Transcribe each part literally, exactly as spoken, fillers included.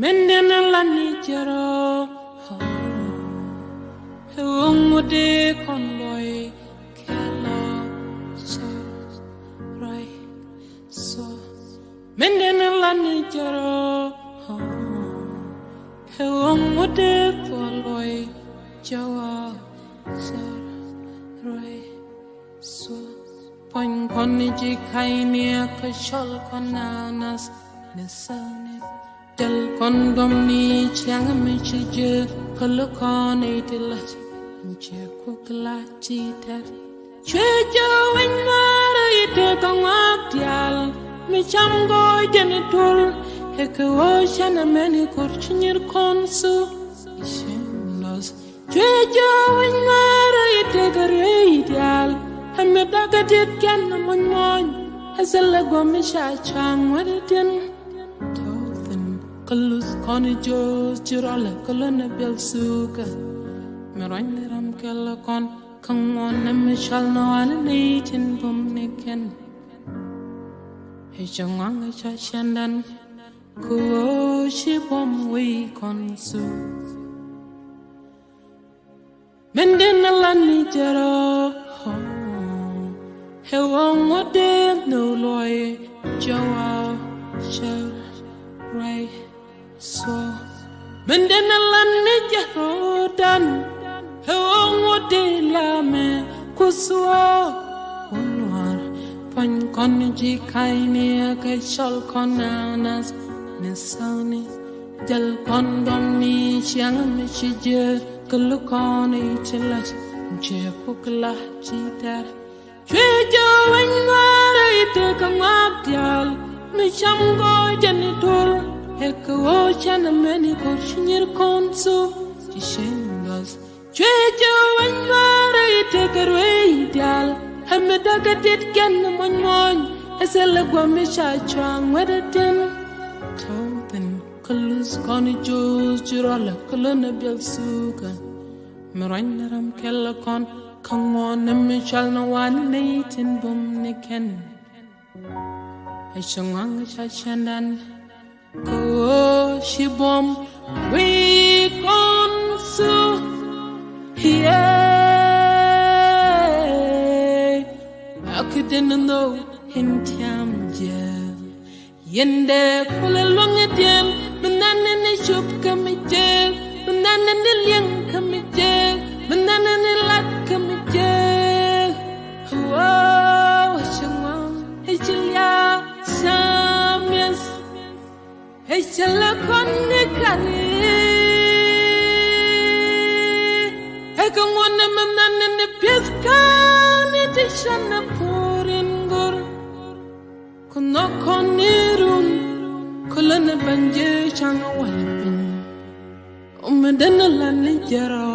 Min den a lan ni jɛrɔ, ɛ ɣöö ŋut dee kɔn luɔi kɛ lɔ cär ruac sua. Min den a lan ni jɛrɔ, ɛ ɣöö ŋut dee kɔn luɔi jɛ wa cär ruac sua. Puɔ̱ny kɔn ni ji̱ ka̱ny ni ɛ kɛ cɔl kɔn naath ni thäŋni. Jäl kɔn dɔm ni ciaŋ mi ci ji̱ kä luk kɔn i̱ ti lät. Mi ci kuk la ci tɛr. Cuɛ jɛ wec ŋa̱r i̱ tëë kä ŋɔak diaal. Mi cam gɔɔy jɛn i̱ tur. Ɛ kɛ ɣöö cɛn ɛmɛn i̱ ko̱r ci nyir kɔn thuk i̱ cieŋ lɔth. Cuɛ jɛ wec ŋa̱r i̱ tëë kä ruëëc diaal. Ɛ mi dakä diet kɛn muɔ̱ny muɔ̱ny. Ɛ thilɛ guɔ̱m mi ca cua̱ŋ wä di tin. Tɔ̱ thi̱n kä luth kɔn i̱ jo̱o̱th ci rɔlɛ kä lönɛ biɛl thukä. Mi ruac ni ram kɛl kɔn kä ŋuɔ̱n ni mi cɔal ni ɣɔ̱a̱n ni nɛy tin bum ni kɛn. Ɛ cɛ ŋuaŋ ɛ ca cɛndan kä ɣöö ci buɔ̱m wec kɔn thuk. Min den a lan ni jɛrɔ, ɛ ɣöö ŋut dee nhök luɔi jɛ wa cär ruac sua. Min den a lan ni jɛrɔ dan, ɛ ɣöö ŋut dee liamɛ ku sua. Wä nuaar puɔ̱ny kɔn ji̱ ka̱ny ni ɛ kɛ cɔl kɔn naath ni thäŋni. Jäl kɔn dɔm ni ciaŋ mi ci ji̱ kä luk kɔn i̱ ti lät. Ciɛ kuk la ci tɛr. Cuɛ jɛ wec ŋa̱r i̱ tëë kä ŋɔak diaal. Mi cam gɔɔy jɛn i̱ tur. Ɛ kɛ ɣöö cɛn ɛmɛn i̱ ko̱r ci nyir kɔn thuk i̱ cieŋ lɔth. Cuɛ jɛ wec ŋa̱r i̱ tëë kä ruëëc diaal. Ɛ mi dakä diet kɛn muɔ̱ny muɔ̱ny. Ɛ thilɛ guɔ̱m mi ca cua̱ŋ wä di tin. Tɔ̱ thi̱n kä luth kɔn i̱ jo̱o̱th ci rɔlɛ kä lönɛ biɛl thukä. Mi ruac ni ram kɛl kɔn kä ŋuɔ̱n ni mi cɔal ni ɣɔ̱a̱n ni nɛy tin bum ni kɛn. Ɛ cɛ ŋuaŋ ɛ ca cɛndan kä ɣöö ci buɔ̱m wec kɔn thuk. Yee. A ki den nhök in tiam jɛ. Yɛn dee kulɛ luäŋ i̱ diɛn, mi nɛn ni cop kä mi jek, mi nɛn ni liɛŋ kä mi jek, mi nɛn ni lat kä mi jek. Wow, ci ŋuan, i̱ ci liak, camiɛth, i̱ ci lɛ kɔn ni kari. I̱ kɛ ŋuan ni mi nɛn ni pieth kani ti cɛn ni puur in go̱r. Ku nhɔk kɔn ni run, ku lä ni ben jee can wal piny. Ɔ mi den a lan ni jɛrɔ,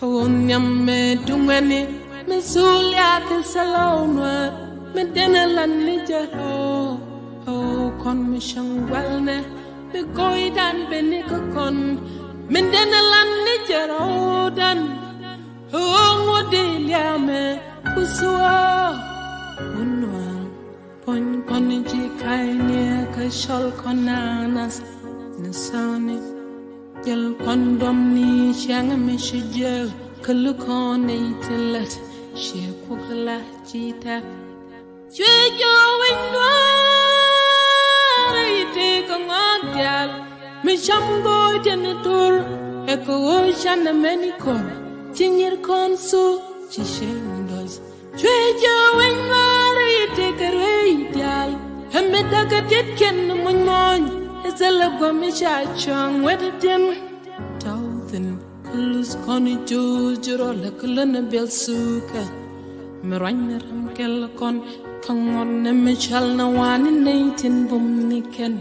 ɔ nhiam mɛ duŋɛni, mi thul ya kɛ thilɛ ɔ nuɛr, mi den a lan ni jɛrɔ, ɔ kɔn mi cäŋ gual nɛ, mi go̱o̱ydan ben ni kä kɔn, mi den a lan ni jɛrɔ dan, ɔ ŋuɔ̱t di liamɛ, ku thua, ɔ nuɛr. Puɔ̱ny kɔn ji̱ ka̱ny ni kä cɔl kɔn naath ni thäŋni. Jäl kɔn dɔm ni ciaŋ mi ci jiäk kä luk kɔn nɛy tin lät ciɛ kuk la ci tɛr. Cuɛ jɛ wec nuäär i̱ tëë kä ŋɔak diaal mi cam go̱o̱y tin tur. Ɛ kɛ ɣöö can ɛmɛn i̱ ko̱r ci nyir kɔn thuk ci cieŋ dɔth. Cuɛ jɛ wec ŋa̱r i̱ tëë kɛ ruëëc diaal. Ɛ mi dakä diet kɛn muɔ̱ny muɔ̱ny. Ɛ thilɛ gua̱m mi ca cua̱ŋ wä di tin. Tɔ̱ thi̱n kä luth kɔn i̱ jo̱o̱th ji̱ rɔlɛ kä lönɛ biɛl thukä. Mi ruac ni ram kɛl kɔn kä ŋuɔ̱t ni mi cɔal ni ɣɔ̱a̱n ni nɛy tin bum ni kɛn.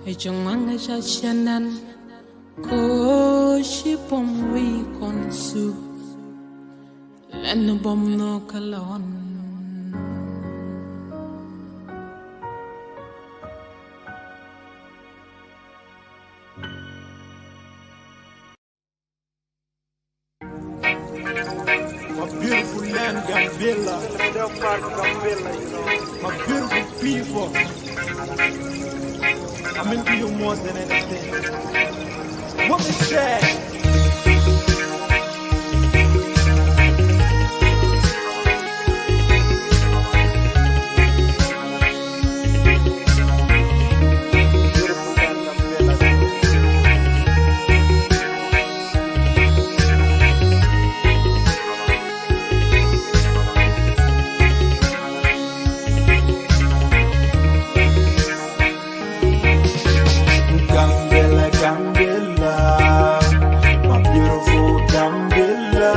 Ɛ ci ŋuaŋ ɛ ca cɛn dan. Ko̱ ci buɔ̱m wec kɔn thuk. Lɛn buɔ̱m nhök kä lɔn. My beautiful land, Gambela. My beautiful people. I'm into you more than anything. What is that? Gambela, Gambela, my beautiful Gambela.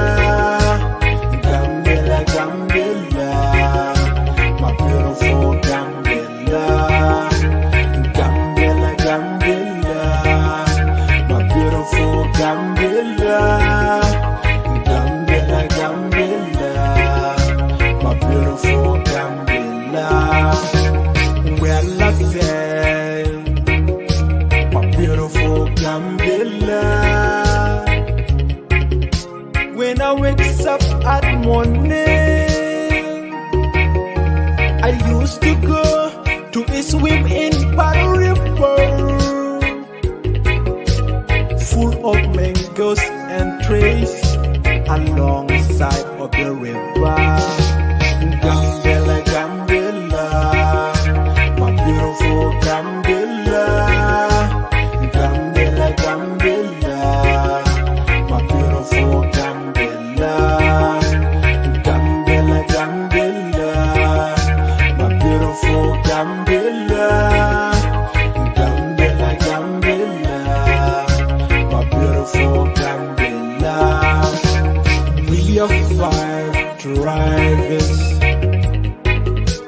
Gambela, Gambela, my beautiful Gambela. Gambela, Gambela, my beautiful Gambela. Gambela, Gambela, my beautiful Gambela. Well, I say, my beautiful Gambela. When I wakes up at morning, I used to go to a swim in Palu River, full of mangoes and trees alongside of the river. Gambela, Gambela, my beautiful Gambela. Gambela, Gambela, my beautiful Gambela. Gambela, Gambela, my beautiful Gambela. Gambela, Gambela, my beautiful Gambela. We are five drivers,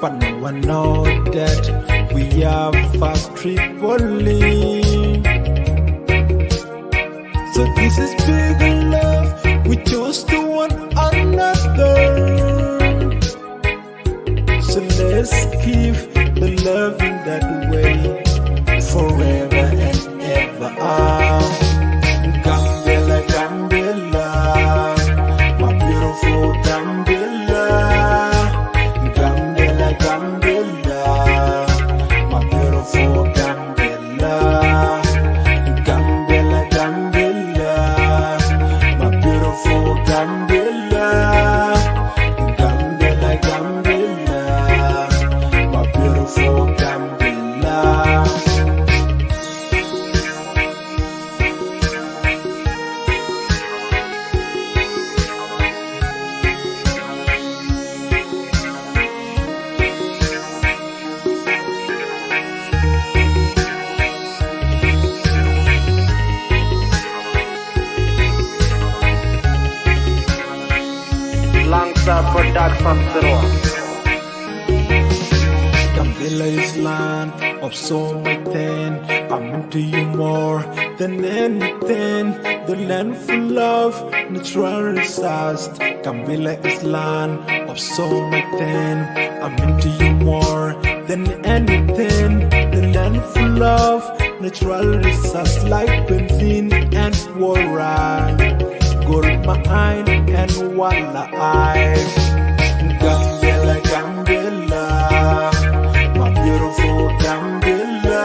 but no one know that we are fast Tripoli. So this is big love we chose to one another. So let's keep the love in that way forever and ever. Ah, Gambela, Gambela, my beautiful Gambela. Gambela, Gambela, my beautiful Gambela. Gambela, Gambela, my beautiful Gambela. Gambela, Gambela, my beautiful Gambela. Langstar Production Zero. Gambela is land of so much thing. I'm into you more than anything. The land full of natural resources. Gambela is land of so much thing. I'm into you more than anything. The land full of natural resources like benzene and water, gold mine and walleye. Gambela, Gambela, my beautiful Gambela.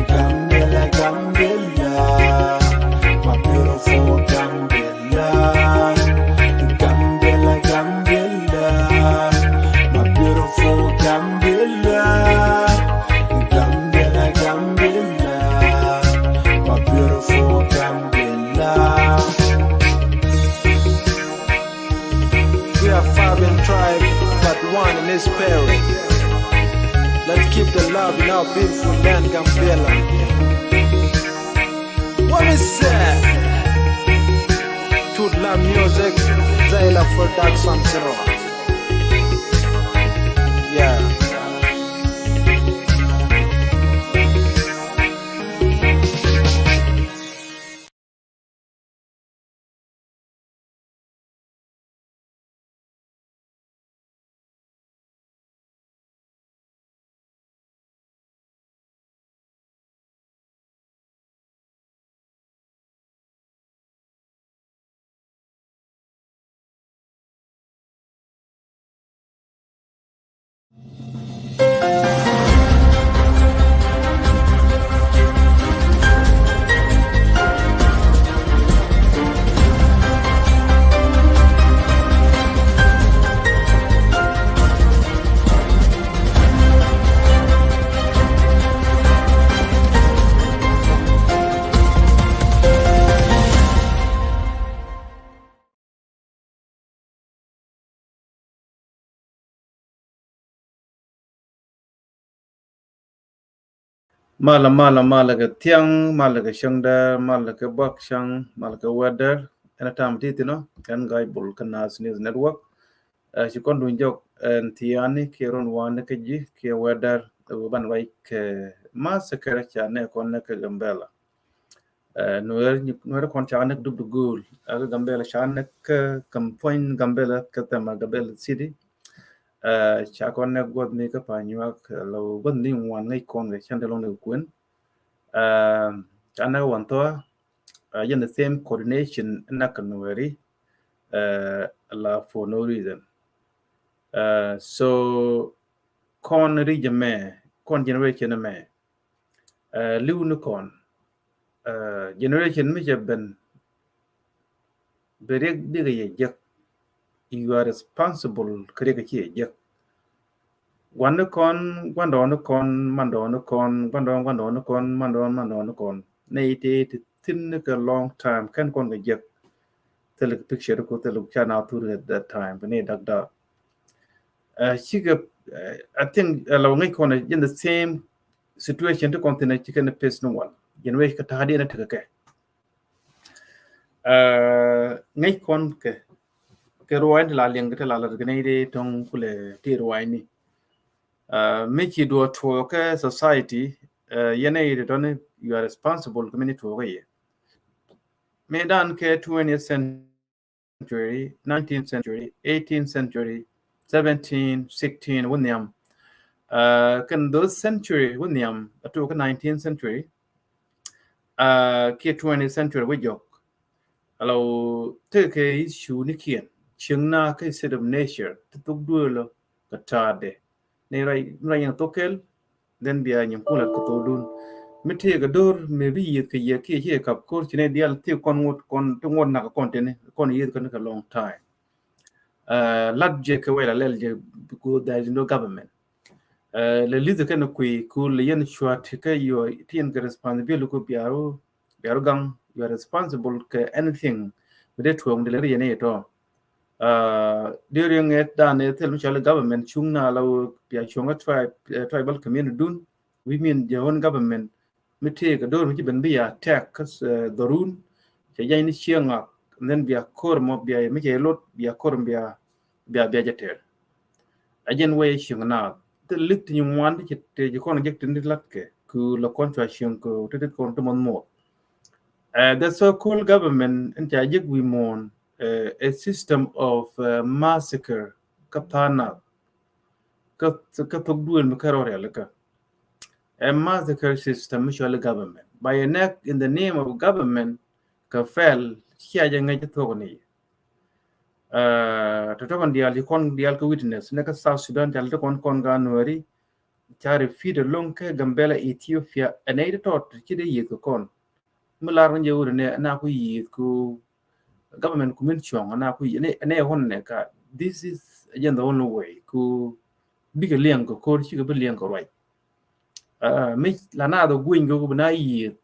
Gambela, Gambela, my beautiful Gambela. Gambela, Gambela, my beautiful Gambela. Gambela, Gambela, my beautiful Gambela. We are five in tribe, but one in spirit. Let's keep the love in our beautiful land, Gambela. What is that? Tut la music, Zaila Production Zero. Yeah. Malɛ, malɛ, malɛ kɛ thiaŋ, malɛ kɛ cäŋdäär, malɛ kɛ buak cäŋ, malɛ kɛ wädäär. Ɛn a tam ti thin ɔ, ɛn Guy Bol kä Naath News Network. Ɛ, ci kɔn duny jɔk ɛn thiaani kiɛ run wani kä ji̱ kiɛ wädäär, ɛ, wä ban ruac kɛ massacre ca nɛ kɔn nɛ kä Gambela. Ɛ, Nuɛr, Nuɛr kɔn ca nɛ dup di go̱o̱l. Ɛ, kä Gambela ca nɛ kä kampany Gambela kä thɛma Gambela City. Ɛ, ca kɔn nɛ guɔth ni kä Panyuak, ɛ, lɔ guɔth ni ŋuan ŋäc kɔn kɛ cɛn te lɔŋ ni kɛ kuën. Ɛ, ca nɛ wan thɔa, ɛ, yɛn the same coordination na kɛ Nuɛri, ɛ, la for no reason. Ɛ, so kɔn ri jɛ mɛ, kɔn generation mɛ, ɛ, li̱w ni kɔn, ɛ, generation mi cɛ ben, bi riɛk bikɛ yɛ jek. You are responsible kɛ riɛk ci yɛ jek. Guan ni kɔn, guandɔ ni kɔn, mandɔ ni kɔn, guandɔ, guandɔ ni kɔn, mandɔ, mandɔ ni kɔn. Ni iti, iti thin ni kɛ long time, kɛn kɔn kɛ jek. Thil picture ko, thil ca na thur at that time, bi ni dak dak. Ɛ, cikɛ, ɛ, I think, ɛ, lɔ ŋäc kɔn in the same situation ti kɔn thin, cikɛ ni pes ni wal. Generation kɛ ta̱a̱ di ni tekɛ kɛ. Ɛ, ŋäc kɔn kɛ, kɛ ruac ti la liɛŋ kɛ ti la lat kɛ ni di tɔŋ kulɛ ti ruac ni. Ɛ, mi ci duɔ tuɔɔk kɛ society, ɛ, yɛn ɛ yi ti tɔni, you are responsible kɛ mi ni tuɔɔk kɛ yɛ. Mi dan kɛ twentieth century, nineteenth century, eighteenth century, seventeen, sixteen, wä nhiam. Ɛ, kɛn those century wä nhiam, a tuɔɔk kɛ nineteenth century, ɛ, kiɛ twentieth century wä jɔk. Alo, tekɛ issue ni kiɛn, cieŋ na kɛ state of nature, ti thok duëlɔ kɛ ta̱a̱dɛ. Ni ruac, ruac in thok kɛl, then bia nyin kulɛ kɛ thok dun. Mi tekɛ dor, mi bi yieth kɛ yɛ kiɛ ci kap kor ci ni dial ti kɔn ŋot, kɔn ti ŋot nak kɔn tini, kɔn yieth kɔn kɛ long time. Ɛ, lat jɛ kɛ wɛl a lɛl jɛ, because there is no government. Ɛ, lɛ li̱th kɛn kui̱ ku lɛ yɛn cua ti kɛ yɔ ti yɛn kɛ responsibility ku biaru, biaru gaŋ, you are responsible kɛ anything mi dee tuɔɔk mi dee lɛ ri yɛn i̱ tɔ. Ɛ, during it dan ɛ thil mi cɔal government cuŋ na la wä bia cuɔŋ ɛ tribe, ɛ, tribal community dun, we mean your own government, mi tëëk a do̱r mi ci ben bi ya tɛk kä, ɛ, dhorun, cɛ jany ni cieŋ ŋak, and then bia kor mɔ bia mi cɛ lot bia kor bia, bia, bia jɛ tɛr. A jɛn wee cieŋ na, the lit ni ŋuan ti cɛ te jɛ kɔn jek tin di lat kɛ, ku la kɔn cua cieŋ ku ti ti kɔn ti mɔn mɔ. Ɛ, the so-called government in ca jek wi mɔn, ɛ, a system of, ɛ, massacre kä tha̱a̱ŋ nath. Kä, kä thok duël mi kä rɔ rialikä. A massacre system mi cɔali government. By a neck in the name of government, kä fɛl, cia jɛ ŋäc thok ni. Ɛ, tɔtɔ kɔn dial, ci kɔn dial kä witness, ni kä South Sudan, cal ti kɔn kɔn ga Nuɛri, ca repeat along kä Gambela, Ethiopia, ɛn ɛ ti tɔt, ci di yieth kä kɔn. Mi lar wä jɛ wut ni na ku yieth ku government ku min cuɔŋ na ku yieth ni, ni hon ne ka, this is again the only way ku bikɛ liɛŋ kɛ kor cikɛ bi liɛŋ kɛ ruac. Ɛ, mi la na dhɔ guiny kɛ ku bi na yieth,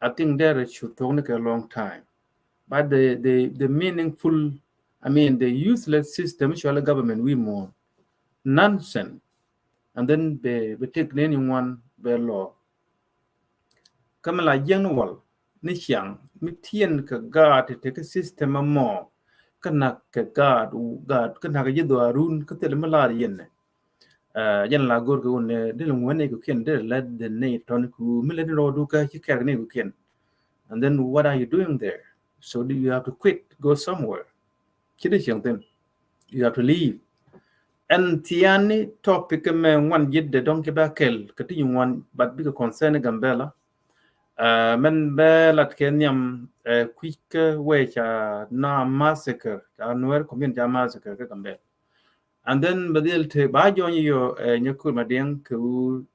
I think there should thok ni kɛ long time. But the, the, the meaningful, I mean, the useless system, cɔali government wi mɔ. Nonsense. And then bɛ, bɛ tek neni ŋuan bɛ lɔ. Kä mi la jiɛŋ ni wal ni ciaŋ mi tiɛn kɛ gaat ti tekɛ system mɔ. Kä nak kɛ gaat, gaat, kä nak kɛ ji̱ dhɔaarun kä thil mi lar yɛn nɛ. Ɛ, jɛn la go̱r kɛ wun nɛ, dil ŋuɛn ni kɛ kiɛn, dil lɛ dil ni tɔn ku mi lɛ ni rɔ du kä ci kɛr ni kɛ kiɛn. And then what are you doing there? So do you have to quit, go somewhere? Ci di cieŋ thin. You have to leave. Ɛn thiani topic mɛ ŋuan ji̱t dɛ dɔŋ ci bɛ kɛl kɛ ti ŋuan, but bikɛ concern Gambela. Ɛ, mɛn bɛ lat kɛ nhiam, ɛ, kui̱ kä wee ca na massacre, ca Nuer community ca massacre kä Gambela. And then bɛ dhil te ba jɔny yɔ, ɛ, Nyakur Madiɛŋ kɛ wu,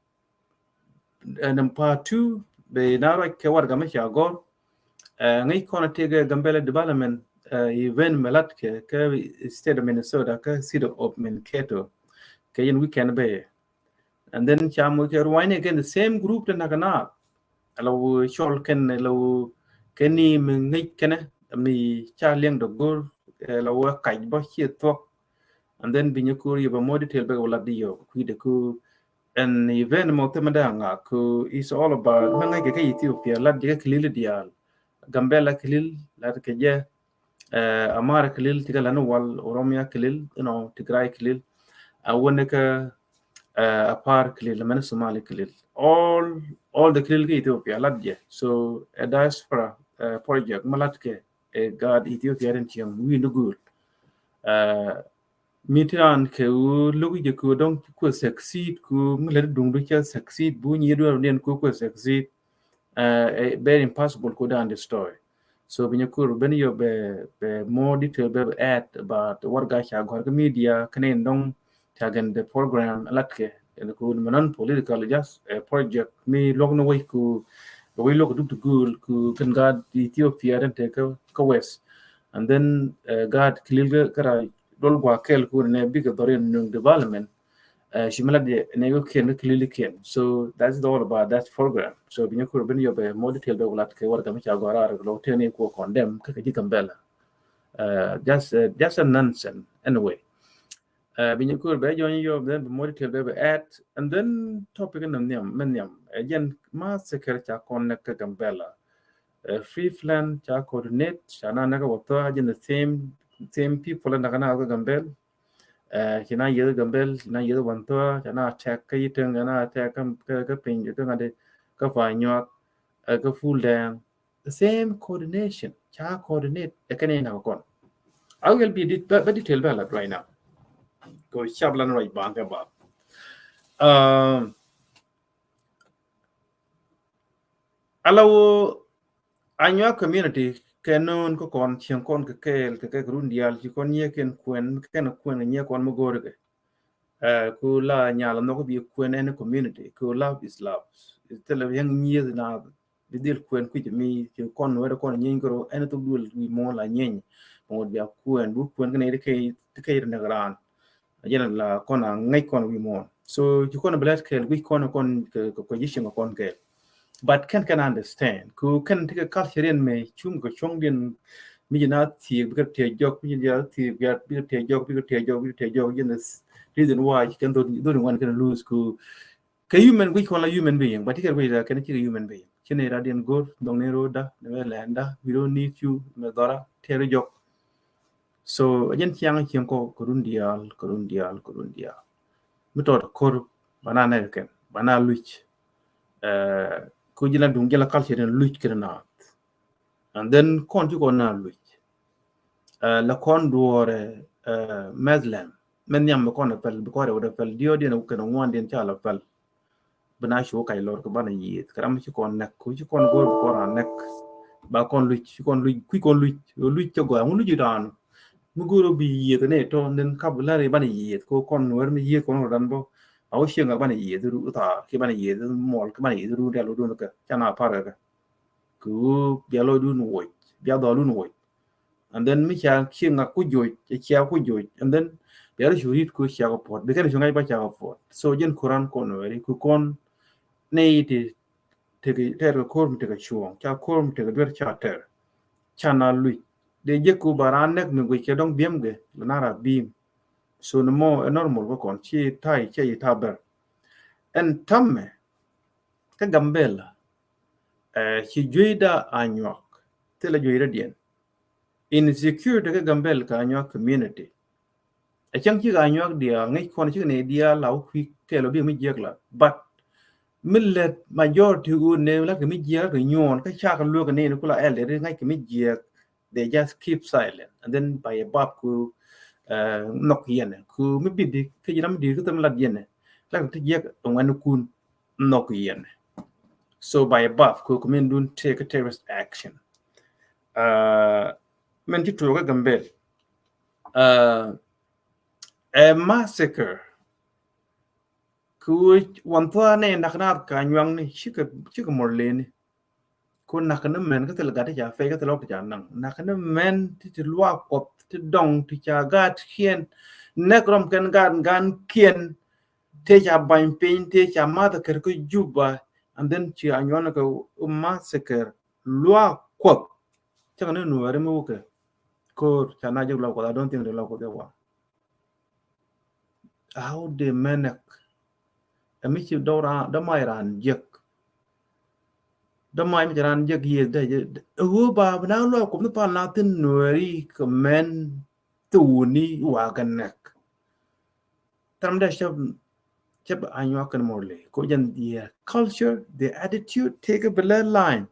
ɛ, nɛm part two, bɛ na ruac kɛ warɛga mi ca gɔr. Ɛ, ŋäc kɔn a tëëkɛ Gambela development, ɛ, event mi lat kɛ, kä state of Minnesota, kä city of Mankato. Kɛ yɛn weekend bɛ. And then ca moc kɛ ruanyni kɛn the same group ti nak na. Ala wä cɔl kɛn, ala wä kɛn ni mi ŋäc kɛnɛ, mi ca liɛŋ dɔ go̱r, ɛ, ala wä kac bä ciɛ thuɔk. And then bi Nyakur yɛ bä more detail bɛ wä lat di yɔ, kui̱dɛ ku, Ɛn event mɔ thimɛ dee aŋa ku it's all about mɛ ŋa̱c kɛ kɛ Ethiopia lat jɛ kɛ kilil diaal. Gambela kilil lat kɛ jɛ. Amara kilil tikɛ lani wal Oromia kilil, you know, Tigray kilil. A wani kɛ Apar kilil, mɛn Somali kilil. All all the kilil kɛ Ethiopia lat jɛ. So a diaspora project ma lat kɛ ɛ gaat Ethiopia den tiɛŋ wi̱i̱ ni guul. Mi ti raan kɛ ɣöö lo̱k jɛ kɛ ɣöö dɔ̱ŋ kuɛ succeed ku mi lät duŋdu cɛ succeed bu nyi duɛɛr diɛn ku kuɛ succeed. Very impossible ku dan destroy. So bi nyɛ kur ben yɔ bɛ bɛ more detail bɛ add about what ga ca gɔr kɛ media kɛnɛ in dɔŋ ca gɛn the program lat kɛ ɛn ku mɛ non political just a project mi luɔk ni wec ku bɛ wec luɔk duk ti guul ku kɛn gaat Ethiopia den te kä west. And then gaat kilil kä ra dol gua kɛl ku nɛ bikɛ dhɔr in nung development. Ci mi lat jɛ nɛ kä kiɛn kä kilil kiɛn. So that's all about that program. So bi nyɛ kur ben yɔ bɛ more detail bɛ lat kɛ warga mi ca gɔr ar lɔ tɛn i ku condemn kä kɛ ji̱ Gambela. Just just a nonsense anyway. Bi nyɛ kur bɛ jɔny yɔ then bi more detail bɛ bɛ add. And then topic in nhiam mɛ nhiam ɛ jɛn massacre ca kɔn nɛ kä Gambela. Free plan ca coordinate ca na nɛ kä wä thɔ jɛn the same same people in the kana kä Gambel. Ci na yeth Gambel ci na yeth wä thɔ ca na attack kä Yiteng ca na attack kä piny kä ŋadi kä Panyuak kä Fuldɛŋ. The same coordination ca coordinate ɛ kɛn in a kɔn. I will be detail bɛ lat right now. Ko cap lan right baŋ kɛ ba. Ala wä Anyuak community kɛ no̱o̱n kä kɔn cieŋ kɔn kɛ kɛɛl kɛ kɛ run diaal ci kɔn nyiɛ kɛn kuɛn kɛn kuɛn kɛ nyiɛ kɔn mi go̱o̱r kɛ. Ku la nyal nhɔk bi kuɛn any community ku love is love. Thilɛ yɛŋ nyieth na bi dhil kuɛn kui̱c mi ci kɔn wɛr kɔn nyieeny kɛ ro any thok duel wi̱i̱ muɔ̱ɔ̱n la nyieeny. Ŋot bia kuɛn bu kuɛn kɛn ti kɛ ti kɛ yir nɛk raan. Jɛn la kɔn a ŋäc kɔn wi̱i̱ muɔ̱ɔ̱n. So ci kɔn a bi lɛt kɛɛl guic kɔn kɔn kɛ kɛ kɛ ji̱ cieŋ kɔn kɛɛl. But kɛn kɛn understand ku kɛn ti kɛ culture in mɛ cuŋ kɛ cuɔ̱ŋ diɛn mi ji̱ na thiek bikɛ tiɛ jɔk mi ji̱ na thiek bikɛ tiɛ jɔk bikɛ tiɛ jɔk bikɛ tiɛ jɔk. Jɛn reason why ci kɛn dhot dhot in wan kɛn lose ku kɛ human guic kɔn la human being. But ti kɛ guic la kɛn ci kɛ human being. Ci ni ra diɛn go̱r dɔŋ ni ro̱o̱da ni mɛ lɛnda we don't need you mɛ dhɔra tiɛri jɔk. So a jɛn ciaŋ cieŋ kɔ kɛ run diaal kɛ run diaal kɛ run diaal. Mi tɔt ko̱r ba na nɛk kɛn ba na luc. Ku ji̱ la duŋ ji̱ la culture in luc kɛn naath. And then kɔn ci kɔn na luc. La kɔn duɔɔrɛ mɛth lɛm mɛ nhiam mi kɔn a pɛl bi kɔn rɛw dɛ pɛl diɔt diɛn kɛn ŋuan diɛn ca la pɛl. Bi na cu kac lɔr kɛ banɛ yiëth kɛ ram ci kɔn nɛk ku ci kɔn go̱o̱r bi kɔn a nɛk. Ba kɔn luc ci kɔn luc kui̱ kɔn luc luc cɛ gɔaa ŋu luc iran. Mi go̱o̱r bi yiëth ni tɔ nin kap lari banɛ yiëth ko kɔn wɛr mi yiëth kɔn rɔ dan bɔ. A wä cieŋ a banɛ yiëth ru thaar ki banɛ yiëth mɔl ki banɛ yiëth ru rial wä dun kɛ ca na par kɛ kɛ. Ku bia lɔ dun woc bia dhɔl dun woc. And then mi ca kiɛ ŋak ku joc cia ku joc and then bia rɔ cu rit ku cia ku puɔt bi kɛn cu ŋac ba cia ku puɔt. So jɛn kuran kɔn wɛri ku kɔn ni ti tɛr kɛ ko̱r mi tekɛ cuɔ̱ɔ̱ŋ ca ko̱r mi tekɛ duer ca tɛr. Ca na luc dee jek ku ba ran nɛk mi guic kɛ dɔŋ biɛm gɛ la na ra biim. So ni mɔ ɛ normal bä kɔn ci tay ci yi ta bɛr. Ɛn ta̱mɛ kä Gambela ci jueyda Anyuak thilɛ jueyda diɛn. Insecurity kä Gambela kä Anyuak community. Ɛ cäŋ cikɛ Anyuak diaal ŋäc kɔn cikɛ nɛy diaal la wä kui̱ kɛɛl ɔ bikɛ mi jiɛk la but mi lät majority ɣöö nɛy la̱t kɛ mi jiɛk la̱t kɛ nyuɔɔn kä cakɛ lueek kɛ nɛy ni kula ɛl dee ri ŋa̱c kɛ mi jiɛk. They just keep silent and then by a bab ku nhɔk yɛn ku mi bidi kä ji̱ ram mi di̱i̱t kä thäm lat yɛn. La̱t kɛ ti jiɛk ŋuɛn kun nhɔk yɛn. So by a bab ku ku min dun take a terrorist action. Mɛn ci tuɔɔk kä Gambel ɛ massacre. Ku wan thua̱a̱ ni nak naath ka nyuaŋni cikɛ cikɛ mɔr leni. Ku nak ni mɛn kä thil gat ti ca fɛc kä thil ɣɔk ti ca naŋ nak ni mɛn ti ti luaak kuɔth ti dɔŋ ti ca gaat kiɛn. Nɛk rɔm kɛn gaat gan kiɛn. Tëë ca bany piny tëë ca math kɛr kä Juba. And then ci a nyuɔn kɛ massacre luaak kuɔth. Cäŋ ni nuɔɔri mi wukɛ ko̱r ca na jek luaak kuɔth. I don't think de luaak kuɔth jɛ wa. How they manage Ɛ mi ci dɔ̱ raan, dɔ̱ mac raan jek. Dɔ̱ mac mi ci raan jek yiëth dee jɛ. Ɛ ɣöö ba bi na luaak Kuɔth ni pal na thi̱n Nuääri kɛ mɛn thok ni wa kɛ nɛk. Thɛm dee cäp, cäp Anyuak kɛn Murle. Ko jɛn their culture, their attitude, tëëkɛ bi lɛ line.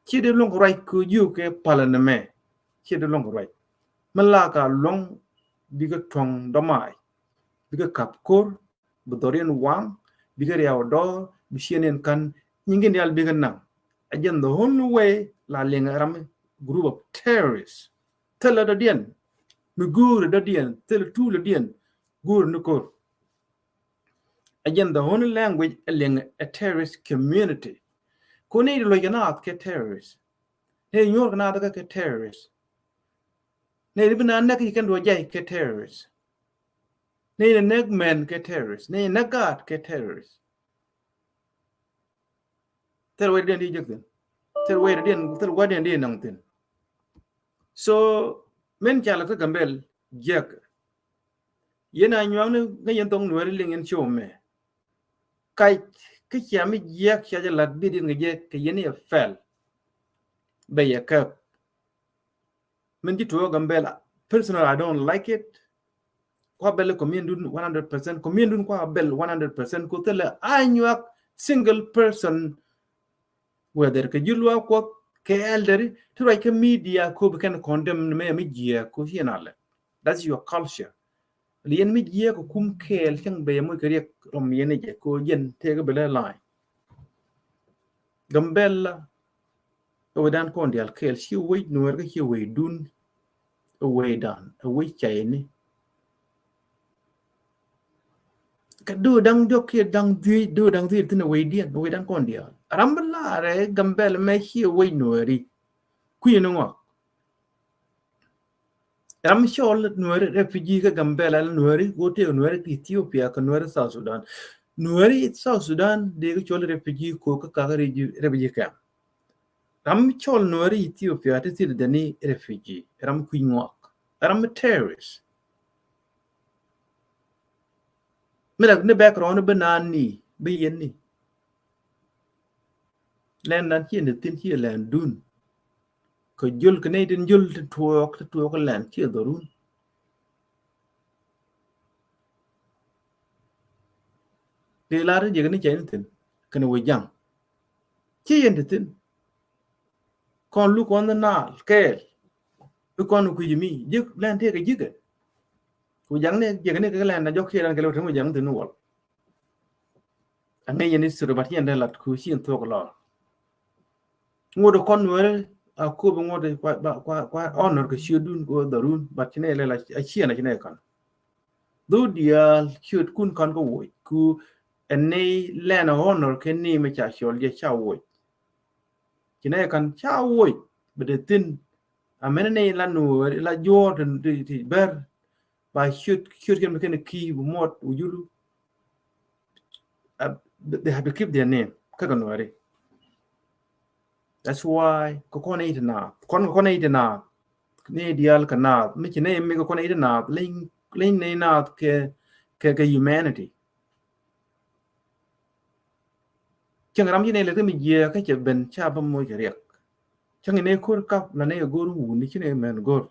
Ci dee luɔ̱ŋ kɛ ruac kɛ jiök kɛ palä ni mɛ. Ci dee luɔ̱ŋ kɛ ruac. Mi la ka luɔ̱ŋ bikɛ tuɔ̱ŋ dɔ̱ mac. Bikɛ kap ko̱r, bi dhɔriɛn waŋ, bikɛ riaw dɔɔr, bi ciɛn in ka̱n, nyiŋ kɛn diaal bikɛ naŋ. Ɛ jɛn the only way la liŋ ram group of terrorists. Thilɛ dɔ̱diɛn mi go̱o̱ri dɔ̱diɛn, thilɛ tuulɛ diɛn go̱o̱ri ni ko̱r. Ɛ jɛn the only language ɛ liŋ ɛ terrorist community. Ko nɛy ti luɔc kɛ naath kɛ terrorist. Nɛy ti nyuɔ̱ɔ̱r kɛ naath kɛ terrorist. Nɛy ti bi naath näk kɛ kɛn duɔ̱ɔ̱r jay kɛ terrorist. Nɛy ti näk män kɛ terrorist. Nɛy ti näk gaat kɛ terrorist. Thil wecdiɛn di jek thi̱n. Thil wecdiɛn, thil wecdiɛn di naŋ thi̱n. So min ca lɛ kä Gambɛl jek. Yɛn Anyuak ni ŋäc yɛn thok Nuääri liŋ yɛn show mɛ. Kac kä cia mi jiɛk cia jɛ lat bit in kɛ jɛ kɛ yɛn i̱ ɛ fɛl. Bɛ yɛ käp. Min ji̱ tuɔɔk Gambɛl, personal, I don't like it. Kua bɛl community dun one hundred percent. Community dun kua bɛl one hundred percent. Ko thilɛ Anyuak single person, whether kɛ ji̱ luaak Kuɔth, kɛ elder, ti ruac kä media ko bi kɛn condemn ni mɛ mi jiɛ ko hiɛn alɛ. That's your culture. Li yɛn mi jiɛ kɛ kum kɛɛl cäŋ bɛ yɛ moc kɛ riɛk rɔm yɛn jɛ ko jɛn tëëkɛ bɛ lɛ line. Gambɛl la ɛ wecdan kɔn diaal kɛɛl, ci wec Nuäär kä ci wec dun. Ɛ wecdan, ɛ wec cayni. Kɛ do̱o̱ da̱ŋ diɔ̱k kiɛ da̱ŋ dhiec, do̱o̱ da̱ŋ dhiec thi̱n ɛ wecdiɛn, ɛ wecdan kɔn diaal. Ram bi laarɛ Gambɛl mɛ ci wec Nuääri. Kui̱ ni ŋɔak. Ram cɔl Nuääri refugee kä Gambɛl ala Nuääri, wä tëë Nuääri Ethiopia kɛ Nuääri South Sudan. Nuääri South Sudan dee kɛ cɔl refugee ko kä kakä refugee camp. Ram cɔl Nuääri Ethiopia ti thil deni refugee, ram kui̱ ŋɔak, ram terrorist. Mi la ni background bi naan ni, bi yɛn ni. Lɛn nan ci ni thi̱n ci lɛn dun. Kɛ jol kɛ nɛy tin jol ti tuɔɔk, ti tuɔɔk lɛn ci dhɔrun. Dee lar ti jek ni cɛ ni thi̱n kɛn wä jaŋ. Ci yɛn ti thi̱n. Kɔn luk kɔn naal kɛɛl. Bi kɔn kui̱c mi ji̱k lɛn tëëkɛ ji̱kɛ. Ku jaŋni jiɛkni kɛ lɛn na jɔk kiɛ lɛn kɛ lɛ wä te mi jaŋ thi̱n wal. Aŋi̱c yɛn history, but yɛn dee lat ku ci yɛn thuɔk lɔr. Ŋot kɔn Nuääri a kop ŋot kua, kua, kua honor kɛ ciötdun kɛ dhɔrun, but ci nɛ lɛ la a ciɛn a ci nɛ kan. Dho̱ diaal ciötkun kan kä woc ku ɛn ni lɛn a honor kɛ ni mɛ ca cɔl jɛ ca woc. Ci nɛ kan ca woc bɛ dee thi̱n. A mɛn ni la Nuääri la juɔ̱ɔ̱r ti, ti, ti bɛr ba ciöt, ciöt kɛn bi kɛn ki̱i̱ bi muɔt wä julu. Uh, they have to keep their name. Kä kɛ Nuääri. That's why kɛ kɔn i̱ ti naath. Kɔn kɛ kɔn i̱ ti naath. Ni diaal kɛ naath. Mi ci ni mi kɛ kɔn i̱ ti naath. Leny, leny ni naath kɛ, kɛ, kɛ humanity. Cäŋ ram ci nɛ lɛ kä mi jiɛ kä cɛ ben ca bä moc kɛ riɛk. Cäŋ nɛ ko̱r kap la nɛ go̱r wuni ci nɛ mɛn go̱r.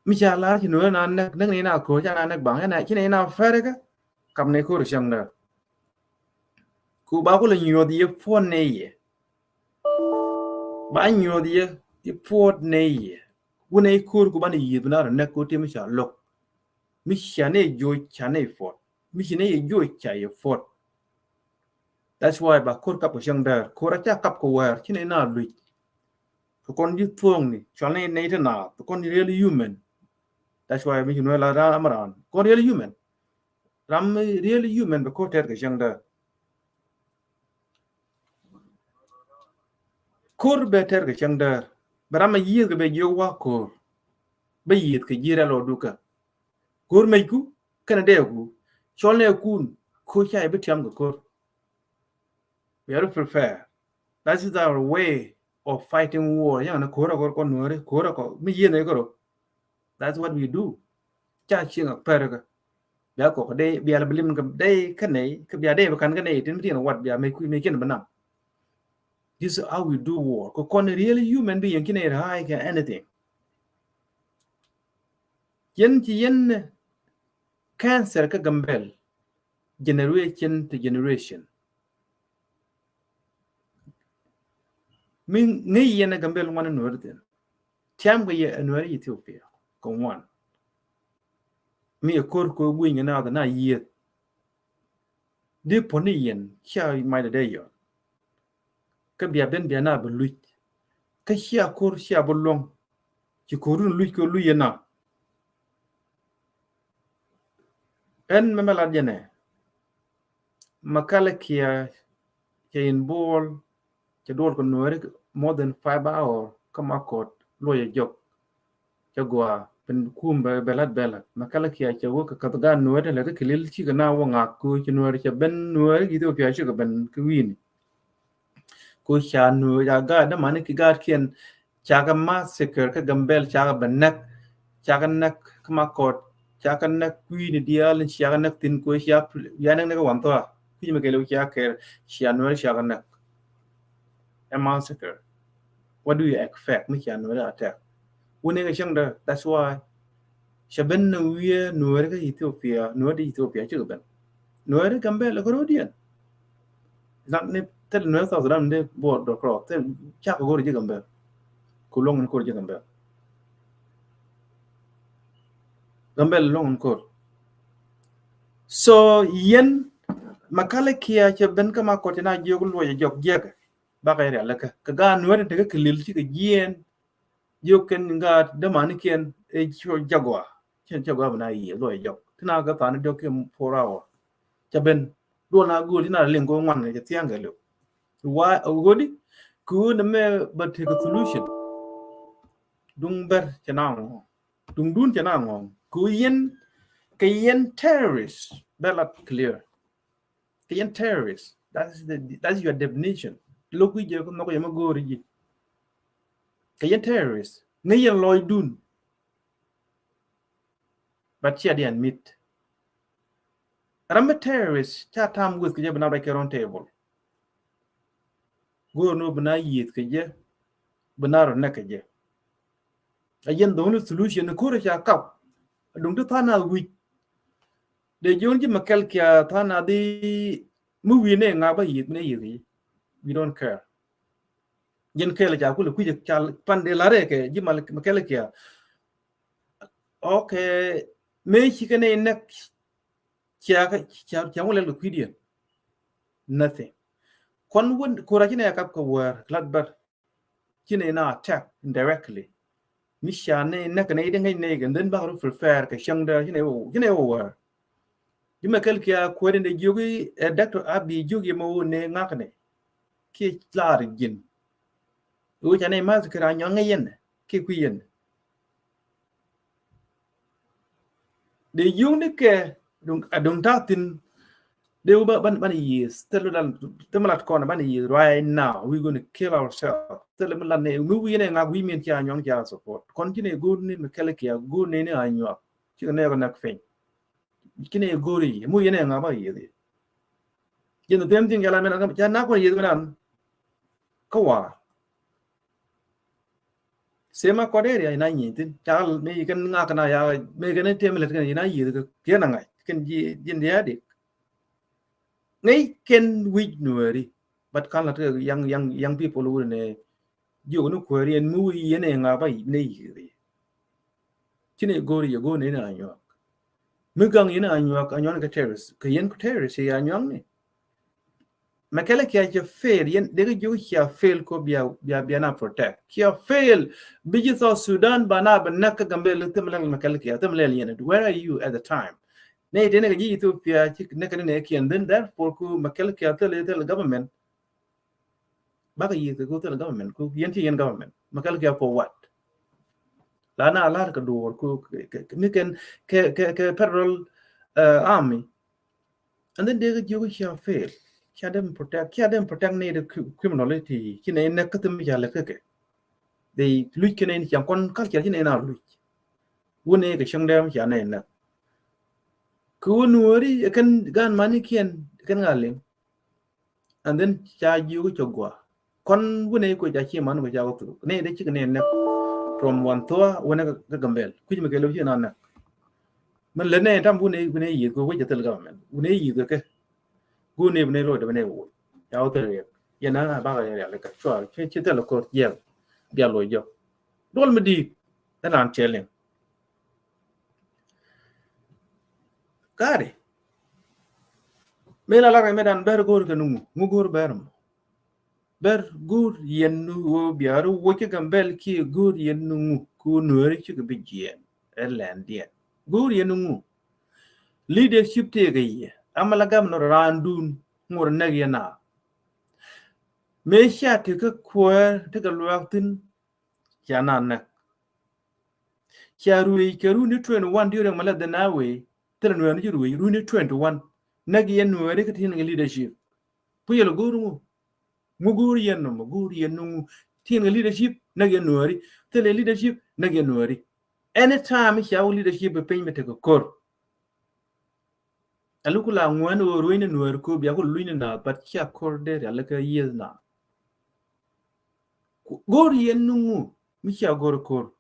Mi ca lar ci Nuääri na nɛk, nɛk ni na ko̱r ca na nɛk baŋ, ci nɛ na fɛr kä kap nɛ ko̱r cäŋ dä. Ku ba ku lɛ nyuɔth yɛ puɔt nɛ yɛ. Ba nyuɔth yɛ, yɛ puɔt nɛ yɛ. Wunɛ ko̱r ku ba ni yieth na rɔ nɛk ko̱r ti mi ca lo̱k. Mi ca nɛ joc ca nɛ puɔt. Mi ci nɛ yɛ joc ca yɛ puɔt. That's why ba ko̱r kap kɛ cäŋ däär. Ko̱r a ca kap kɛ wäär ci nɛ na luc. Kɛ kɔn ji̱ thuɔ̱ɔ̱ŋni cual nɛ nɛ te naath kɛ kɔn real human. That's why mi ci Nuäär la ram ran kɔn real human. Ram real human bɛ ko̱r tɛɛr kɛ cäŋ däär. Ko̱r bɛ tɛɛr kɛ cäŋ däär. Bɛ ram a yiëëth kɛ bɛ jiök wa ko̱r. Bɛ yiëëth kɛ ji̱ rɛl ɔ dukä. Ko̱r mecku kɛnɛ dɛɛku. Cɔl nɛ kun ko̱ ca i̱ bi tiam kɛ ko̱r. We are prepared. That is our way of fighting war. Yaŋ ni ko̱r a kɔr kɔn Nuääri, ko̱r a kɔr mi yiëëth nɛ kɔr. That's what we do. Ca cieŋ a pɛr kä. Bia kɔk dee, bia la bi lim kɛ dee kä nɛy, kä bia dee bi kan kä nɛy, tin bi tin wat bia mɛ kui̱ mɛ kiɛn bi nam. This is how we do war. Kɛ kɔn real human being kiɛn ɛ rai kɛ anything. Yɛn ci yɛn cancer kä Gambel, generation to generation. Mi ŋäc yɛn ɛ Gambel ŋuan ɛ Nuɛr thin. Tiam kɛ yɛ ɛ Nuɛr Ethiopia kɛ ŋuan. Mi ɛ kor kɛ gui̱ny kɛ naath na yieth. Di puɔ̱ni yɛn cia mac dɛ dee yɔn. Kä bia ben bia na bi luc. Kä cia kor cia bi luɔ̱ŋ. Ci korun luc kɛ luc yɛn na. Ɛn mɛmɛ lat jɛnɛ. Makalikia cɛ in buɔl, cɛ duɔl kɛ Nuɛri more than five hour kä Makɔt luɔyɛ jɔk. Cɛ gua ben kum bɛ, bɛ lat bɛ lat. Makalikia cɛ wä kɛ kath gaat Nuɛri lɛ kä kilil cikɛ na wä ŋak ku ci Nuɛri cɛ ben Nuɛri Ethiopia cikɛ ben kä wi̱ni. Ku ca Nuɛri ca gaat dämani ki gaat kiɛn cakɛ massacre kä Gambel cakɛ bɛ näk, cakɛ näk kä Makɔt, cakɛ näk kui̱ni diaal, cakɛ näk thin ku ca ya näk näk wan thɔa. Kui̱ mɛ kɛlɛ ca kɛr ca Nuɛri cakɛ näk. Ɛ massacre. What do you expect mi ca Nuɛri attack? Wuni kɛ cäŋ dä, that's why. Cɛ ben ni wi̱i̱ Nuɛri kä Ethiopia, Nuɛri Ethiopia cikɛ ben. Nuɛri Gambel kɛ rɔ̱diɛn. Not ni thil Nuɛri South Sudan ni border cross, thil cak go̱r ji̱ Gambel. Ku luɔ̱ŋ in kor ji̱ Gambel. Gambel luɔ̱ŋ in kor. So yɛn Makalikia cɛ ben kä Makɔt cɛ na jiök luɔc jɔk jiɛk. Bakɛ rial lɛ kä. Kɛ gaat Nuɛri tekɛ kilil cikɛ jiɛn. Jiök kɛn gaat dämani kiɛn ɛ cɔ jagua. Cɛn cagua bi na yiëë luɔc jɔk. Ti na kɛ thani dɔk kiɛ four hour. Cɛ ben. Duɔl na go̱o̱l ti na liŋ go̱o̱l ŋuan kɛ cɛ thia̱ŋ kɛ liw. Wa, a wä godi, ku ni mɛ ba tekɛ solution. Duŋ bɛr cɛ na ŋɔŋ. Duŋ dun cɛ na ŋɔŋ. Ku yɛn, kɛ yɛn terrorist, bɛ la clear. Kɛ yɛn terrorist, that's the, that's your definition. Lo̱k wi̱c jɛ kɛ nhɔk yɛ mɛ go̱o̱ri ji̱. Kɛ yɛn terrorist, ŋäc yɛn lɔcdun. But cia di admit. Ram mi terrorist ca tam with kɛ jɛ bi na rɛc kɛ round table. Go̱o̱r ni bi na yieth kɛ jɛ, bi na rɔ nɛk kɛ jɛ. A yɛn the only solution ni ko̱r ca kap. A duŋ ti tha̱a̱ŋ na wi̱c. Dee jiɔn ji̱ Makalikia tha̱a̱ŋ na di mi wi̱i̱ ni ŋa ba yieth, mi ni yieth kɛ jɛ. We don't care. Jɛn kɛɛl ca kulɛ kui̱c ca pan dee la̱rɛ kɛ ji̱ Makalikia. Okay, mëë cikɛ ni näk cia kä cia cia ŋu lɛl kɛ kui̱diɛn. Nothing. Kuan wun kura ci ni a kap kɛ wäär lat bär. Ci ni na attack indirectly. Mi cia ni näk ni di ŋäc ni kɛ, and then bak ru prepare kɛ cäŋ dä ci ni wä, ci ni wä wäär. Ji̱ Makalikia kuäär in dee jiök i̱, eh, Doctor Abiy jiök yɛ mɛ wä ni ŋak ni. Kiɛ lar ji̱n. Wä ca ni massacre a nyɔŋ yɛn kiɛ kui̱ yɛn. Dee yuŋni kɛ duŋ, a duŋ ta̱thi̱n. Dee wä ba, ban, ban yieth. Thil mi lat, thil mi lat kɔn ban yieth right now. We gonna kill ourselves. Thil mi lat ni, mi wi̱i̱ ni ŋak wi̱i̱ min cia nyɔŋ cia support. Kɔn ci ni go̱o̱r ni Makalikia, go̱o̱r ni ni a nyuak. Ci kɛ ni kɛ näk piny. Ci ni go̱o̱r i̱, mi wi̱i̱ ni ŋak ba yieth i̱. Jɛn the same thing, yala mɛn, ca nak kɔn yieth mɛn an. Kä wa. Sema kɔdɛ ria ina nyi tin. Ca mi kɛn ŋa kɛn a ya, mi kɛn tem lɛt kɛn ina yieth kɛ, kɛn a ŋa̱c. Kɛn ji̱, ji̱n diadik. Ŋäc kɛn wi̱c Nuɛri. But kan lat kɛ young, young, young people wun ni jiök ni kuääri ɛn mi wi̱i̱ yɛn ɛ ŋa ba yi̱ ni yi̱. Ci ni go̱o̱ri yɛ go̱o̱r ni ni a nyuak. Mi gaŋ yɛn a nyuak, a nyuak ni kɛ terrorist. Kɛ yɛn kɛ terrorist yɛ a nyuak ni. Makalikia cia fail, yɛn dee kɛ jiök cia fail ko bia, bia, bia na protect. Cia fail, bi ji̱ South Sudan ba na bi näk kä Gambel thim lɛl Makalikia, thim lɛl yɛn. Where are you at the time? Ni tini kɛ ji̱ Ethiopia, ci ni kɛ ni ni kiɛn, then therefore ko Makalikia thil, thil government. Bakɛ yieth kɛ ku thil government, ku yɛn ci yɛn government. Makalikia for what? La na lar kɛ duɔr ku kɛ, kɛ, kɛ, mi kɛn kɛ, kɛ, kɛ federal, uh, army. And then dee kɛ jiök cia fail. Cia dem protect, cia dem protect ni de cri-, criminality. Ci ni nɛ kä thim ca lɛ kɛ kɛ. Dee luc kɛ ni ciaŋ kɔn culture ci ni na luc. Wun ni kɛ cieŋ dem cia ni nɛ. Kɛ wä nuɔ̱ɔ̱ri ɛ kɛn gaan manikiɛn ɛ kɛn ŋa̱ liŋ. And then ca jiök cɛ gua kɔn wä nɛ kuɛ ca ci man kuɛ ca wä thuk nɛ dee cik nɛ nɛk. From wan thua wä nɛ kä Gambɛl kui̱c mi kɛ lɛ wä ci na nɛk. Mɛ lɛ nɛ tam wä nɛ wä nɛ yieth kuɛ wä cɛ thil government wä nɛ yieth kɛ kɛ. Wä nɛ wä nɛ lɔc dee wä nɛ wä ca wä thil riɛk. Yɛn na bakɛ riɛk kɛ cuar ci thil kɔr jiɛl. Bia lɔc jɔk duɔl mi di̱i̱t. Ɛn raan cɛ liŋ. Kari. Mëë la lar kɛ mëë dan bɛr go̱o̱r kɛ nuŋu ŋu go̱o̱r bɛr mɔ. Bɛr go̱o̱r yɛn nu wä biaru wä ci Gambɛl kiɛ go̱o̱r yɛn nuŋu ku nuɔri ci kɛ bi jiɛn. Ɛ lɛn diɛn go̱o̱r yɛn nuŋu. Leadership tëëkɛ yɛ ama la governor raan dun ŋur nɛk yɛn a. Mëë cia ti kä kuäär ti kɛ luaak thin. Cia na nɛk. Cia ruëëc kɛ runi twenty one diöriɛŋ mɛ lɛ dhin a wee. Thilɛ nuɛɛni ci ruëëc runi twenty one. Nɛk yɛn nuɛɛri kä tin kɛ leadership. Ku yɛl go̱o̱r ŋu. Ŋu go̱o̱r yɛn nɔmɔ go̱o̱r yɛn nɔmɔ. Tin kɛ leadership nɛk yɛn nuɛɛri. Thilɛ leadership nɛk yɛn nuɛɛri. Anytime cia wä leadership bɛ piny bɛ tekɛ kor. Ɛ luk la ŋuɛn ɣöö ruëëny ni nuɛɛr kööb bia ku luny ni naath but cia kor dee rial kä yieth na. Go̱o̱r yɛn ni ŋu mi cia go̱o̱r kor.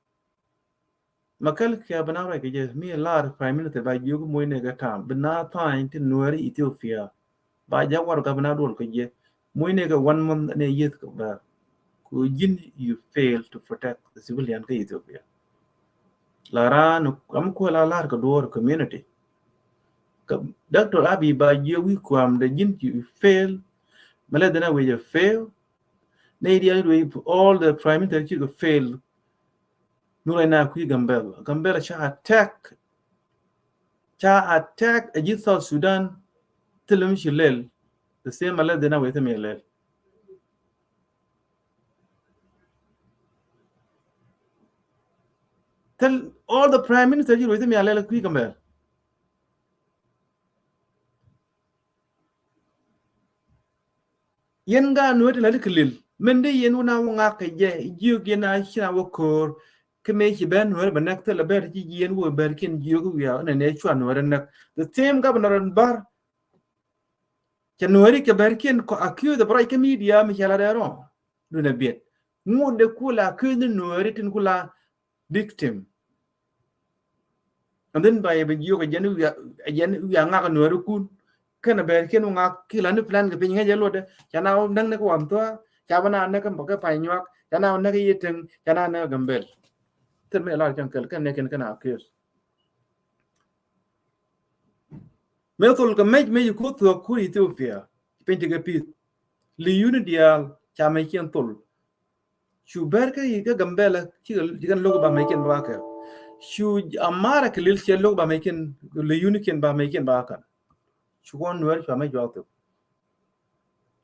Ma kɛl kia bi na ruac kɛ jɛ mi lar prime minister ba jiök moc nɛ kɛ tam bi na tha̱a̱ny ti nuɛɛr Ethiopia. Ba jak warɛga bi na duɔl kɛ jɛ. Moc nɛ kɛ one month nɛ yieth kɛ bɛr. Ku ji̱n you fail to protect the civilian kä Ethiopia. La raan am kuɛ la lar kɛ duɔr community. Kɛ Doctor Abiy ba jiɛ wi̱i̱ kuam dɛ ji̱n you fail. Mɛ lɛ dhin a wecɛ fail. Nɛ idiɛ wec all the prime minister cikɛ fail. Mi ruac na kui̱ Gambɛl Gambɛl ca attack. Ca attack a ji̱ South Sudan. Thilɛ mi ci lɛl. The same a lɛ dhin a wec thim yɛ lɛl. Thil all the prime minister ci ruac thim yɛ lɛl a kui̱ Gambɛl. Yɛn gaat nuɔ̱ɔ̱ri ti la ti kɛ lil mɛn dee yɛn wä na wä ŋak kɛ jɛ jiök yɛn a ci na wä ko̱o̱r. Kä mëë ci bɛn nuɔ̱ɔ̱ri bɛ näk thilɛ bɛr ci jiɛn wä bɛr kiɛn jiök wiaa nɛ nɛ cua nuɔ̱ɔ̱ri näk. The same governor in bar. Cɛ nuɔ̱ɔ̱ri kɛ bɛr kiɛn kɔ accuse the bright kä media mi cɛ la dee rɔ. Dun a biɛt ŋut de kula accuse ni nuɔ̱ɔ̱ri tin kula victim. And then ba yɛ bi jiök a jɛn wiaa ŋak nuɔ̱ɔ̱ri kun. Kɛn a bɛr kiɛn wä ŋak ki la ni plan kɛ piny ŋäc jɛ luɔtdɛ ca na wä näk ni kɛ wan thua̱a̱. Ca bä na näk kɛ mbɔk kɛ pany nyuak ca na wä näk kɛ yiëë teŋ ca na näk kɛ Gambɛl. Thil mi lar cäŋ kɛl kɛn nɛ kɛn kɛn a kiɛth. Mëë thol kɛ mec mec ku thuɔk ku Ethiopia. Piny ti kɛ pith. Li yuni diaal ca mec ciɛn thol. Cu bɛr kä yi kä Gambɛl ci kɛn lo̱k ba mec kiɛn ba kɛ. Cu Amara kɛ lil cɛ lo̱k ba mec kiɛn li yuni kiɛn ba mec kiɛn ba kɛ. Cu kɔn nuɛr cua mec juak thok.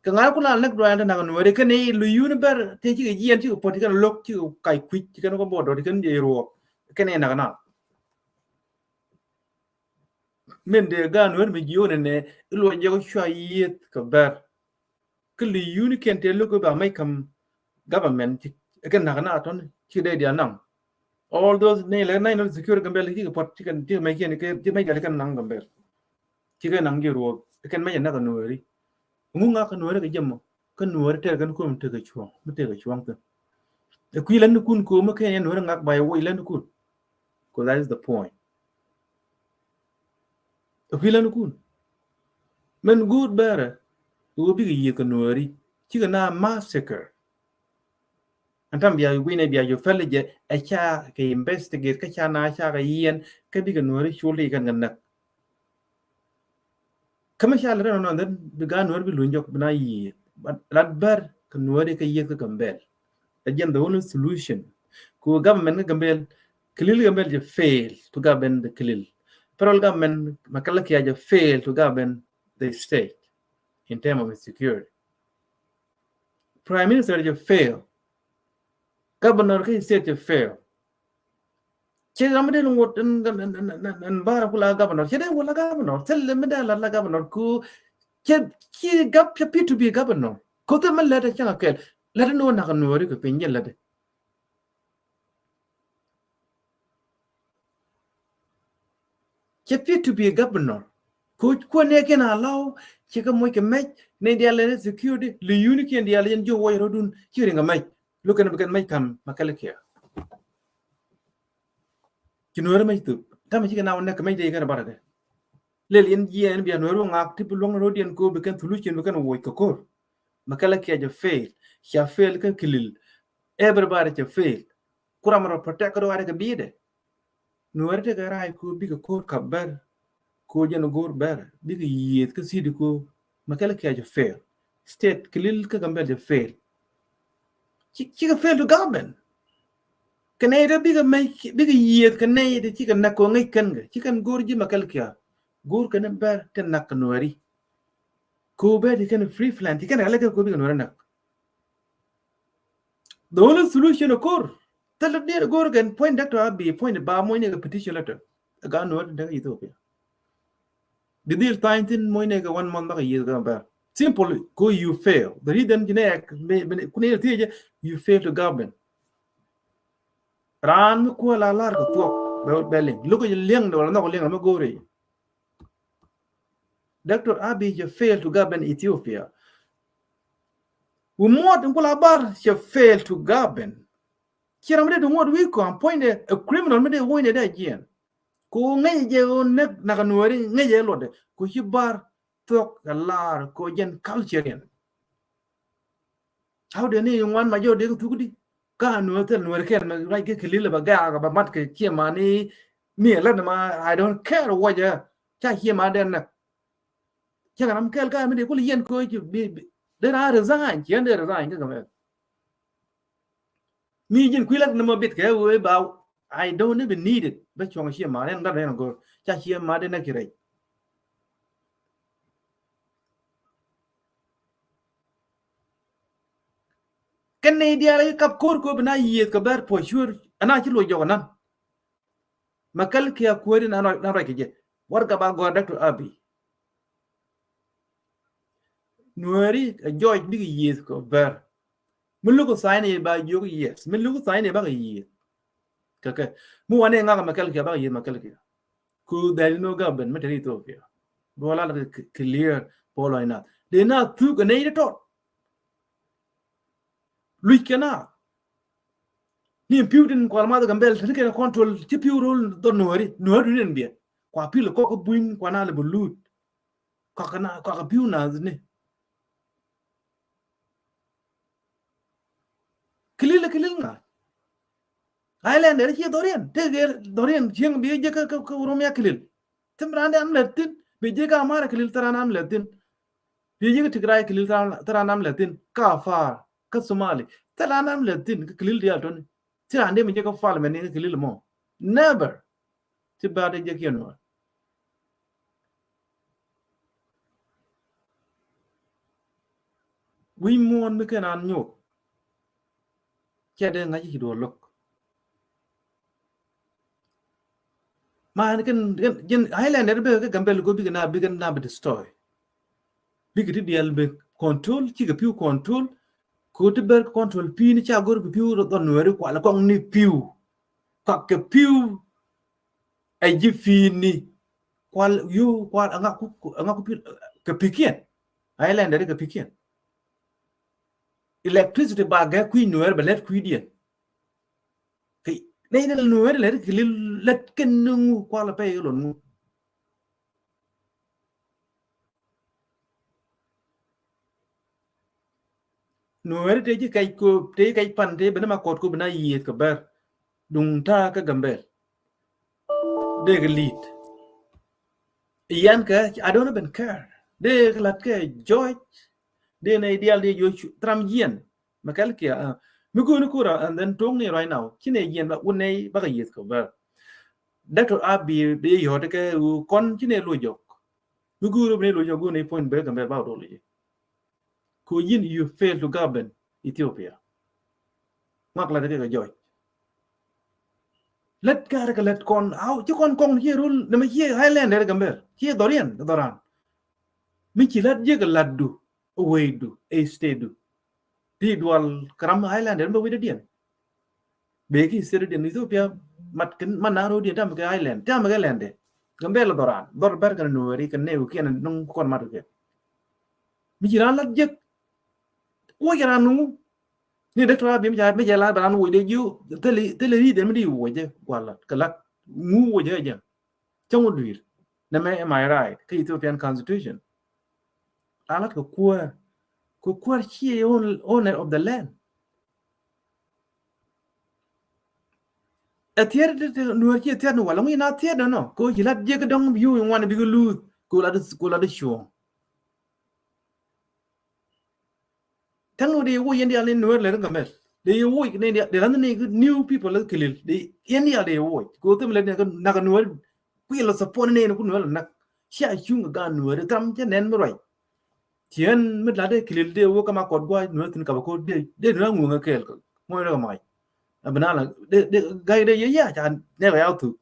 Kɛ ŋa̱r ku la näk duaɛn te nak nuɛri kɛn i̱ li yuni bɛr te cikɛ jiɛn cikɛ puɔt cikɛn lo̱k cikɛ kac kui̱c cikɛn kɔ bɔt dɔt cikɛn jɛ ruɔk. Kɛn i̱ nak na. Min dee gaan wär mi jiök nɛ nɛ i̱ luɔc jɛ kɔ cua yieth kɛ bɛr. Kä li yuni kɛn tëë lo̱k ba mec kam government ci kɛ nak na tɔn ci dee dial naŋ. All those nɛ lɛ national security Gambɛl ci kɛ puɔt ci kɛ mec kɛn ci mec dial kɛn naŋ Gambɛl. Ci kɛ naŋ ji̱ ruɔk kɛn mec a nak a nuɔri. Ŋu ŋak a nuɔri kɛ jɛ mɔ. Kä nuɔri tɛr kɛn kum tekɛ cuɔ̱ŋ mi tekɛ cuɔ̱ŋ thin. Ɛ kui̱ lɛn ni kun ko̱o̱m kä yɛn nuɔri ŋak ba yɛ woc lɛn ni kun. 'Cause that is the point. Ɛ kui̱ lɛn ni kun. Mɛn guut bɛrɛ ɣöö bikɛ yiëë kɛ nuɔri cikɛ na massacre. Ɛn tam bia gui̱n ɛ bia jɔ pɛl jɛ ɛ ca kɛ investigate kä ca na ca kɛ yiɛn kä bikɛ nuɔri cul ti kɛn kɛ näk. Kä mi ca lɛ rɛn nɔn dhɛn bi gaat nuɔr bi luny jɔk bi na yiëë lat bär kɛ nuɔri kɛ yiëth kä Gambɛl. Ɛ jɛn the only solution. Ku government kä Gambɛl, Kilil Gambɛl jɛ fail to govern the Kilil. Federal government Makalakia jɛ fail to govern the state in term of security. Prime Minister jɛ fail. Governor kä state jɛ fail. Cɛ ram mi dee ni ŋot ɛn bara ku la governor cɛ dee wä la governor thil mi dee la la governor ku cɛ ci gap cɛ P two P governor ku thil mi lɛt ɛ cäŋ a kɛl lɛt ni wä nak nuɔri kɛ piny jɛ lɛt. Cɛ P two P governor Ko kuɔn ni kɛn a law, ci kɛ moc kɛ mɛc, ni dial ni security, li yuni kiɛn dial yɛn ji̱ wɔc rɔdun, ci ring kɛ mɛc. Luk kɛn bi kɛn mɛc kam Makalkia. Ci Nuɛri mɛc thuk. Tam ci kɛ na wä nɛk kɛ mɛc dee kɛn bara kɛ. Lel yɛn jiɛn bia Nuɛri wä ŋak ti bi luɔŋ rɔdiɛn ko bi kɛn solution bi kɛn wɔc kɛ kor. Makalkia jɛ fail. Ca fail kɛ Kilil. Everybody ca fail. Kuram rɔ protect kɛ dɔwari kɛ bi̱i̱dɛ. Nuɛri tekɛ rac ko bikɛ kor kap bɛr. Ko jɛn go̱r bɛr bikɛ yieth kä city ko. Makalkia jɛ fail. State Kilil kä Gambel jɛ fail. Ci, cikɛ fail to govern. Kɛ nɛy tɔ bikɛ mec, bikɛ yieth kɛ nɛy tɔ cikɛ nak ko ŋäc kɛn kɛ. Ci kɛn go̱r ji̱ Makalkia. Go̱r kɛn bɛr tɛ nak kɛ Nuɛri. Ko bɛr ti kɛn free plan ti kɛn kɛ lɛ kɛ ko bikɛ Nuɛri nak. The only solution of course, thil dier go̱r kɛn point Doctor Abiy point ba moc ni kɛ petition letter. Ɛ gaa Nuɛri dek Ethiopia. Bi dhil tha̱a̱ny thin moc ni kɛ one month bak yieth kɛ bɛr. Simple ko you fail. The reason jine ɛ kun yɛ thiecɛ you fail to govern. Raan mi kuäl a lar kɛ thuɔk bɛ liŋ. Luk kɛ liŋ dɛ wala nhɔk liŋ dɛ mi go̱r i̱. Doctor Abiy jɛ fail to govern Ethiopia. Wi muɔt in kula bar jɛ fail to govern. Ci ram mi dee ti ŋuɔt wi̱i̱ kɔn puɔ̱nydɛ ɛ criminal mi dee wuɔ̱nydɛ dee jiɛn. Ku ŋäcɛ jɛ ɣöö näk nak Nuɛri ŋäcɛ luɔtdɛ ku ci bar thuɔk kɛ lar kɛ jɛn culture in. How dee ni ŋuan ma jɔw dee kɛ thuk di ka Nuɛri thil Nuɛri kɛn mɛ rac kɛ Kilil bɛ gɛ̈ɛ̈k bɛ mat kɛ ciɛ mani mi lät ma I don't care what. Ca ciɛ ma dee näk. Cä kɛ ram kɛl ka mi dee kul yɛn kɛ ci bi dee na resign ci ɛn dee resign kä kɛ mɛ. Mi ji̱n kui̱ lak ni mɔ bit kɛ wee ba I don't even need it. Bä cuɔ̱ŋ ciɛ ma rɛn gat rɛn go̱r ca ciɛ ma dee na ki rɛc. Kɛn ni diaal kap ko̱r ko̱ bi na yieth kɛ bɛr puɔ̱ cuer ɛn a ci luɔc jɔk ɛnan. Makalkia kuäri na ruac kɛ jɛ warɛga ba gɔaa Doctor Abiy. Nuɛri ɛ jɔc bikɛ yieth kɛ bɛr. Mi luk kɛ tha̱a̱ny ni ba jiök yes. Mi luk kɛ tha̱a̱ny ni bakɛ yieth. Kɛ kɛ mi wanɛ ŋak Makalkia bakɛ yieth Makalkia. Ku there is no government mi te Ethiopia. Bi wä lat kɛ clear polo ina dee na thuk ɛ nɛy ti tɔt. Luc kɛ na ni pi̱w tin kual math Gambel tin kɛn control ci pi̱w rol dhɔ Nuɛri Nuɛri duni ɛn biɛ kua pil kɔk kä buny kua na lɛ bi lut. Kɔk na kɔk pi̱w na ni Kilil Kilil ŋa. Island deri ci dhɔriɛn te dhɔriɛn cieŋ bi jɛ kä Oromia Kilil. Thim raan dee an lɛ thin bi jɛ kä Amara Kilil thil raan an lɛ thin. Bi jɛ kä Tigray Kilil thil raan an lɛ thin kä Afar kä Somali thil raan an lɛ thin kä Kilil diaal tɔni. Thil raan dee mi jɛ kä parliament ni kä Kilil mɔ. Never. Ci bäär dee jek yɛn wä. Wi̱i̱ muɔ̱ɔ̱n mi kɛn an nyuɔk. Cɛ dee ŋa̱c ci duɔl lo̱k. Man kɛn jɛn Island dee bɛ kɛ Gambel go̱ bikɛ na bikɛ na bi destroy. Bikɛ ti diɛl bɛ control cikɛ pi̱w control. Ko ti bɛr control pi̱i̱ni ca go̱r kɛ pi̱w dhɔn Nuɛri kual kɔŋ ni pi̱w. Kɔk kɛ pi̱w. Ɛ ji̱ pi̱i̱ni kual yu kual aŋa ku aŋa ku pi̱i̱ kɛ pi̱kiɛn. Island dee kɛ pi̱kiɛn. Electricity ba gɛ kui̱ Nuɛri bɛ lɛt kui̱diɛn. Kɛ nɛy ni Nuɛri lɛt kɛ li lɛt kɛn ni ŋu kual pɛ ilon ŋu. Nuɛri te ji̱ kɛc ko te ji̱ kɛc pan te ben ma kɔt ko ben a yiëëth kɛ bɛr. Duŋ ta̱a̱ kä Gambel. Dee kɛ li̱i̱t. Yan kɛ I don't even care. Dee kɛ lat kɛ George. Dee nɛ dial dee Joshua thram jiɛn. Mɛ kɛl kia mi go̱o̱ni kura and then tuɔ̱ŋ ni right now ci nɛ jiɛn ba wun nɛ bakɛ yiëëth kɛ bɛr. Doctor Abiy dee yɔ̱ɔ̱t kɛ kɔn ci nɛ lo jɔk. Mi go̱o̱ri bi nɛ lo jɔk go̱o̱ni puɔ̱ny bɛ Gambel ba wä dol ji̱. Ko yin you fail to govern Ethiopia. Mak lat kɛ kɛ George. Lät kar kɛ lät kɔn aw ci kɔn kɔn ci rul nɛ mɛ ci Island dee Gambel ci dhɔriɛn dhɔran. Mi ci lat jiɛ kɛ lat du. Wecdu ɛ state du. Ti dual kɛ ram Island dee bɛ wecdä diɛn. Bee ki state diɛn Ethiopia mat kɛ mat na ro̱diɛn tam kɛ Island tam kɛ Island dee. Gambɛl dhɔran, dhɔr bɛr kɛn Nuɛri kɛn nɛy wä kiɛn nuŋ kɔn mat kɛ. Mi ci ran lat jek. Wä ci ran nuŋ. Ni dek tura bi mi ca, mi ca lat bɛ ran wä de jiu. Thili, thili ri de mi di wä jɛ. Wala kɛ lat. Ŋu wä jɛ jɛ. Cäŋ wä duir. Nɛ mɛ, am I right? Kɛ Ethiopian constitution. A lat kɛ kuäär. Kɛ kuäär ci owner, owner of the land. Ɛ thier ti, ti Nuɛr ci thier ni wala ŋuc na thier ni nɔ. Kɛ ɣöö ci lat jiäk dɔ̱ŋ bi yu ŋuan bi kɛ luth. Kɛ ɣöö lat, kɛ ɣöö lat cuɔ̱ɔ̱ŋ. Thaŋ ni wä dee yɛ woc yɛn diaal ni Nuɛr lɛ ri Gambɛl. Dee yɛ woc ni diaal, dee ran ni new people lɛ kilil. Dee yɛn diaal dee yɛ woc. Kɛ ɣöö thim lɛ ni nak Nuɛr. Kui̱ lɛ support ni ni ku Nuɛr lɛ nak. Cia cuŋ kɛ gaan Nuɛr tham cɛ nɛn mi ruac. Tiɛn mi la dee kilil dee wä kama kɔt gua̱c Nuɛr thin kaba ko̱r dee, dee Nuɛr ŋuŋ kɛɛl kɛ. Ŋuɔ̱c rɛ kɛ mac. A bi na la dee, dee ga̱y dee yɛ ya ca nɛk a yaw thuk.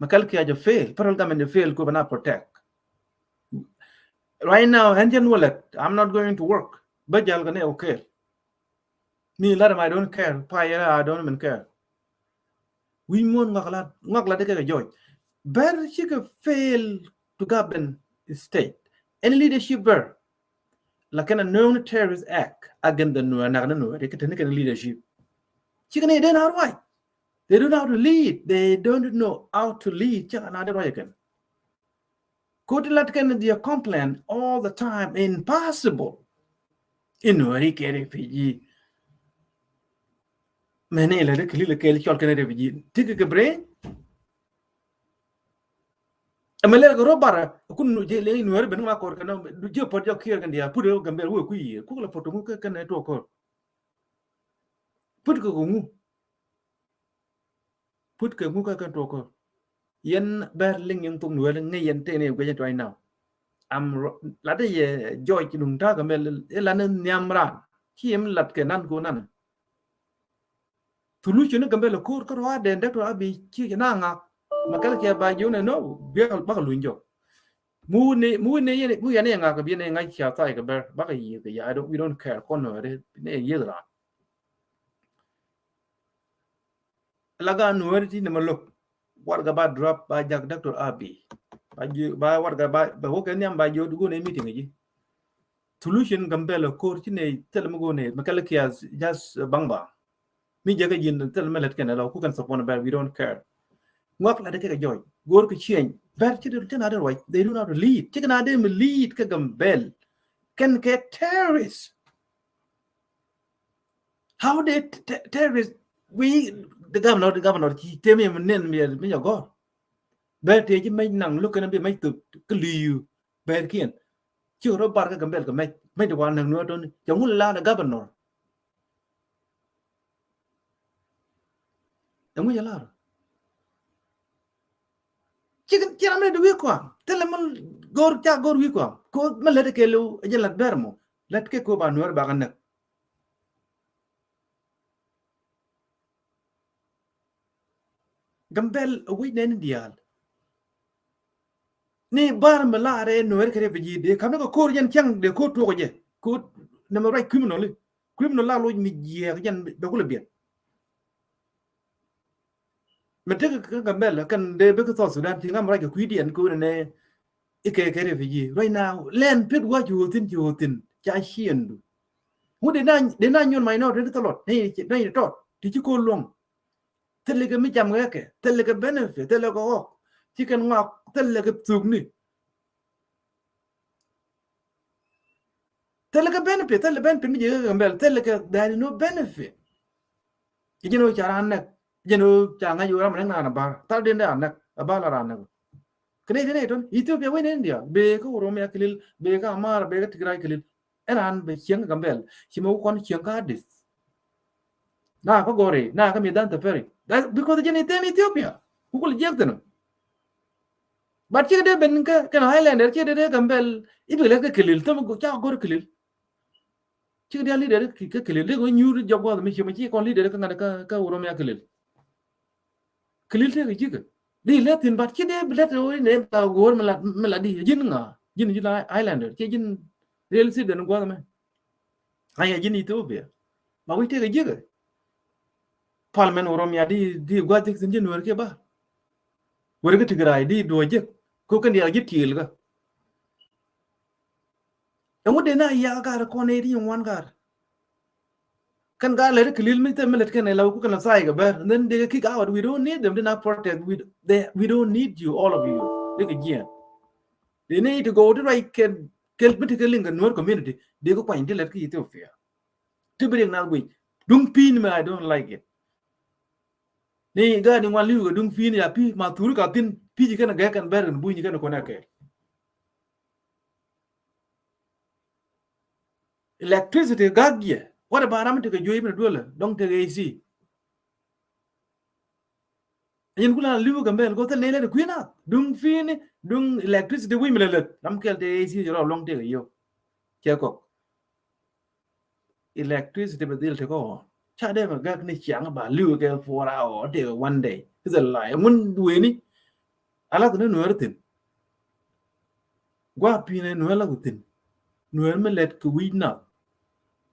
Mɛ kɛl kia jɛ fail, federal government jɛ fail ku bɛ na protect. Right now, ɛn jɛn wä lɛt, I'm not going to work. Bä jal kɛ nɛ wä kɛɛl. Mi lat ɛmɛ, I don't care. Pa yɛrɛ, I don't even care. Wi̱i̱ muɔ̱n ŋɔak lat, ŋɔak lat dee kɛ kɛ jɔc. Bɛr cikɛ fail to govern state. Any leadership bɛr. Lakin a known terrorist act against the Nuer, nak ni Nuer, dee kɛ teni kɛ leadership. Cikɛ ni dee na ruac. They don't know how to lead. They don't know how to lead. Cikɛ na dee ruac kɛn. Koti lat kɛn their complain all the time. Impossible. In Nuɛri kɛ refugee. Mɛni lɛ dee kili lɛ kɛɛl cɔl kɛn refugee. Tikɛ kɛ brain. Ɛmɛ lɛ kɛ rɔ bara. Kun nu jɛ lɛ Nuɛri ben ma kɔr kɛn. Du jɛ pɔt jɔ kiɛr kɛn dia. Put ɛ Gambɛl wee kui̱ yiër. Kuk lɛ pɔt ŋu kɛ kɛn ɛ tuɔk kɔr. Put kɛ kɛ ŋu. Put kɛ ŋu kɛ kɛn tuɔk kɔr. Yɛn bɛr liŋ yɛn thok Nuɛr ŋäc yɛn tëë ni guic yɛn tuany now. Am lat yɛ jɔc nuŋ ta̱a̱ kɛ mɛl ilan ni nhiam raan. Ci yɛn lat kɛ nan ko nan. Solution ni Gambɛl ko̱r kä ruaadɛ Doctor Abiy ci na ŋak. Ma kɛl kiɛ ba jiw nɛ no biɛ bakɛ luny jɔ. Mu ni, mu ni yɛn, mu yɛn ni ŋak kɛ biɛ ni ŋak cia thai kɛ bɛr bakɛ yiëth kɛ ya. I don't, we don't care kɔn Nuɛr ni yiëth raan. La gaan Nuɛr ti ni ma lo̱k. Warga ba drop ba jak Doctor Abiy. Ba jiw, ba warga ba, ba wä kɛ nhiam ba jiw dugu ni meeting ji. Solution Gambɛl ko̱r ci ni thil mi go ni ma kɛl kiɛ just baŋ ba. Mi jɛ kɛ ji̱n thil mi lät kɛn la ku kɛn support bɛr, we don't care. Ŋuak la dee kɛ jɔc. Go̱r kɛ change. Bɛr ci dee tin a dee ruac. They do not lead. Ci kɛn a dee mi lead kɛ Gambɛl. Kɛn kɛ terrorist. How they t-, t-, terrorist? We, the governor, the governor, he tell me, nen mi, mi jagor. Bɛr te ji mec naŋ lo̱k kɛn bi mec thop kɛ liu. Bɛr kiɛn. Ci rɔ bar kɛ Gambɛl kɛ mec. Mec de wa naŋ Nuɛr tɔni. Ca ŋun la na governor. Ɛŋu jɛ lar? Ci, ci ram ni di wi̱i̱ kɔam. Thilɛ mi go̱r ca go̱r wi̱i̱ kɔam. Ko mi lät kɛ liw, ɛ jɛ lat bɛr mɔ. Lät kɛ ko ba Nuɛr ba kɛ näk. Gambɛl a wi̱c nɛn diaal. Ni bar mi laarɛ Nuɛr kɛ refugee dee kam ni kɛ ko̱r jɛn cäŋ dee ko̱r tuɔk jɛ. Ko̱r nɛmɛ ruac criminal. Criminal la loc mi jiɛɛk jɛn bɛ kulɛ biɛt. Mi tek kɛ Gambɛl kɛn dee bek South Sudan ti ŋam ruac kɛ kui̱diɛn ko̱r nɛ ikɛ kɛ refugee. Right now, lɛn pet wa ci wä thin, ci wä thin, ca ciɛn du. Ŋut dee na, dee na nyuɔn minority tɔlɔt, nɛ, nɛ tɔt, ti ci ko̱r luɔ̱ŋ. Thilɛ kɛ mi cam kɛ kɛ, thilɛ kɛ benefit, thilɛ kɛ ɣɔk. Ci kɛn ŋɔak, thilɛ kɛ thukni. Thilɛ kɛ benefit, thilɛ benefit mi jɛ kɛ Gambɛl, thilɛ kɛ, there is no benefit. Jɛn ɣöö ca raan näk, jɛn ɣöö ca ŋa̱c ɣöö ram näk naan a bar, thal den dee a näk, a bar la raan näk. Kɛ nɛy, kɛ nɛy tɔn, Ethiopia wec nɛy diaal, bee kä Oromia kilil, bee kä Amara, bee kä Tigray kilil. Ɛn raan bɛ cieŋ kä Gambɛl, ci mɛ wä kɔn cieŋ kä Addis. Na kä Gori, na kä Midan Teferi. That because jɛn i̱ them Ethiopia. Ku kul jiɛk thin. But cikɛ dee ben kä, kɛn Highlander, cikɛ dee dee Gambɛl, i̱ bi lɛ kä kilil, them ca Gori kilil. Cikɛ dee leader kä kilil, dee kɛ nyuur jɔk guath mi ci, mi ci kɔn leader kä ŋa̱t kä, kä Oromia kilil. Kilil tekɛ ji̱kä. Di lɛ thin, but ci dee bi lɛ thin wä inɛ la go̱o̱r mi la, mi la di. Ji̱n ŋa? Ji̱n, ji̱n Highlander. Ci ji̱n real citizen gua̱th mɛ. Aya ji̱n Ethiopia. Ma wi̱c tekɛ ji̱kä. Parliament Oromia di, di gua̱th ji̱k thin ji̱n Nuɛr kiɛ ba. Wër kä Tigray di duɔ jek. Ko kɛn diaal ji̱ tiil kä. Ɛŋu dee na yak kar kɔn ɛ di ŋuan kar. Kɛn ka lɛt kɛ lil mi te mi lɛt kɛn ɛ la ku kɛn la sai kɛ bɛr. And then they kick out. We don't need them. They not protect. We, they, we don't need you, all of you. Dee kɛ jiɛn. They need to go to right kɛn kɛl mi te kɛ liŋ kɛ Nuer community. Dee kɛ kuany di lɛt kɛ Ethiopia. Ti bi riɛk na guic. Duŋ pi̱i̱n mi, I don't like it. Ni gaat ni ŋuan li̱w kɛ duŋ pi̱i̱n ya pi̱i̱ ma thuri ka thi̱n pi̱i̱ ji̱ kɛn gɛk kɛn bɛr kɛn buny ji̱ kɛn kɔn ɛ kɛɛl. Electricity gak yɛ. What about ram ti kɛ juey mi duɔlɛ dɔŋ ti kɛ A C. Yin kula li̱w kɛ mɛl ko thil ni lɛ ti kui̱ na duŋ pi̱i̱n ni duŋ electricity wi̱i̱ mi lɛ lät ram kɛl ti A C jɛ rɔ luɔŋ ti kɛ yio. Cɛ kɔk. Electricity bɛ dhil tekɛ ɣɔn ca dee mɛ gak ni ciaŋ ba li̱w kɛ four hour tëë one day. Is a lie. Ŋun dueeni a lath ni Nuɛr thi̱n. Gua̱a̱ pi̱n ɛ Nuɛr lath thi̱n. Nuɛr mi lɛt kɛ wi̱c nath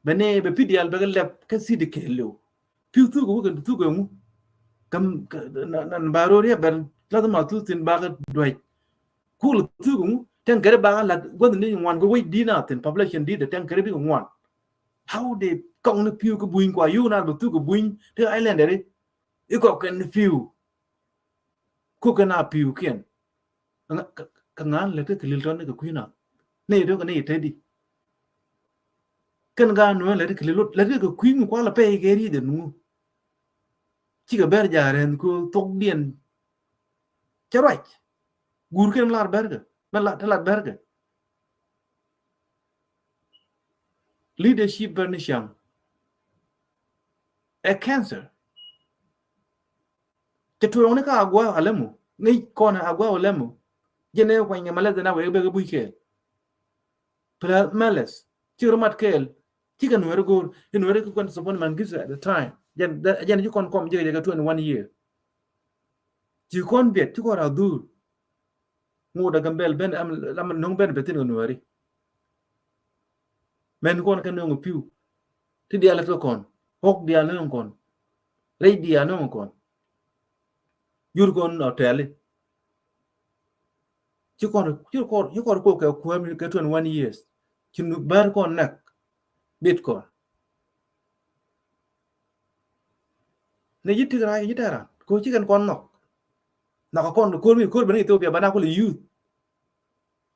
bɛ ni bɛ pi̱ diaal bɛ kɛ lɛp kä city kɛɛliw. Pi̱w thuk ɛ wä kɛ thuk ɛ ŋu. Kam nan ba ro̱r yɛ bɛr lath ma thuk thi̱n bakɛ duäc. Kul thuk ŋu tɛn kɛrɛ ba lat guath ni ŋuan kɛ wec di na thin population di tɛn kɛrɛ bi ŋuan. How they kɔŋ ni piu kɛ buny kua yuk na bɛ thuk kɛ buny ti island ri. Ikɔ kɛn ni piu kuk kɛn a piu kiɛn. Kɛ ŋan lɛ kɛ kɛ lil tɔn ni kɛ kui̱ na ni tɔn kɛ ni tɛ di. Kɛn ga nuɛ lɛ kɛ lil lɛ kɛ kui̱ ŋu kua la pɛ kɛ ri den ŋu. Cikɛ bɛr ja rɛn ko thok diɛn. Cɛ ruac. Guur kɛn mi lar bɛrkɛ mi lar te lar bɛrkɛ. Leadership bɛr ni ciaŋ ɛ cancer. Cɛ tuɔɔŋni ka agua alɛmu ŋi̱c kɔn agua alɛmu. Jɛn ɛ kuany ŋɛ malɛth na wee bek buc kɛɛl. Pla malice ci rumat kɛɛl. Cikɛ Nuɛri go̱o̱r i Nuɛri kɛ kuɛn support man gis at the time. Jɛn jɛn ci kɔn kɔm jikɛ jɛ kɛ twenty one year. Ci kɔn biɛt ci kɔn ra dhur. Ŋot a Gambɛl ben am lam no̱ŋ ben bethin kɛ Nuɛri. Mɛn kɔn kɛ no̱ŋ piu ti diaal kɛ kɔn ɣɔk diaal no̱ŋ kɔn rɛy diaal no̱ŋ kɔn. Jur kɔn ɔtɛli. Ci kɔn ci kɔn ci kɔn kok kɛ kuäm kɛ twenty one years. Ci nu bär kɔn näk bit kɔn. Ni ji̱ Tigray ji̱ tɛran ko ci kɛn kɔn nhɔk. Nhɔk kɔn ko̱r mi ko̱r ben Ethiopia bana kul youth.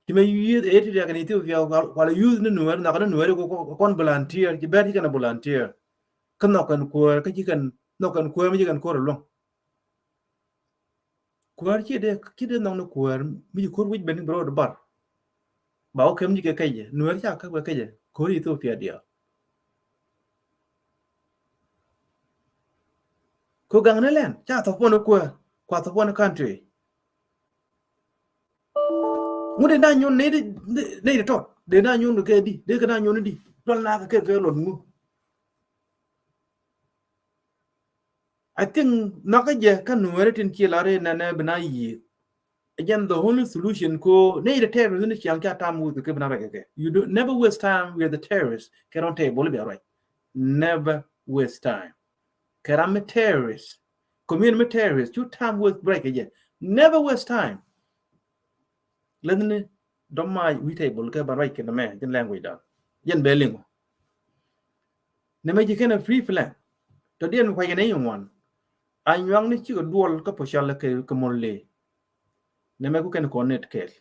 Ti mɛ youth eti diak ni Ethiopia kual youth ni Nuɛr nhɔk ni Nuɛr ko kɔn volunteer ci bär ci kɛn volunteer. Kä nhɔk kɛn kuäär kä ci kɛn nhɔk kɛn kuäär mi ci kɛn ko̱r luɔ̱ŋ. Kuäär ci dee ci dee nhɔk ni kuäär mi ci ko̱r wi̱c ben ni bi ro̱o̱d bar. Ba wä kɛm ji̱ kɛ kɛcɛ Nuɛr ca käp kɛ kɛcɛ ko̱r Ethiopia diaal. Ko gaŋ ni lɛn ca thɔpuɔn kuäär kua thɔpuɔn country. Ŋut dee na nyun ney di ney di tɔt dee na nyun kɛ di dee kɛ na nyun di dɔl na kɛ kɛ kɛ lɔt ŋu. I think nhɔkä jɛ kä Nuɛri tin ci lar in nɛnɛ bi na yiëë. Again, the only solution ko ni the terrorist ni ciaŋ ca tam with kɛ bi na rɛk kɛ. You do never waste time with the terrorist. Kɛ rɔn table bi a ruac. Never waste time. Kɛ ram mi terrorist. Community mi terrorist. Cu tam with break kɛ jɛ. Never waste time. Lɛthni dɔ̱ŋ ma wi̱i̱ table kɛ ban ruac kɛ nɛmɛ jɛn language dan. Jɛn bɛ liŋ. Nɛmɛ ji̱ kɛn a free plan. Tɔ diɛn mi kuac kɛ nɛ yi ŋuan. A nyuaŋni cikɛ duɔl kä Pocɔl kɛ kɛ Murle. Nɛmɛ ku kɛn kɔn nɛt kɛɛl.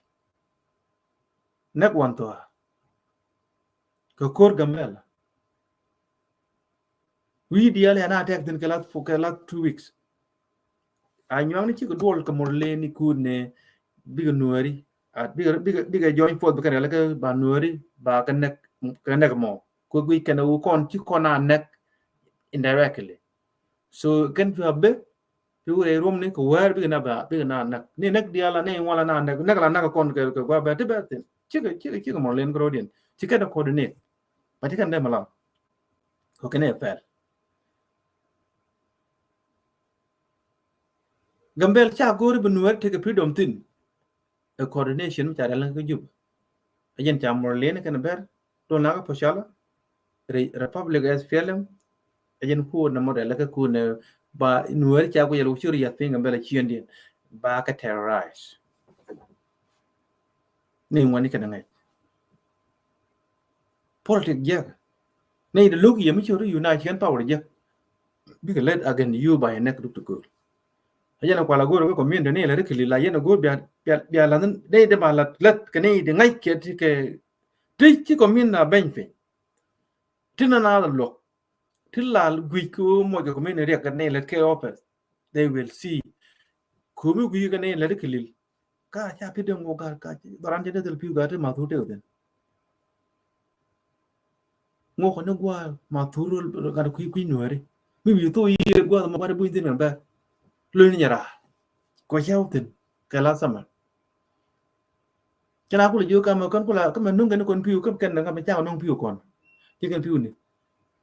Nɛk wan thɔa. Kɛ ko̱r Gambɛla. Wi̱i̱ diaal ya na tɛk thin kɛ last, kɛ last two weeks. A nyuaŋni cikɛ duɔl kɛ Murle ni kuut ni bikɛ Nuɛri. A bikɛ, bikɛ, bikɛ join force bikɛ rɛl kɛ ba Nuɛri ba kɛ nɛk, kɛ nɛk mɔ. Kɛ guic kɛn a wu kɔn ci kɔn a nɛk indirectly. So kɛn fi a bek Pi wurɛ ruɔm ni kɛ wäär bikɛ na ba bikɛ na näk ni näk diaal la ni ŋuan la na näk näk la näk kɔn kɛ kɛ gua bɛ ti bɛ thin. Cikɛ cikɛ cikɛ mɔ len kɛ rɔdiɛn cikɛ ni coordinate. Ba cikɛ ni dee malam. Kɔ kɛ ni pɛl. Gambɛl ca go̱o̱ri bi Nuɛr tekɛ freedom thin. A coordination mi ca rial kä Juba. A jɛn ca Murle ni kɛn bɛr don la kä Pocɔl. Re-, Republic S P L M. A jɛn kuɔt na mɔ rial kä kuɔt ni ba Nuɛri ca ku yɛl ku ci rial piny Gambɛl a ciɛn diɛn. ba kɛ terrorize. Ni ŋuani kɛn ŋa̱c politik jiäk. Ni di lo̱k yɛ mi ci ri unite kɛn power jiäk. Bikɛ led against you by next duk ti go̱o̱l. A yɛn a kual a go̱o̱r kɛ community ni lɛ ri kili la yɛn a go̱o̱r bia bia bia la ni di ma la lɛt kɛ ni di ŋa̱c kɛ ti kɛ ti ci community a beny piny. Ti na na luɔk ti la guic kɛ moc kɛ community riɛk kɛ ni lɛ kɛ office. They will see. Kumi guic kɛ ni lɛ ri kili. Ka ca pi den ŋuɔ gar ka dhɔran ca dee dhil piu gar ti ma thur teu thin. Ŋuɔ kɔ ni gua ma thur gar kui kui nuɛri. Mi mi thu yi gua ma gua de buin thin kan bɛ. Lui ni nyara. Kɔ ca thin kɛ la sama. Kɛn a kulɛ jiök kamɛ kɛn kulɛ kamɛ nuŋ kɛn kɔn piu kamɛ kɛn kamɛ ca nuŋ piu kɔn. Ci kɛn piu ni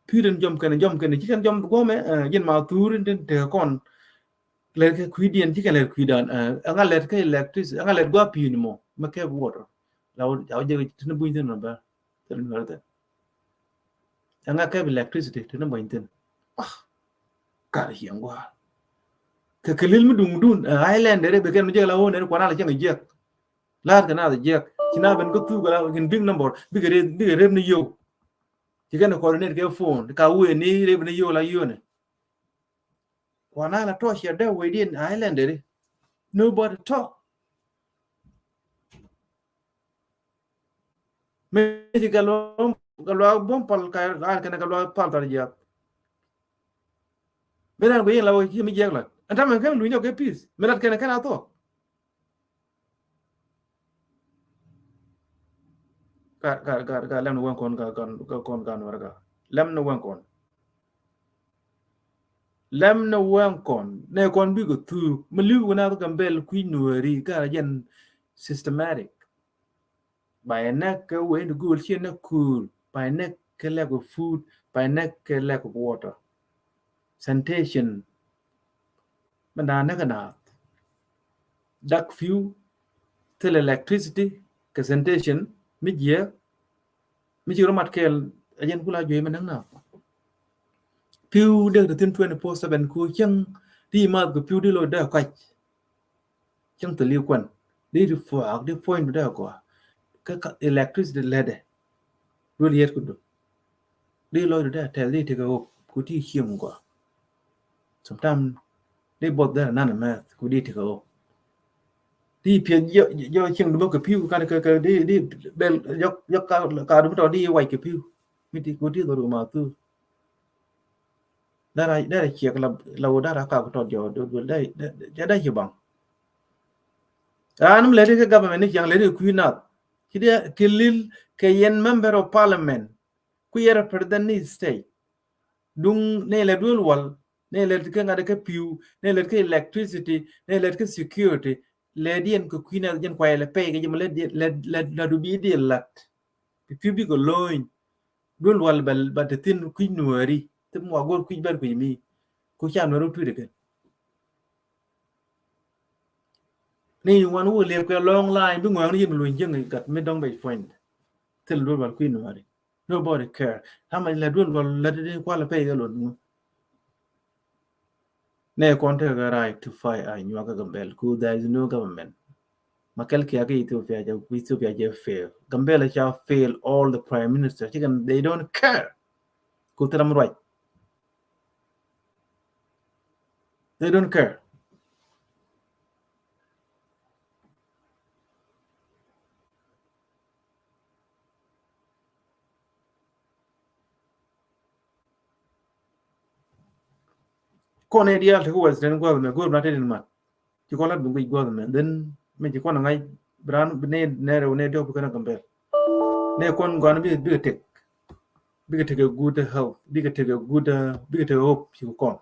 piu den jɔm kɛn jɔm kɛn ci kɛn jɔm guɔmɛ. Jin ma thur den te kɔn. Lɛr kɛ kui̱diɛn ci kɛn lɛr kui̱dan. Ɛŋa lɛr kɛ electricity ɛŋa lɛr gua piu ni mɔ mɛ kɛ water. La wä jɛ tin buny tin bɛ. Tin bɛ. Ɛŋa kɛ electricity tin buny tin. Ah. Kar hiɛŋ gua. Kɛ kɛ lil mi duŋ dun island dere bɛ kɛn mi jɛ la wä nɛn kuan ala cɛŋ jiɛk. La̱a̱t kɛ naath jiɛk ci na ben kä thuk ala in big number bikɛ rep bikɛ rep ni yow. Ci kɛn coordinate kɛ phone ka wee ni rep ni yow la yone. Kuana la tɔc yɛ dee wee din island ri. Nobody talk. Mi ci kɛ luak kɛ luak buɔm pal ka an kɛn kɛ luak pal tar jiɛk. Mi ran ku yin la wee ci mi jiɛk la ɛn tamɛ kɛn luny jɔ kɛ peace mi lat kɛn kɛn a thuɔk. Ka ka ka ka lɛm ni wɛn kɔn ka ka ka kɔn ka nuɔr ka lɛm ni wɛn kɔn. Lɛm ni wɛn kɔn nɛ kɔn bikɛ thuk mi li̱w wɛn a thuk Gambɛl kui̱ nuɔri ka jɛn systematic. Ba yɛ nɛk kɛ wee ni go̱o̱l ciɛ nɛk cool ba yɛ nɛk kɛ lack of food ba yɛ nɛk kɛ lack of water. Sanitation. Mɛ na nɛk naath dak pi̱w thil electricity kɛ sanitation mi jiɛ mi ci rumat kɛɛl. A jɛn kula juey mɛ nɛk naath pi̱w dek ti thin twenty four seven ku cieŋ di math kɛ pi̱w di lo dee kɔc. Cieŋ thil yi kuan di di puak di puɔ̱ny du dee kɔa kä electricity lɛdɛ. Duel yet kudu di lɔcdu dee tɛth di tekɛ ɣop ku ti cieŋ kɔa. Sometimes di buɔth dee nan mɛth ku di tekɛ ɣop. Di piɛth jɔ cieŋ du bä kɛ pi̱w kan kɛ kɛ di di bɛl jɔk jɔk ka ka du mi tɔ di wac kɛ pi̱w. Mi ti ku ti dhɔr ma thu. Dara dara ciek la la wo dara ka ko tɔt jɔ do do dai dai ci bang. Ran mi leti ke government ni ciang leti kui̱ nath ci dia kilil ke yen member of parliament ku yɛ represent ni state. Duŋ ne lɛ duel wal ne lɛ ke ŋa̱t ke piu ne lɛ ke electricity ne lɛ ke security. Lɛ diɛn ke kui̱ nath jɛn kuay lɛ pɛy ke jɛ ma lɛ lɛ lɛ du bi di lat. Bi piu bi ko lony. Duel wal bɛ bɛ te thin kui̱ nuɔri thim wa gor kui̱ bɛr kui̱ mi ku ca nuɔri tui̱ de kɛn. Ni wan wä liep kɛ long line bi ŋuɛŋ ni yim luny jiŋ gat mi dɔŋ bɛ point. Thil duel wal kui̱ nuɔri. Nobody care. Hama lɛ duel wal lɛ di kual pɛ yɛ lon ŋu. Nɛ kɔn tekɛ right to fight a nyuak kä Gambɛl ku there is no government. Ma kɛl kia kä Ethiopia jɛ Ethiopia jɛ fail. Gambɛl ca fail all the prime minister. Chicken they don't care. Ku thil ram ruac. They don't care. Kɔn ɛ diaal ti kä western gua̱th mɛ go̱o̱r na te din mat. Ci kɔn lat bi guic gua̱th mɛ then mi ci kɔn ŋa̱c bran bi ne nɛrɛ wä ne diɔk bi kɛn a Gambɛl. Ne kɔn guan bi bi tek bi kɛ tek a good health bi kɛ tek a good bi kɛ tek a hope ci kɔn.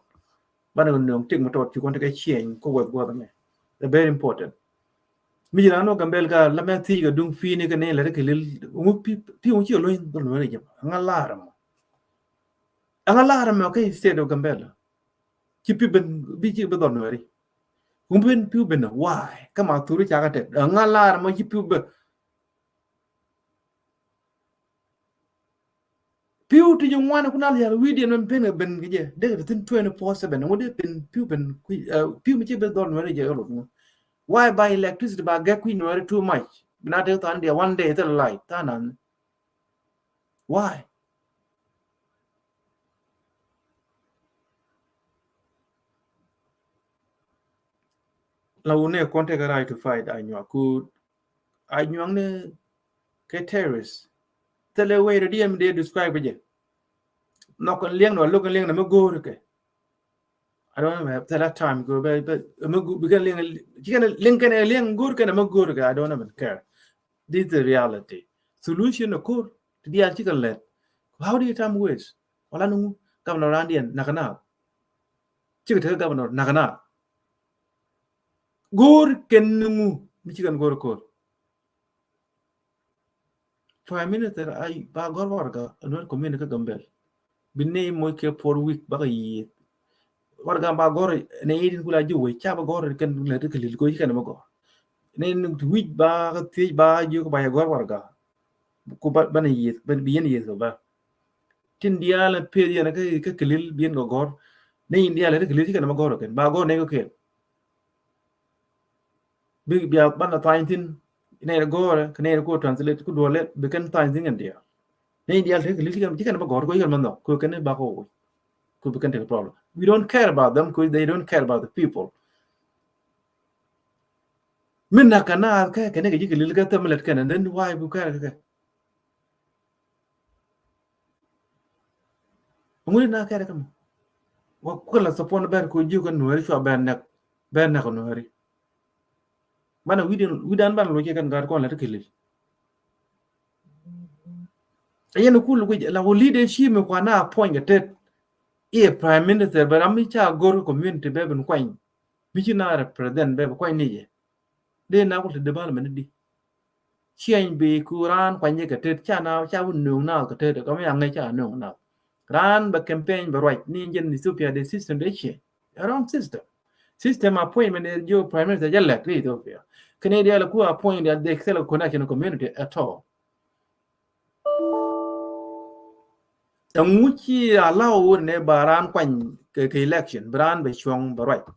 Banɛ kɛ nöŋ tik mi tɔt ci kɔn tekɛ ciɛny kä wɛth gua̱th mɛ. Ɛ very important. Mi ci raan wä Gambɛl ka la mɛ thiec kɛ duŋ pi̱i̱ni kɛ ni lɛ ri kɛ lil ŋu pi̱ ŋu ci kɛ lo̱ny dhɔl mɛ ri jɛ ŋa lar mɔ. Ŋa lar mɔ kɛ state of Gambɛl. Ci pi̱ ben bi ci bi dhɔl mɛ ri ŋu ben pi̱ ben why kä ma thuri ca kɛ tɛt ŋa lar mɔ ci pi̱ ben. Pi̱w ti ji̱ ŋuan kun al yal wi̱i̱diɛn mɛn pen kɛ ben kɛ jɛ dee kɛ thin twenty four seven ŋu dee pen pi̱w ben kui̱ pi̱w mi ci ben dhɔl nuɛn jɛ kɛ lot ŋu. Why ba electricity ba gɛk kui̱ Nuääri too much? Bi na tek than dia one day thil light than an. Why? La wun ni kɔn tekɛ right to fight Anyuak ku Anyuak ni kɛ terrorist. Thilɛ way rɛ diɛn mi dee describe kɛ jɛ. Nhɔk kɛn liɛŋ ni wa lo̱k kɛn liɛŋ ni mi go̱o̱r kɛ. I don't know, thilɛ time kɛ bɛ, bɛ, mi go̱o̱r, bi kɛn liɛŋ, ci kɛn liɛŋ kɛn liɛŋ go̱o̱r kɛn mi go̱o̱r kɛ, I don't even care. This is the reality. Solution ni ko̱r ti diaal ci kɛn lɛt. How do you time waste? Wala ni ŋu governor ran diɛn nak na. Ci kɛ tek governor nak na. Go̱o̱r kɛn ni ŋu mi ci kɛn go̱o̱r ko̱r. Prime Minister a ba gɔ̱r warɛga Nuer community kä Gambel. Bi nɛy moc kɛ four week bakɛ yiëë. Warɛga ba gɔ̱r nɛ itin kula ji̱ wec ca ba gɔ̱r kɛn lɛ ti kɛ lil koci kɛn ba gɔ̱r. Nɛ wi̱c ba kä thiec ba jiök ba yɛ gɔ̱r warɛga. Ku ba, banɛ yiëë, bi yɛn yiëë kɛ ba. Tin diaal peth yɛn kä, kä kɛ lil bi yɛn kɛ gɔ̱r. Nɛ in diaal ti kɛ lil ci kɛn ba gɔ̱r kɛn. Ba gɔ̱r nɛ kɛ kɛn. Bi, bia banɛ tha̱a̱ny thi̱n, nɛy rɛ gɔ̱rɛ, kɛ nɛy rɛ ku translate, ku duɔlɛ, bi kɛn tha̱a̱ny thi̱n kɛn diaal. Nɛy diaal tekɛ li̱th ci kɛn, ci kɛn bä gɔ̱r, ku kɛn bä nhɔk, ku kɛn bä kɔk. Ku bi kɛn tekɛ problem. We don't care about them, 'cause they don't care about the people. Min nak kɛ naath kɛ, kɛn kɛ ji̱ kɛ li̱th kɛ thäm lät kɛn, and then why bi kɛɛr kɛ kɛ? Ŋuni na kɛɛr kɛ mɔ. Wa kula support bɛr ku ji̱ kɛ Nuɛri cua bɛr nɛk, bɛr nɛk Nuɛri. Banɛ wi̱dan, wi̱dan banɛ loc kɛ kɛn gaat kɔn lät kɛ li̱th. Yɛn kul ku la wä leadership mi kua na appoint kɛ tet. Iɛ prime minister bɛ ram mi ca gor community bɛ bin kuany. Bi ci na represent bɛ bi kuany ni jɛ. Dee na kul ti development di. Ciɛny bi ku raan kuany jɛ kɛ tet ca na ca wä nööŋ na kɛ tet kɛ mi aŋɛ ca nööŋ na. Raan bɛ campaign bɛ ruac ni jɛn Ethiopia de system de ciɛ. A wrong system. System appointment de ji̱ prime minister jɛ lɛk ri Ethiopia. Kɛn idial ku appoint dial de thil connection community at all. Ɛŋu ci allow wun ne ba raan kuany kɛ, kɛ election, bi raan bɛ cuɔ̱ŋ bɛ ruac.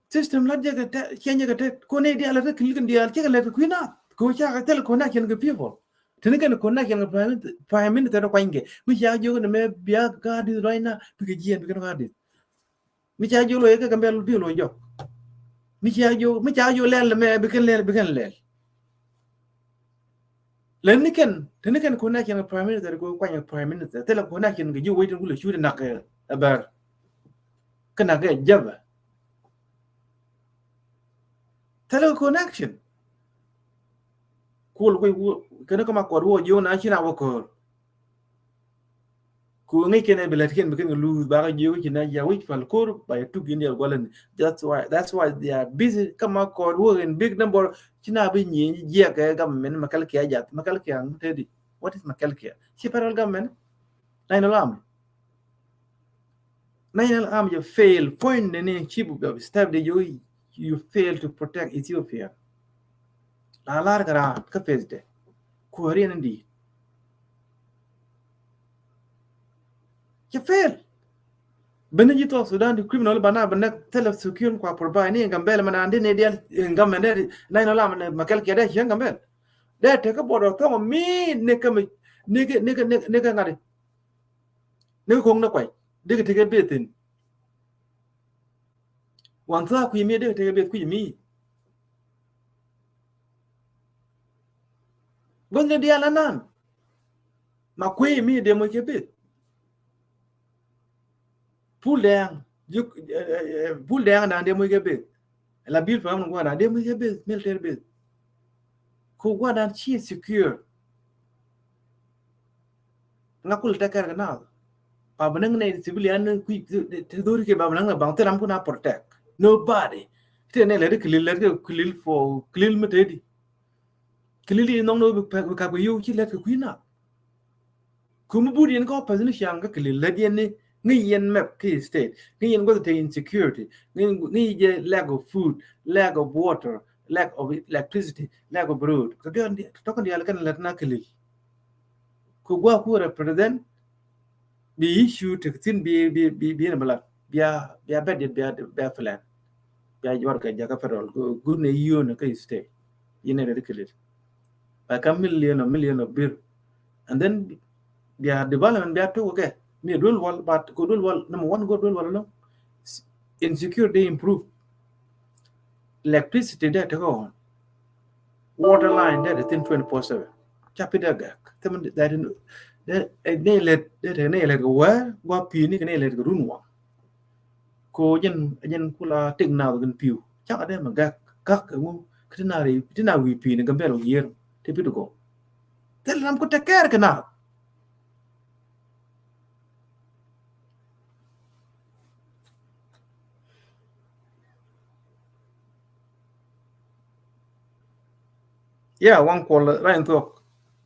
System la jɛ kɛ tɛ, change kɛ tɛ, ko ne dial la tɛ kili kɛn dial, cɛ kɛ lɛ kɛ kui̱ na, ko ca kɛ tɛl connection kɛ people. Tini kɛn connection kɛ prime, prime minister tɛ kuany kɛ, mi ca jiök ni mɛ bia gaadith right now, bikɛ jiɛn, bikɛ gaadith. Mi ca jiök lo yɛ kɛ kɛ mɛ bi lo jɔk. Mi ca jiök, mi ca jiök lɛl mɛ, bikɛ lɛl, bikɛ lɛl. Lɛ ni kɛn, tini kɛn connection kɛ prime minister, ko kuany kɛ prime minister. Thilɛ connection kɛ ji̱ waiting kule cuti nak kɛ bɛr. Kɛ nak kɛ jɛbɛ. Thilɛ connection. Kul kui̱ kɛn kɛ ma kɔt wä ji̱ wä na ci na wä kɔr. Ku ŋi̱c kɛn ɛ bi lät kɛn bi kɛn kɛ luth bakɛ jiök ci na ya wi̱c pal ko̱r ba yɛ tuk in dial gualä ni. That's why, that's why they are busy. Kä ma kɔɔr work in big number. Ci na bi nyieny jiɛk kɛ government Machel Kiajath. Machel Kiajath ŋu tedi? What is Machel Kiajath? Ci federal government? National Army. National Army jɛ fail point ni ni chief of staff de jiök you fail to protect Ethiopia. La lar kɛ raan kä peth de. Kuäär yɛn in di. Cɛ fail. Beni ji̱ South Sudan di criminal ba na bɛ nɛk thilɛ secure kua provide ni Gambel mɛ na di ni dial Gambel de nine olam ni Machel Kiajath de chiɛn Gambel. De tekɛ border thɔŋ mi ni kɛ mi ni kɛ, ni kɛ, ni kɛ ŋa̱di. Ni kɛ koŋ ni kuay. Di kɛ tekɛ bethin. Wan thua kui̱ mi dee tekɛ beth kui̱ mi. Gua̱thni diaal anan. Ma kui̱ mi dee moc kɛ beth. Pul dɛɛŋ. Pul dɛɛŋ anan dee moc kɛ beth. La bil pam ni gua̱dan dee moc kɛ beth, military beth. Ku gua̱dan ci secure. Ŋa kul tekɛr kɛ naath. Ba bi näŋ nɛy civilian ni kui̱ te dhori kɛ ba bi näŋ nɛ baŋ thil ram kun a protect. Nobody. Te nɛ lɛ di kilil, lɛ di kilil for kilil mi te di. Kilil yi nhɔŋ ni bi kak bi yio̱w ci lɛt kɛ kui̱ naath. Kum but yɛn kä opposition ni ciaŋ kä kilil lät yɛn ni ŋi̱ yɛn map kä state. Ŋi̱ yɛn gua̱th te insecurity. Ŋi̱, ŋi̱ jɛ lack of food, lack of water, lack of electricity, lack of road. Kä diɔn di tɔkɔn diaal kɛn lät na kilil. Ku gua̱a̱ ku represent bi issue tek thin bi, bi, bi, bi yɛn bi lat. bia, bia bɛt yet, bia, bia plan. Bia juar kɛ jakä federal, gu, gu ni yiöönɛ kä state. Yinɛ ri kilil. Ba ka million or million of bir. And then bia development bia tuk kɛ. Mi duel wal, but ko duel wal, number one, go duel wal along. Insecurity improve. Electricity dee tekɛ on. Water line dee te thin twenty-four seven. Ca pi dee gak. Te mi dee te ne let, dee te ne let kɛ wɛɛ, gua pi̱i̱ni kɛ ne let kɛ run waŋ. Ko jɛn, jɛn kula tek naath kɛn pi̱w. Ca dee mi gak, gak kɛ ŋu, kɛ ti na ri, ti na wi̱i̱ pi̱i̱ni Gambɛl wä yier, te pi ti gɔw. Thil ram ku tek kɛɛr kɛ naath. Yeah, waŋ kuɔl rain thuɔk.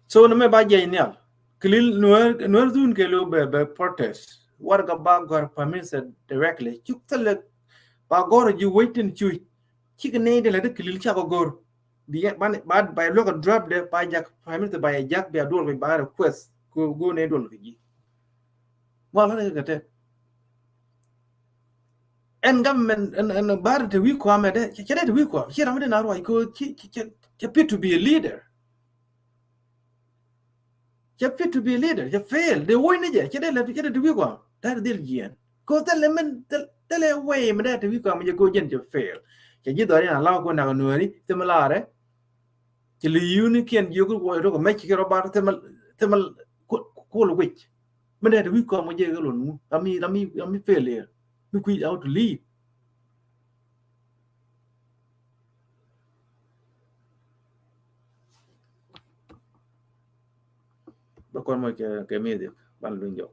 So ni mɛ ba jiɛc nhial. Kilil Nuer, Nuer dhun kɛ lo bɛ, bɛ protest. Warɛga ba gɔr permit directly. Cuk thilɛ ba gɔr ji̱ wec tin cuc. Cik ni di lɛ di kilil cak gɔr. Bi, ba, ba, ba luɔk a drop de, ba jak permit, ba jak, bi a duɔl, ba request. Go, go ni duɔl kɛ ji̱. Wa la kɛ te. Ɛn government, ɛn, ɛn bar te wi̱i̱ kuamɛ dɛ, cɛ, cɛ dɛ te wi̱i̱ kuamɛ, cɛ ram dɛ na ruac ko, cɛ, cɛ, cɛ, cɛ fit to be a leader. Cɛ fit to be a leader, cɛ fail. De woi ni jɛ, cɛ dɛ lɛ, cɛ dɛ te wi̱i̱ kuamɛ. That is dhil jiɛn. Ko thilɛ min, thil, thilɛ wei mi dɛ te wi̱i̱ kuamɛ jɛ ko jɛn cɛ fail. Cɛ ji̱ dhɔri na law ko nak nuɛri, thimɛ larɛ. Cɛ li yuni kiɛn jiök woi rok mɛ ci kɛ rɔ bar thimɛ, thimɛ ku, ku, kuɔl wic. Mi dee te wi̱i̱ kɔm kɛ jɛ kɛ lon ŋu. Rami, rami, rami failure. Mi kui̱ how to lead. Bä kɔn mɔ kɛ, kɛ music, ban luny jɔk.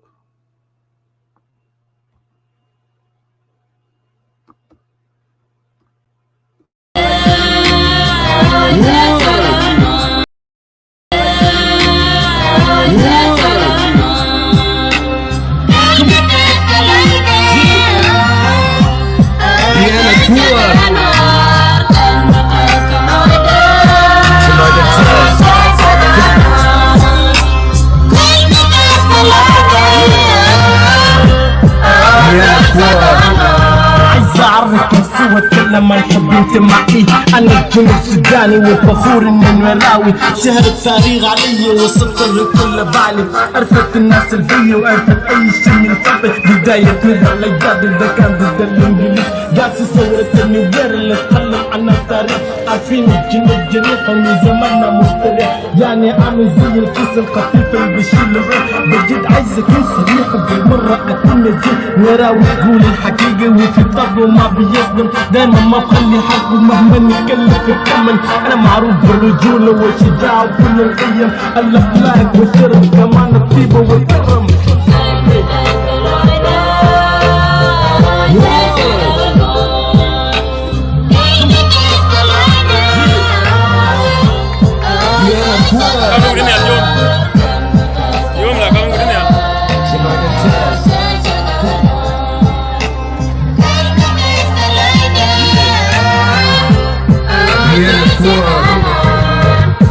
سوى كل ما يحب انتمائي. أنا الجنوب سوداني وفخور إني نوراوي. شهر التاريخ علي وسطر كل بالي. عرفت الناس البي وعرفت أي شي من قبل. بداية نضال الأجداد ده كان ضد الإنجليز. قاسي ثورة النوير اللي اتكلم عن التاريخ. عارفين الجنوب جريح ومن زماننا مستريح. يعني عامل زي الكيس الخفيف اللي بيشيل الروح. بجد عايزك انت صريح وبالمرة اكون نزيه. نوراوي تقول الحقيقة وفي طبعه ما بيظلم. دايما ما بخلي حقه مهما يكلف الثمن. انا معروف بالرجولة والشجاعة وكل القيم. الاخلاق والشرف كمان الطيبة والكرم.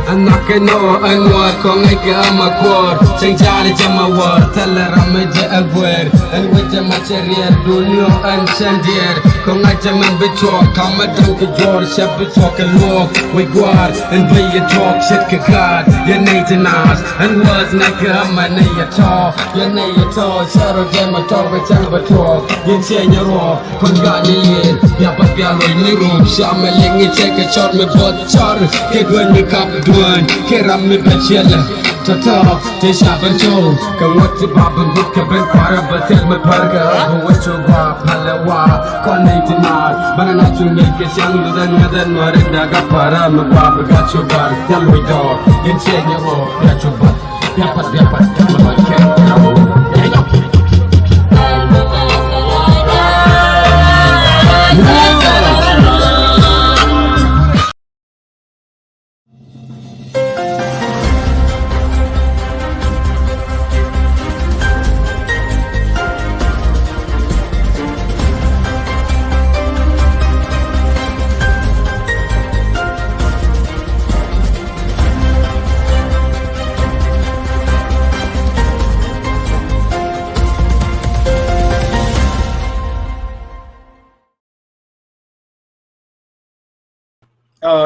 An nhɔk kɛ nɔ ɛn ŋuɔ̱t kɔŋ ŋäc kɛ ama kuɔɔr. Cäŋ ja̱a̱n jɛ ma wäär thilɛ ram mi jɛ ɛ guɛɛr. Ɛn wec jɛ ma cɛ riɛɛr duun niɔ ɛn cɛn diɛɛr. Kɔŋ ŋa̱c jɛ mɛn bi cuɔɔk kamä däŋ kɛ juɔɔr cɛ bi cuɔɔk kɛ luɔɔk. Wec gua̱a̱r ɛn bey yɛ tuɔɔk ce̱tkɛ gaat yɛ nɛy ti naath. Ɛn wäth ŋäc kɛ ama nɛy yɛ tɔ̱ yɛ nɛy yɛ tɔ̱ cɛ rɔ jɛ ma tɔ̱ bɛ cäŋ bɛ tuɔɔk. Yɛn ciɛ nyɛ ruɔɔk. Kɔn gani yen ya ba bia loi ni rum. Cia mɛ liŋ i̱ cɛ kɛ cɔr mi bɔth cɔr. Kɛ dueny mi kap dueny kɛ ram mi bɛ ciɛlɛ. Tɔtɔ tɛ ca ben cɔw kɛ ŋuɔt ti ba ben gut kɛ ben kuarɛ bɛ thil mi pär kɛ rɔ bɛ wec cu gua palɛ wa. Kɔn ni ti maar bana na cu ŋic kɛ ciaŋ du dɛn ŋa dɛn nuɔri daga para mi ba bi gat cu bar thil wic dɔɔr. Yɛn ciɛ nyɛ rɔ bia cu bat.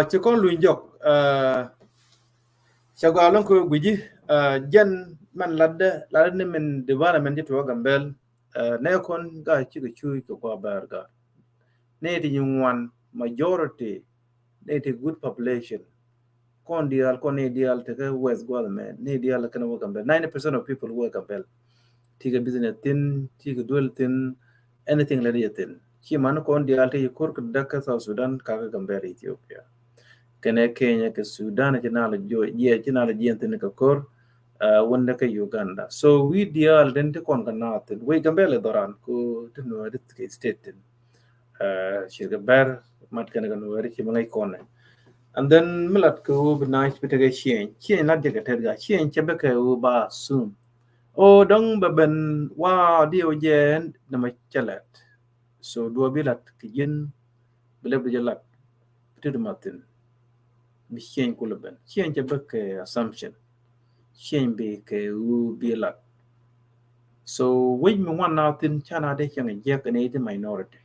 Ci kɔn luny jɔk. Ca gɔaa lɔŋ kɛ guici. Jɛn mɛn latdɛ latdɛ ni min development ci tuɔɔk Gambɛl. Nɛ kɔn gaa cikɛ cuc kɛ gɔaa bɛr gaa. Nɛ ti nyi ŋuan majority nɛ ti good population. Kɔn diaal kɔn nɛ diaal tekɛ West guath mɛ nɛ diaal kɛn wä Gambɛl. Ninety percent of people wä Gambɛl. Tikɛ business thin, tikɛ duel thin, anything lɛ di thin. Ci man kɔn diaal ti kor kɛ dak kɛ South Sudan kakɛ Gambɛl Ethiopia. Kɛnɛ Kenya kɛ Sudan ci nal jiɛ ci nal jiɛ thin kɛ kor. Wendɛ kɛ Uganda. So wi̱i̱ diaal den ti kɔn kɛ na thin. Wei Gambɛl ɛ dhoran ko ti nuɛ di kɛ state thin. Cirkɛ bɛr mat kɛn kɛ nuɛ di ci mɛ ŋäc kɔn nɛ. And then mi lat kɛ wä bi na ci bi tekɛ change. Change lat jɛ kɛ tet ga. Change cɛ bɛ kɛ wä ba sum. O dɔŋ bɛ ben wa diɛ wä jɛ nɛ mɛ cɛ lɛt. So duɔ bi lat kɛ ji̱n bi lɛp di jɛ lat. Bi tet ma thin. Bi change kulɛ ben. Change cɛ bɛ kɛ assumption. Change bi kɛ wä bi lat. So wec mi wan na thin ca na dee cɛŋ jiɛk ni ti minority.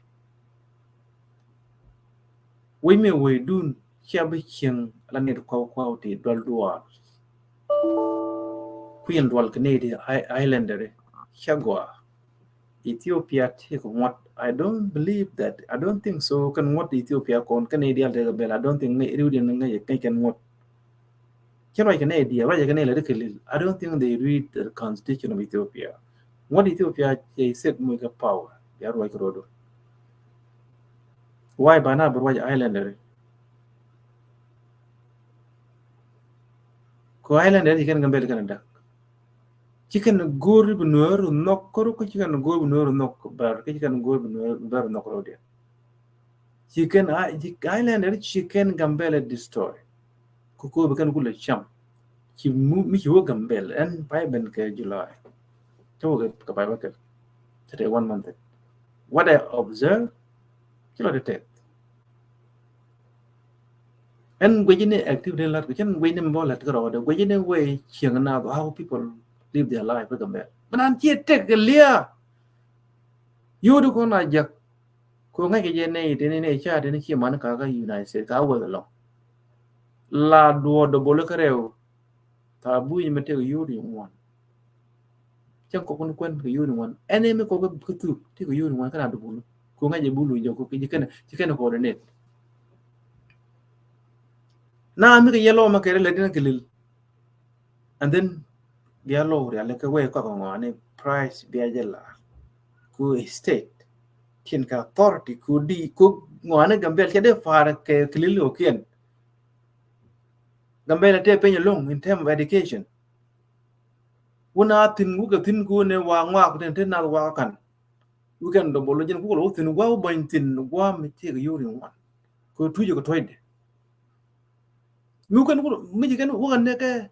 Wec mi wec dun cia bi cieŋ la nit kɔw kɔw ti dual dual. Kui̱n dual kɛ ni ti islander cia gɔaa. Ethiopia ti kɛ ŋuɔt. I don't believe that. I don't think so. Kɛn ŋuɔt Ethiopia kɔn kɛn ni dial ti kɛ bɛl. I don't think ni riw di ni ŋäc kɛn ŋuɔt. Cɛ ruac kɛ nɛ diɛ ruac kɛ nɛ lɛ ri kɛ lil. I don't think they read the constitution of Ethiopia. Ŋuɔt Ethiopia cɛ set muc kɛ power. Bia ruac kɛ rodo. Why ba na bi ruac islander? Ko islander ci kɛn Gambɛl kɛn dak. Ci kɛn go̱o̱r bi nuɔr nhɔk kɔr ko ci kɛn go̱o̱r bi nuɔr nhɔk bɛr ko ci kɛn go̱o̱r bi nuɔr bɛr nhɔk rodo. Ci kɛn islander ci kɛn Gambɛl destroy. Ko ko bi kɛn kulɛ cam. Ci mi ci wä Gambɛl ɛn pay ben kɛ July. Cɛ wä kɛ pay bä kɛ. Cɛ tɛ one month. What I observe ci lɔ tɛ tɛth. Ɛn guici ni activity lat ko cɛn guici ni mbɔ lat kɛ rɔɔdɛ guici ni wee cieŋ na how people live their life kɛ Gambɛl. Bɛ nan ci tɛk kɛ lia. Yodi kɔn a jak. Ko ŋa̱c kɛ jɛ nɛy tini nɛy ca tini ci man ka kä United States ka weth alɔŋ. La duɔɔr dɔ bol kä rɛw. Tha buny mi tek yuri ŋuan. Cɛ kɔk ni kuɛn kɛ yuri ŋuan ɛn mi kɔk kä thuk ti kɛ yuri ŋuan kɛn a dubulu. Ko ŋa̱c jɛ bulu jɛ ko kɛ jɛ kɛn jɛ kɛn coordinate. Na mi kɛ yɛ lɔmɛ kɛ rɛ lɛ dina kɛ lil. And then bia lɔw rial kɛ wee kɔk ŋɔni price bia jɛ la. Ku state tin ka authority ku di ku ŋɔni Gambɛl cɛ dee far kɛ kilil okiɛn. Gambɛl tɛ piny along in term of education. Wuna thin wukɛ thin ku ne wa ŋɔak tin tin na wa kan. Wukɛn dɔbɔl jin kukɛ lɔ wä thin gua wä bany thin gua mi tiek yuri ŋuan. Ku tuji kɛ tuɔcdɛ. Mi wukɛn mi ci kɛn wukɛ nɛkɛ.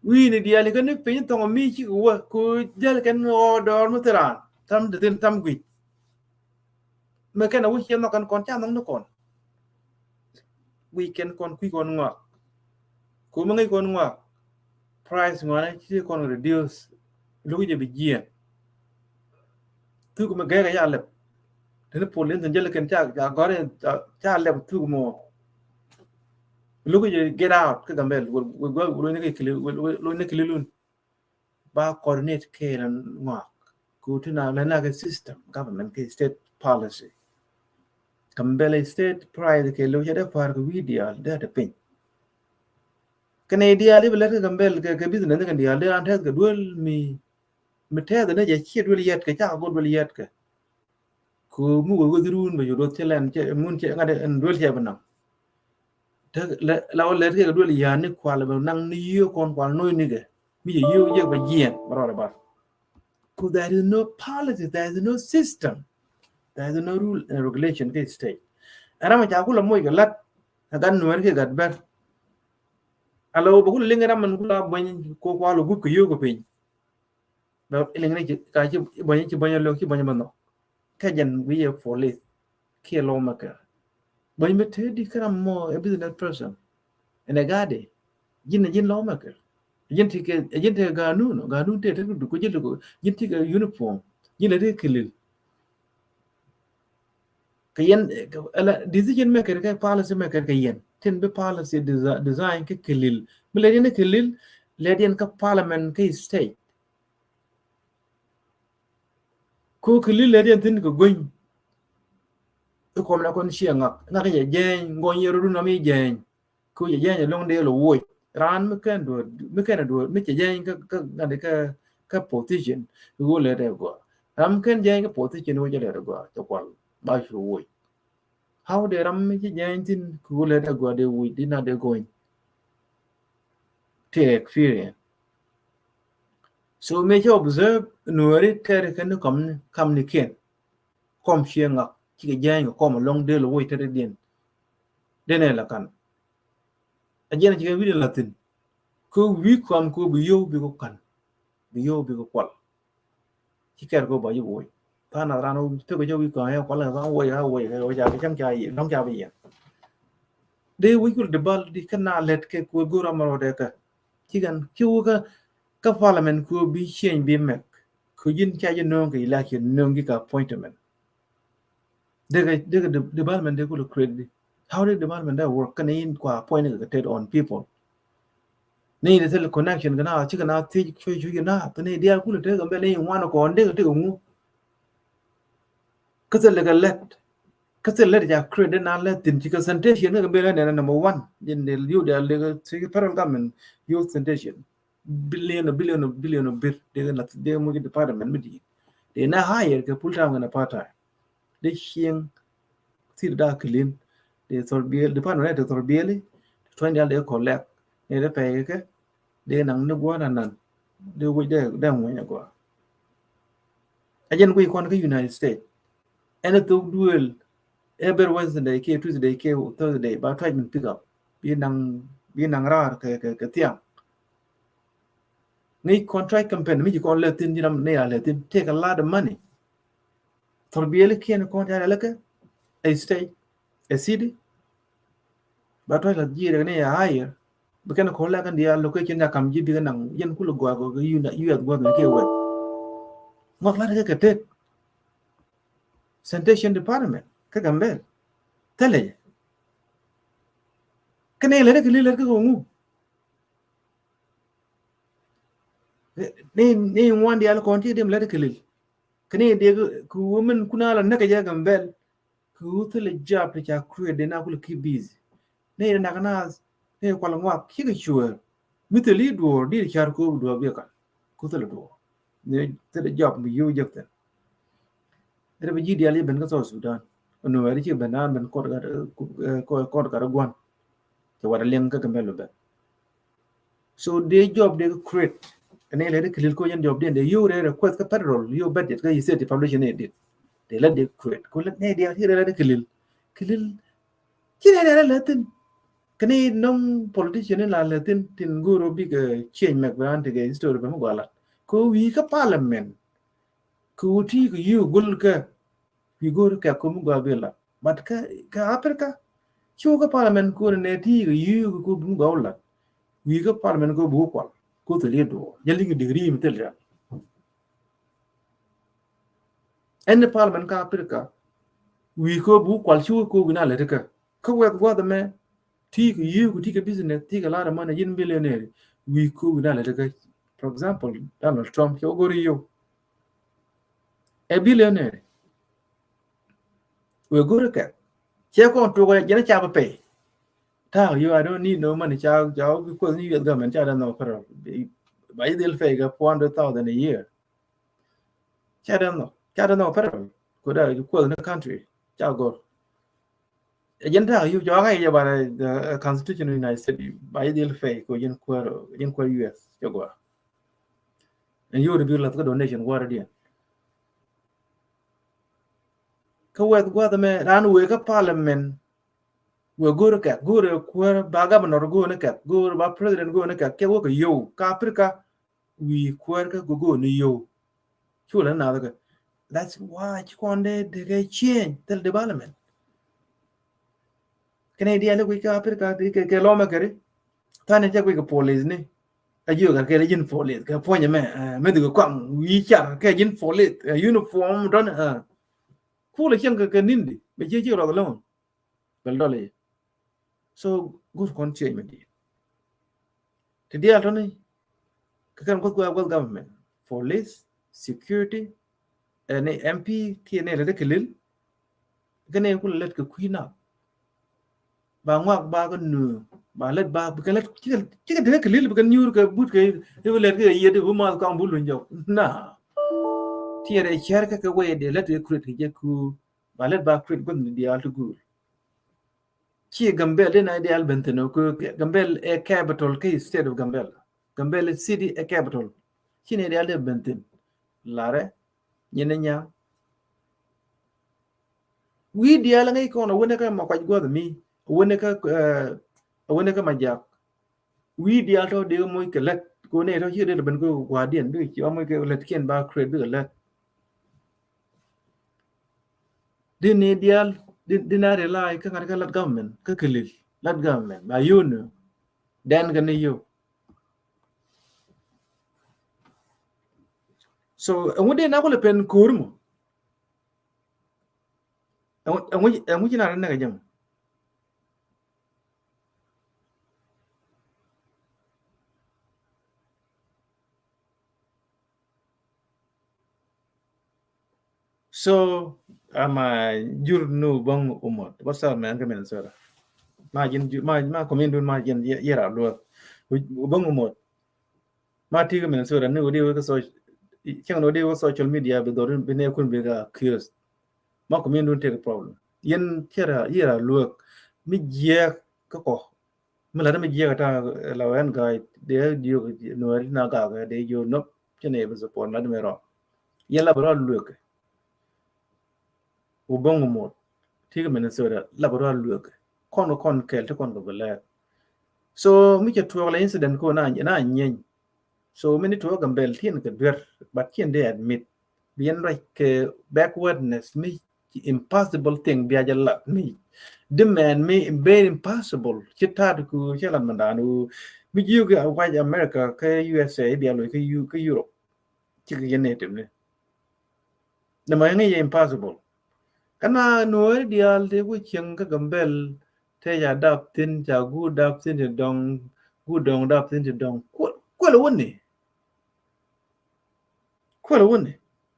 Wi̱i̱ni diaal kɛn ni piny thɔŋ mi ci kɛ wä ku jäl kɛn ɣɔɔ dɔɔr mi thiran. Tam de thin tam guic. Mɛ kɛn a wi̱c cɛ nhɔk kɛn kɔn ca nhɔk ni kɔn. Wi̱c kɛn kɔn kui̱ kɔn ŋɔak. Ku mi ŋäc kɔn ŋɔak. Price ŋɔak ni ci kɔn reduce. Luk jɛ bi jiɛn. Thuk mi gɛkɛ ca lɛp. Tini pol in thin jɛ likin ca gɔr in ca lɛp thuk mɔ. Luk jɛ get out kä Gambɛl. Wek gua luk ni kili luk ni kili lun. Ba coordinate kɛ la ŋɔak. Ku ti na lɛ na kɛ system government kɛ state policy. Gambɛl state price kɛ lo cɛ dee par kɛ wi̱i̱ diaal dee te piny. Kɛn i̱ diaal i̱ bi lɛt kɛ Gambɛl kɛ business kɛn diaal dee an tɛth kɛ duel mi mi tɛth ni jɛ ciɛ duel yɛt kɛ cakɛ go̱ duel yɛt kɛ. Ku mi wee weth run bɛ cu duɔth cɛ lɛn cɛ mun cɛ ŋa̱t ɛn duel cɛ bi naŋ. Te la wä lɛt kɛ duel ya̱a̱n ni kual bɛ naŋ ni yiö kɔn kual no̱o̱c ni kɛ mi cɛ yiö jek bɛ jiɛn bɛ rɔɔdɛ bar. Ku there is no policy, there is no system, there is no rule and regulation kɛ state. Ɛn ram ca kulɛ moc kɛ lat ɛ gat nuɛɛr kɛ gat bɛr. Alo bɛ kulɛ liŋ ram min kulɛ buɔ̱ny ko kual ɔ gup kɛ yiö kɛ piny. Bɛ iliŋ ni ka ci buɔ̱ny ci buɔ̱ny lok ci buɔ̱ny bä nhɔk. Kä jɛn wi̱i̱ yɛ police kiɛ lawmaker. Buɔ̱ny mi te di kä ram mɔ a business person. Ɛn ɛ ga̱a̱dɛ ji̱n ɛ ji̱n lawmaker. Ji̱n ti kɛ ji̱n ti kɛ ganun ganun te te du ko ji̱n ti kɛ uniform ji̱n ti kɛ kilil. Kɛ yɛn ala decision maker kɛ policy maker kɛ yɛn tin bi policy desi-, design kä kilil. Mi lɛt yɛn kä kilil, lɛt yɛn kä parliament kä state. Ko kilil lɛt yɛn thin kɛ guiny. Ikom na kɔn ciɛ ŋak, ŋak jɛ jɛny, ŋuɔny yɛ rɔdu nam i̱ jɛny. Ko jɛ jɛny ɛlɔŋ dee lɔ woc. Raan mi kɛn duɔr, mi kɛn duɔr, mi cɛ jɛny kä, kä, ŋa̱t kä, kä position, ko lɛt ɛ gɔaa. Raan mi kɛn jɛny kä position, ko jɛ lɛt ɛ gɔaa, cɛ kual, ba cu woc. How dee ram mi ci jɛny thin, ko lɛt ɛ gɔaa dee woc, dee na dee gɔny. Ti experience. So mi ci observe, Nuɛri tɛri kɛn ni kam ni, kam ni kiɛn. Kɔm ciɛ ŋak, cikɛ jɛny kɛ kɔm ɛlɔŋ dee lɔ woc tɛri diɛn. Dee nɛ la kan. A jɛn cikɛ wi̱dɛ la thin. Ko wi̱i̱ kɔam ko bi yio̱w bi ko kan. Bi yio̱w bi ko kual. Ci kɛr ko ba yio̱w woc. Tha̱a̱ŋ nath raan wä pek kɛ jɛ wi̱i̱ kɔam ɛ kual ɛ tha̱a̱ŋ woc ɛ woc ɛ woc a bi cäŋ ca yiëë, lɔ̱ŋ ca bi yiëë. Dee wi̱c kul di bal di kä na lɛt kɛ kuɛ go̱r amɛ rɔɔdɛ kä. Ci kɛn, ci wä kä, kä parliament kuɛ bi change bi mɛk. Kuɛ ji̱n ca ji̱ no̱o̱ŋ kɛ election, no̱o̱ŋ ji̱ kɛ appointment. Dee kɛ, dee kɛ de-, development dee kulɛ create di. How did development dee work? Kɛn in kua appoint kɛ tet on people. Ni in thil connection kɛ na, ci kɛ na thiec cuc cuc na, kɛ ni diaal kulɛ tek kɛ bɛ ni in wan kɔn dee kɛ tek ŋu. Kä thil kɛ lɛt. Kä thil lɛt ca create dee na lɛt thin ci kɛ sanitation kɛ bɛ lɛ nɛn number one. Jin dee liu diaal dee kɛ thiec federal government youth sanitation. Billion, billion, billion bir. Dee kɛ na, dee muc department mi di. Dee na hire kɛ full time kɛ na part time. Dee cieŋ thil daa kilin. Dee thor biɛl, department dee thor biɛli. Tuany dial dee collect. Dee dee pɛy kɛ. Dee naŋ ni guɔ na nan. Dee wi̱c dee, dee ŋuɛny a guɔ. A jɛn guic kɔn kä United States. Ɛn a thok duel. Every Wednesday kɛ Tuesday kɛ Thursday ba tuac min pick up. Bi naŋ, bi naŋ raar kɛ, kɛ, kɛ thiaŋ. Ŋi̱i̱c kɔn tuac campaign mi ci kɔn lɛ thin ji̱n ram ni a lɛ thin. Take a lot of money. Thor biɛli kiɛn kɔn ca lɛ kɛ a state, a city. Ba tuac la ji̱ rɛ ni a hire. Bi kɛn kɔn lɛ kɛn diaal location ca kam ji̱ bi kɛ naŋ yɛn kulɛ gɔaa kɔ kɛ U S gua̱th ni kiɛ wɛt. Ŋɔk lat kɛ kɛ tet. Sanitation department kä Gambel. Thilɛ jɛ. Kɛ ni lɛ rɛ kɛ li lɛ rɛ kɛ kɛ ŋu. Ni, ni ŋuan diaal kɔn ti dim lɛ rɛ kɛ li. Kɛ ni dee kɛ women kuna la näk kɛ jɛ Gambel. Kɛ wu thilɛ job ti ca create dee na kulɛ keep busy. Ni dee nak nath ni kual ŋuak cikɛ cuɛɛr. Mi thil i̱ duɔɔr di car ko̱o̱p duɔɔr biɛ kan. Ku thilɛ duɔɔr. Ni thilɛ job mi yiw jek thin. Rɛ bi ji̱ dial i̱ ben kä South Sudan. Nuɛɛri ci ben naan ben kɔt gat, eh, kɔt gat guan. Cɛ wat a liɛŋ kä kɛ mɛl ben. So dee job dee create. Ɛn ilɛ dee kilil ko yɛn job dee dee yow rɛ request kä federal yow budget kä state population ni dit. Dee la dee create. Ko lɛ nɛ dee a ti rɛ la dee kilil. Kilil. Ci rɛ rɛ la thin. Kani nɔŋ politician ni la la thin tin goro big, eh, change mɛk bɛ an ti kɛ history bɛ mi gɔala. Ko wi̱i̱ kä parliament. Ko ti ko yow gul kä. Wi̱i̱ goro kɛ ko mi gɔa bi la. But kä, kä Africa, cu kä parliament ko nɛ ti ko yiu ko bu gɔw la. Wi̱i̱ kä parliament ko bu kual. Ko thil i̱ duɔ. Jɛ liŋ degree mi thil rial. Ɛn parliament kä Africa, wi̱i̱ ko bu kual cu ko wi̱na lɛ ti kä. Kä wɛth guath mɛ, ti ko yiu ko ti ko business, ti ko lar mɛ na yin billionaire. Wi̱i̱ ko wi̱na lɛ ti kä. For example, Donald Trump, cɛ wä gori yow. Ɛ billionaire. Wee go̱rɛ kɛ. Cɛ kɔn tuɔk ɛ jɛn ca bɛ pay. Ta̱a̱ yow, I don't need no money. Ca, ca wä bi kuoth ni U S government ca dee nhɔk federal. Ba yi dhil pay kɛ four hundred thousand a year. Ca dee nhɔk. Ca dee nhɔk federal. Ko dee kuoth ni country. Ca gɔr. Ɛ jɛn ta̱a̱ yow, ca wä ŋa̱c jɛ ba, eh, constitution of United States. Ba yi dhil pay ko jɛn kuäär, jɛn kuäär U S. Ca gɔr. Ɛn yow di bi lath kä donation gua̱r diɛn. Kä wɛth gua̱th mɛ ran wee kä parliament. Wee go̱o̱r kɛk, go̱o̱r kuäär ba governor go̱o̱r ni kɛk, go̱o̱r ba president go̱o̱r ni kɛk, kɛ wä kɛ yow kä Africa. Wi̱i̱ kuäär kä go̱o̱r ni yow. Cu lɛ nath kɛ. That's why ci kɔn dee dee kɛ change thil development. Kɛnɛ diaal i̱ guic kä Africa ti kɛ, kɛ lɔmɛ kɛ ri. Tha̱a̱ŋ ni cɛ guic kɛ police ni. A jiök kɛ kɛ ji̱n police kɛ puɔ̱nyɛ mɛ, eh, mɛ dhikɛ kuaŋ wi̱i̱ car kɛ ji̱n police, eh, uniform dɔn, eh. Kulɛ cieŋ kɛ, kɛ ni̱n di bɛ jiɛ jiɛ rɔth lo̱ŋ. Bɛl dɔl i̱. So go̱r kɔn change mi di̱i̱t. Ti diaal tɔni kɛ kɛn gua̱th gua̱th gua̱th government, police, security, ɛn MP kiɛ nɛ lɛ ti kɛ lil. Kɛ nɛ kulɛ lɛt kɛ kui̱ nak. Ba ŋuak ba kɛ nu ba lɛt ba bikɛ lɛt cikɛ cikɛ dee kɛ lil bikɛ nyuur kɛ but kɛ ibi lɛt kɛ yet ibi math kɔŋ bu luny jɔk na. Tiɛɛr ɛ cɛr kɛ kɛ wee dee lɛt kɛ create kɛ jɛ ku ba lɛt ba create gua̱th ni diaal ti guur. Ci Gambel di na ideal benthin ko Gambel a capital ke state of Gambel. Gambel city a capital. Ci ni ideal de benthin. Lare nyene nya. Wi dial ngai kono wene ka ma kwaj guath mi. Wene ka eh, wene ka majak. Wi dial tɔ dee moc kɛ lät ko ne tɔ ci dee ben ko guardian bi ci moc kɛ lät kiɛn ba create bi kɛ lät. Di ni dial di na rely kä ŋa̱t kä lat government kä kilil lat government ba yun den kɛ ni yo. So ɛŋu dee na kulɛ pen ko̱r mɔ. Ɛŋu ci na rɛ nɛkɛ jɛm. So ama jur nu bang umot. What's up man? Kɛ Minnesota. Ma jin ma ma community ma jin yera luot. Bang umot. Ma ti kɛ Minnesota ni wodi wek so cɛŋ ni wodi wek social media bi dhor bi ne kun bi ka accused. Ma community take problem. Yen yera yera luot. Mi jiɛ kä kɔ. Mi la dee mi jiɛk ata la wɛn ga̱a̱c dee diok nuɛɛri na gak dee jiök nop. Ci nɛ bi support la dee mi rɔ. Yɛn la bi rɔ luek. Wä bäŋ mot ti kɛ Minnesota la bi rɔ luek. Kɔn kɛ kɔn kɛl ti kɔn kɛ bi lɛɛk. So mi cɛ tuɔɔk la incident ko na na nyeny. So many tuɔɔk Gambel tin kɛ duer but cin dee admit. Bi yɛn ruac kɛ backwardness mi impossible thing bia jɛ lat mi. Di mɛn mi very impossible ci ta̱a̱t ku ci lat mandan wu mi jiök a wac America kä U S A bia loc kä Europe. Ci kɛ yɛn native ni. Nɛ ma ŋäc yɛ impossible. Kana nuɔɔri diaal ti ku cieŋ kä Gambel te ca dap thin ca guur dap thin ti dɔŋ guur dɔŋ dap thin ti dɔŋ. Kuɔl wuni. Kuɔl wuni.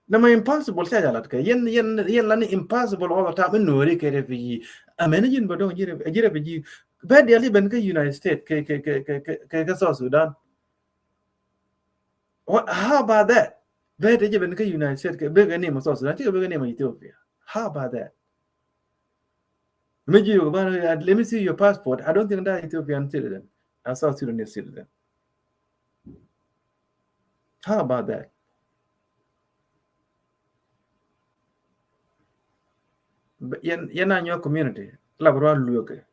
Nɛ ma impossible ca ca lat kɛ yɛn yɛn yɛn la ni impossible all the time. Nuɔɔri kɛ refugee. Amɛn ji̱n bä dɔŋ ji̱ refugee. Bɛ diaal i̱ ben kä United States kɛ kɛ kɛ kɛ kɛ South Sudan. How about that? Bɛ te jɛ ben kä United States kɛ bɛ kɛ ni ma South Sudan. Ti kɛ bɛ kɛ ni ma Ethiopia. How about that? Mi jiök ba, let me see your passport. I don't think that Ethiopian citizen. A South Sudanese citizen. How about that? Yɛn yɛn a nyuak community la bi rɔ lueke.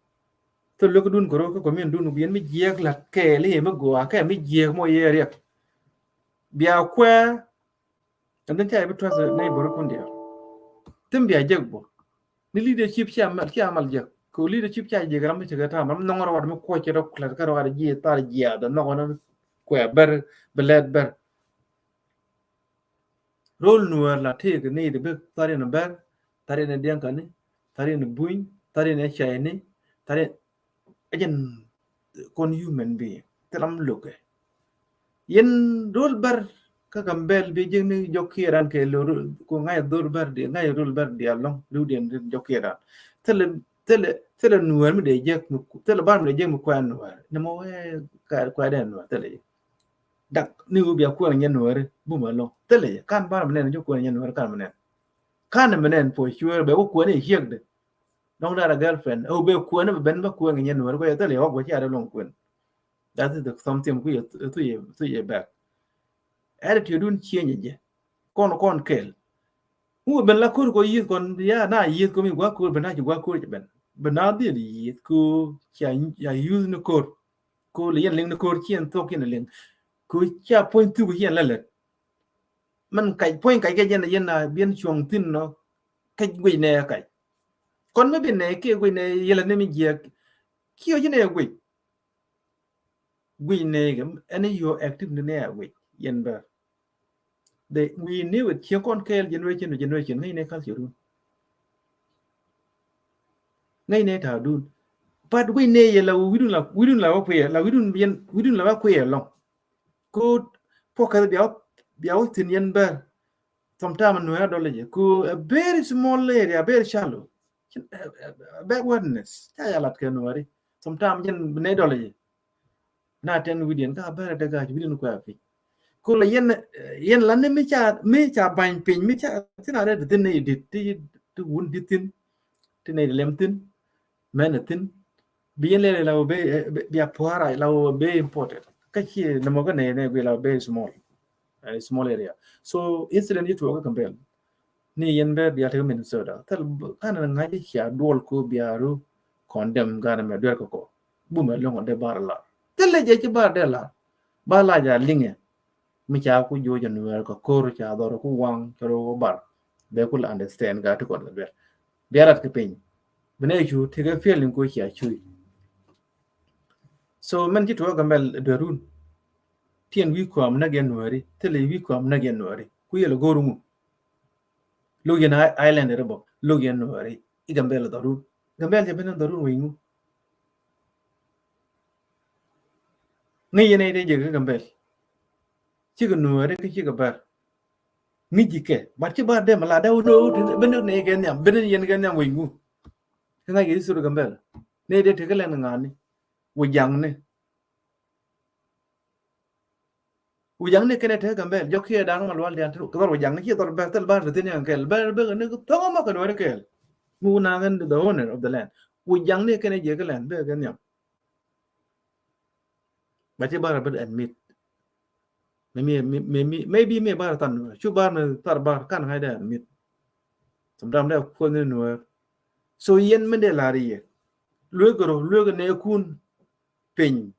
Thil lueke dun koro kä community dun bi yɛn mi jiɛk la kɛɛli yɛ mi gua kɛ mi jiɛk mɔ yɛ riɛk. Bia kuɛ. And then ca yɛ bi trust neighbor kun diaal. Thim bia jek bɔ. Ni leadership cia mal cia mal jek. Ko leadership cia jek ram mi cɛ kɛ tam ram nɔŋ rawat mi kuɔ cɛ rɔ klat kä rawat jiɛ thar jiɛ da nɔŋ na kuɛ ber bi lɛt ber. Rol nuɛr la tëëk ni di bi thar in ber thar in diɛŋ kani thar in buny thar in cɛy ni thar in Ɛ jɛn kɔn human being thil ram lo̱kɛ. Yɛn rol bär kä Gambɛl bi ji̱n ni jɔk kiɛ ran kɛ lo ku ŋa̱c rol bär di ŋa̱c rol bär di alɔŋ riw diɛn jɔk kiɛ ran. Thilɛ thilɛ thilɛ nuɛɛr mi dee jek mi thilɛ bar mi dee jek mi kuɛn nuɛɛr ni mɔ wee kuɛn dee nuɛɛr thilɛ jɛ. Dak ni wee bia kuɛn nyɛ nuɛɛr bum alɔŋ thilɛ jɛ kan bar mi nɛn jɔk kuɛn nyɛ nuɛɛr kan mi nɛn. Kan mi nɛn puɔ̱c cuɛɛr bɛ wä kuɛn i̱ ciek de. Dɔ̱ŋ da̱rɛ girlfriend ɛ wä bɛ kuɛn bɛ ben bä kuɛn kɛ nyɛ nuɔ̱ɔ̱ri kuɛ thilɛ ɣɔk bä cia dee luɔ̱ŋ kuɛn. That is the something ku yɛ thu yɛ thu yɛ back. Attitude dun change jɛ kɔn kɔn kɛl. Ŋu ben la ko̱r kɔ yieth kɔn ya na yieth kɔ mi gua ko̱r ben na ci gua ko̱r ci ben ben na dhil yieth ko cia use ni ko̱r. Ko li yɛn liŋ ni ko̱r ci yɛn thok yɛn liŋ ko cia puɔ̱ny thuk ci yɛn la lät. Mɛn kac puɔ̱ny kac kɛ jɛn a yɛn a biɛn cuɔ̱ŋ thi̱n nɔ. Kɛ guic nɛ kac kɔn mi bi nɛ kiɛ guic nɛ yɛlɛ ni mi jiɛk. Kiɛ ci nɛ guic guic nɛ kɛ ɛn yɔ active ni nɛ a guic yɛn bɛ. They we knew it ciɛ kɔn kɛɛl generation to generation ŋäc nɛ culture dun. Ŋäc nɛ ta̱a̱ dun. But wi̱i̱ nɛ yɛ la wi̱i̱dun la, wi̱i̱dun la wä kuiɛ, la wi̱i̱dun yɛn, wi̱i̱dun la wä kuiɛ lɔŋ. Ko pɔkɛ bia wä, bia wä thi̱n yɛn bär. Sometimes Nuer a dɔl yɛ ko a very small area, very shallow. A backwardness. Ca ya lat kɛ Nueri. Sometimes yɛn bi nɛ dɔl yɛ. Na tɛn wi̱diɛn ka bär a dɛ ga̱a̱c wi̱diɛn kuɛ a piny. Ko la yɛn, yɛn la ni mi ca, mi ca ba̱ny piny, mi ca thin a rɛ di thin ni dit, ti, ti wun di thin, ti ni lem thin, mɛn a thin. Bi yɛn lɛ la wä be, eh, be, bi a puara la wä be important. Ka ci ni mɔ ka nɛ, nɛ gui la wä be small. Eh, small area. So incident yi tuɔ ka Gambel. Ni yɛn bɛ bia tek Minnesota. Thil b-, kan na ŋa̱c cia duɔl ko bia ru condemn gan mɛ duer ko ko. Bu mɛ lɔŋ de bar la. Thil lɛ jɛ ci bar de la. Ba la ja liŋɛ. Mi ca ku juɔc a Nuer kɛ kor ca dhɔr ku waŋ ca ro bar. Bɛ ku la understand ga ti kɔn kɛ duer. Bia rat kɛ piny. Bi nɛ cu tekɛ feeling ko cia cuy. So mɛn ci tuɔ Gambel duerun. Tiɛn wi̱i̱ kuam näk yɛn Nueri. Thil wi̱i̱ kuam näk yɛn Nueri. Ku yɛl go̱r ŋu. Lok yɛn i-, island rɛ bɔ. Lok yɛn Nueri. I Gambel dhɔrun. Gambel jɛ ben dhɔrun wec ŋu. Ŋäc yɛn ɛ dee jɛ kɛ Gambel. Cikɛ Nueri kä cikɛ bär. Ŋäc ji̱ kɛ. But ci bar dee mɛ la dee wä nöö ben nɛ kɛ nhiam. Ben yɛn kɛ nhiam wec ŋu. Kä ŋa̱c kɛ history Gambel. Nɛ dee tekɛ lɛn ŋa̱ni. Wä jaŋni. Wä jaŋni kɛnɛ tekɛ Gambel. Jɔk kiɛ da̱a̱n ma lual diaal ti kɛ dhɔr wä jaŋni. Ciɛ dhɔr bär thil bar ti thin yɛn kɛl. Bär bär ni thɔŋ ma kɛ Nueri kɛl. Ŋu na kɛn the owner of the land. Wä jaŋni kɛnɛ jɛ kɛ land. Bär kɛ nhiam. Ba ci bar a bit admit. Maybe, maybe, maybe mi bar than Nuer. Cu bar mi thar bar kan ŋa̱c dee admit. Sometimes dee kuɔth ni Nuer. So yɛn mi dee lar yɛ. Luek rɔ, luek nɛ kun piny.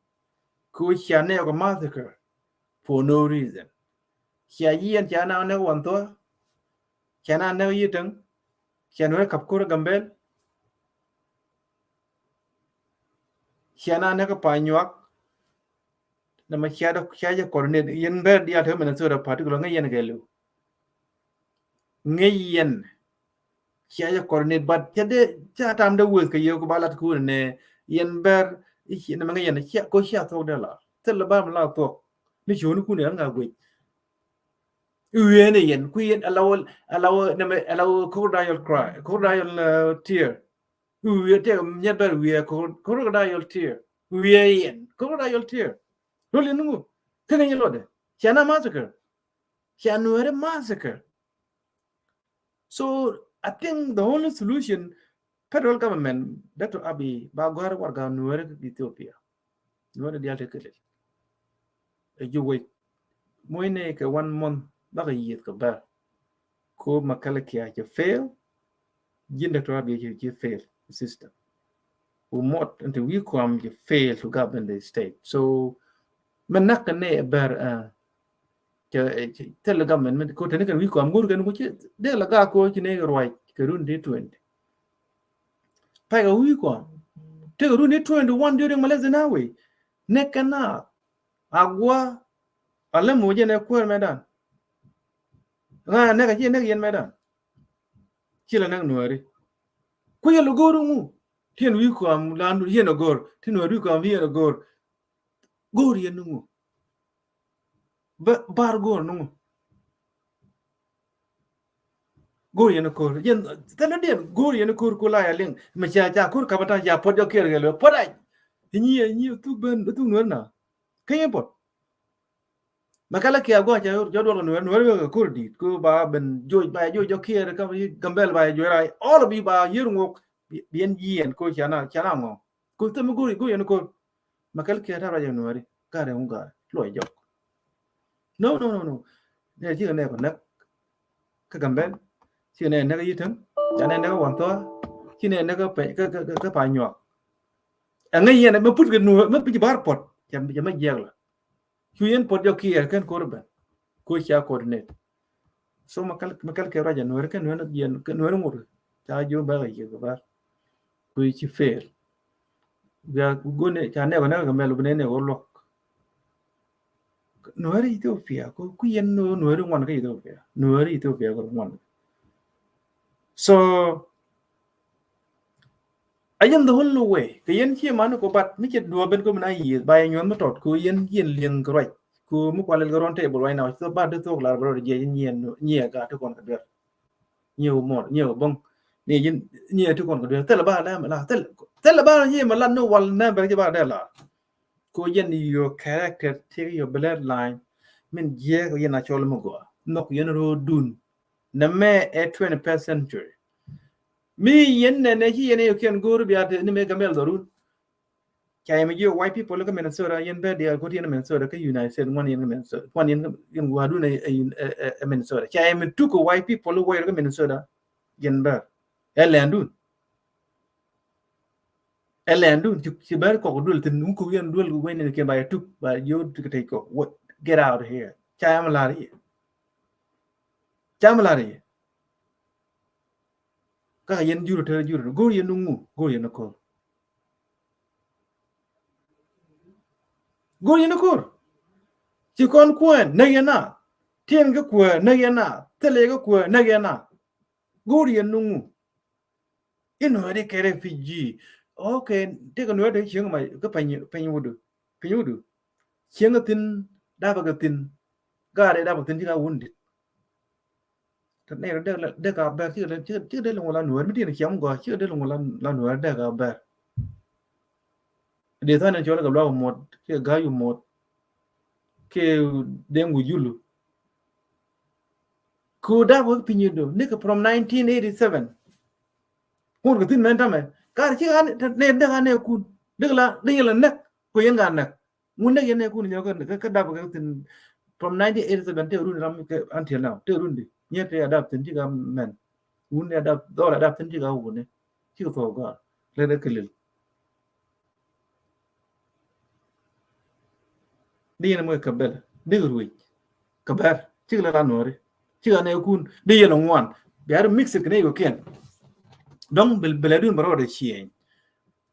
Ko cia nɛ ko massacre for no reason. Cia yɛn cia na nɛ wan thua. Cia na nɛ yi tɛŋ. Cia Nuer kap kor Gambel. Cia na nɛ ko pa nyuak. Nɛ ma cia dɔ, cia jɛ coordinate. Yɛn bär diaal te Minnesota particular ŋäc yɛn kɛ liw. Ŋäc yɛn. Cia jɛ coordinate, but cia dee, cia tam dee weth kɛ yɛ ku ba lat ku nɛ yɛn bär, i̱ ci nɛ mɛ ŋäc yɛn, cia, ko cia thuɔk dee la. Thil ba mi la thuɔk. Mi ci wuni kun yɛn ŋa guic. I̱ wiee ni yɛn, ku yɛn, ala wä, ala wä, nɛ mɛ, ala wä crocodile cry, crocodile, uh, tear. Wiee tëë nyɛt bär wiee, crocodile tear. Wiee yɛn, crocodile tear. Rol yɛn ŋu. Kɛn yɛn lɔtdɛ. Cia na massacre. Cia Nueri massacre. So I think the only solution, federal government, Doctor Abiy, ba gɔ̱a̱r warɛga Nueri kä Ethiopia. Nueri diaal te kɛ lɛl. Ɛ ji̱ wec. Muɔ̱cnɛ kɛ one month bakɛ yiëth kɛ bär. Ko Mekele Kiaar cɛ fail. Ji̱n Doctor Abiy cɛ, cɛ fail system. Wu mot nti wi̱i̱ kuam cɛ fail to govern the state. So mɛ nak kɛ nɛ bär, uh, cɛ, cɛ, thil government mɛ ko teni kɛn wi̱i̱ kuam go̱r kɛn ko cɛ dee la gak ko ci nɛ ruac kɛ run ti twenty. Pay kɛ wi̱i̱ kuam. Tekɛ run ti twenty one during Meles Zenawi. Nɛ kɛn na Agua, a lɛ moc jɛ nɛ kuäär mɛ dan. Ŋa nɛ kɛ ci nɛ kɛ yɛn mɛ dan. Ci lɛ nɛ Nueri. Ku yɛ lɛ go̱o̱r ŋu. Ti yɛn wi̱i̱ kuam lan yɛn a go̱o̱r. Ti Nueri wi̱i̱ kuam yɛn a go̱o̱r. Go̱o̱r yɛn ŋu. Ba, bar go̱o̱r ŋu. Go̱o̱r yɛn ko̱r. Yɛn, thilɛ diɛn go̱o̱r yɛn ko̱r ku la ya liŋ. Mɛ ca, ca ko̱r kapɛ ta ca puɔt jɔk kiɛɛr kɛ luɛ puɔt a. Inyi, inyi thuk ben, thuk Nuer na. Kä yɛn puɔt. Mɛ kɛ lɛ kiɛ gua̱c ca jɔk duɔl kɛ Nuer, Nuer wek kɛ ko̱r di̱i̱t. Ko ba ben joc, ba joc jɔk kiɛɛr kä Gambel ba joc ra. All of you ba yier ŋok. Bi, bi yɛn jiɛn ko ca na, ca na ŋɔ. Ko thɛm go̱o̱r, go̱o̱r yɛn ko̱r. Mɛ kɛ lɛ kiɛ ta ruac yɛn Nueri. Garɛ ŋu garɛ. Luɔc jɔk. No, no, no, no. Nɛ cikɛ nɛ kɔ näk kä Gambel. Cikɛ nɛ näk kä Yitäŋ. Ca nɛ näk kä Wanthɔa. Cikɛ nɛ näk kä pɛ, kä, kä, kä, kä pa nyuak. Ɛŋä yɛn mɛ put kɛ Nuer, mɛ pi̱c bar puɔt. Cɛ, cɛ mɛ jiɛk la. Cu yɛn puɔt jɔk kiɛ kɛn ko̱r ben. Ko cia coordinate. So mɛ kal, mɛ kal kɛ ruac ɛ Nuer kɛ Nuer yɛn, kɛ Nuer ŋut. Ca ji̱ bɛ kɛ yiëk kɛ bar. Ku ci fail. Bia go̱n ca nɛk ɔ nɛk kɛ mɛl bi nɛn nɛk ɔ luɔk. Nuɛri Ethiopia, ku, ku yɛn Nuɛri ŋuan kä Ethiopia. Nuɛri Ethiopia kɛ ŋuan. So A yɛn the only way kɛ yɛn ciɛ mani kɔ, but mi cɛ duɔ̱ɔ̱p ben kɔ mi na yiëth ba yɛ nyuɔ̱th mi tɔt kɔ yɛn yɛn liɛŋ kɛ ruac kɔ mi kualɛl kɛ round table right now. Ci ba dee thok lar bɛ rɔ jiɛ nyiɛ nyiɛ ga ti kɔn kɛ duer. Nyiɛ wä mɔr nyiɛ wä bäŋ. Ni yɛn nyiɛ ti kɔn kɛ duer thilɛ ba lɛ mi la thilɛ ba nyiɛ mi la ni wal nɛ bɛ ci ba dee la. Kɔ yɛn your character, take your bloodline. Min jiɛ kɔ yɛn a cɔl mi gɔa nhɔk yɛn ro̱o̱dun. Nɛ mɛ ɛ twenty-first century. Mi yɛn nɛ nɛ ci yɛn ɛ yɛ kiɛn go̱o̱r bia te ni mɛ Gambɛl dhɔrun. Ca yɛ mi jiɛ white people kä Minnesota yɛn bɛ diaal go̱o̱r yɛn Minnesota kä United States ŋuan yɛn kä Minnesota ŋuan yɛn yɛn gua̱dun ɛ Minnesota. Ca yɛ mi tuk white people wɛɛr kä Minnesota yɛn bɛ ɛ lɛndun. Ɛ lɛndun ci bɛr kɔk duel thin wuk kok yɛn duel wɛn ni kiɛn ba yɛ tuk ba yɛ tuk tɛc kɔk. Get out of here. Ca yɛ mi lar yɛ. Ca mi lar yɛ. Kaka yɛn jur te jur go̱o̱r yɛn ŋu go̱o̱r yɛn ko̱r. Go̱o̱r yɛn ko̱r. Ci kɔn kuɛn näk yɛn na. Tiɛn kä kuɛ näk yɛn na. Thilɛ kä kuɛ näk yɛn na. Go̱o̱r yɛn ŋu. Inɔ di kɛ refugee. Okay, tekɛ nuɛ de cieŋ ma kä peny peny wudu. Peny wudu. Cieŋ thin dapɛ kɛ thin. Gaari dapɛ thin ci ka wundit. Tä nɛy rɔ dek la dek a bɛr cikɛ dee cikɛ dee loŋ la nuɛɛr mi diɛn ciɛm gɔaa cikɛ dee loŋ la nuɛɛr dek a bɛr. Dee than in cɔl kɛ luak muɔt kiɛ ga̱a̱c muɔt kiɛ deŋ wi̱i̱ julu. Ku dap wek piny ido nikɛ from nineteen eighty seven. Kun kɛ thin mɛn tamɛ kar cikɛ nɛy dek a nɛy kun dek la dek yɛ la näk ku yɛn ka näk. Ŋun dek yɛn ɛ kun nyɔk kä dap kä thin from nineteen eighty seven te run ram kɛ until now te run di nyɛ te adap thin ti ka mɛn. Ŋun dek adap dhɔr adap thin ti ka wuni ti ka thok gɔr lɛ dek kɛ lil. Di yɛn mɔ kɛ bɛl di kɛ ruec kɛ bɛr ti kɛ lɛ la nuɔri ti ka nɛ kun di yɛn ŋuan. Biar mix it kɛ nɛ yɔ kiɛn. Dɔŋ bɛl bɛl adun bɛ rɔɔdɛ ciɛny.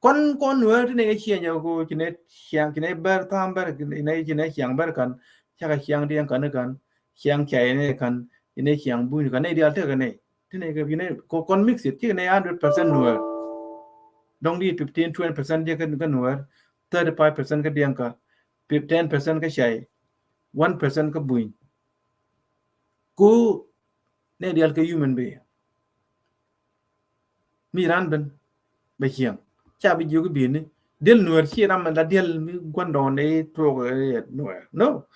Kɔn kɔn nuɛɛr ti nɛ kɛ ciɛny jɛ ko ci nɛ ciɛŋ ci nɛ bɛr tham bɛr ci nɛ ci nɛ ciɛŋ bɛr kan. Cakɛ ciɛŋ diɛŋ kan kan ciɛŋ cay nɛ kan ci nɛ ciɛŋ buny kan nɛ dial tekɛ nɛ ti nɛ kɛ ci nɛ ko kɔn mix it ci nɛ hundred percent nuɛɛr. Dɔŋ di fifteen twenty percent jɛ kɛ nuɛɛr. Thirty five percent kɛ diɛŋ ka ten percent kɛ cay. One percent kɛ buny. Ku nɛ dial kɛ human being. Mi ran ben bɛ ciɛŋ ca bi jiök i̱ bi̱i̱ni diɛl nuɛɛr ci ram mɛ la diɛl mi gua̱ndɔɔŋ dee tuɔɔk ɛ nuɛɛr no.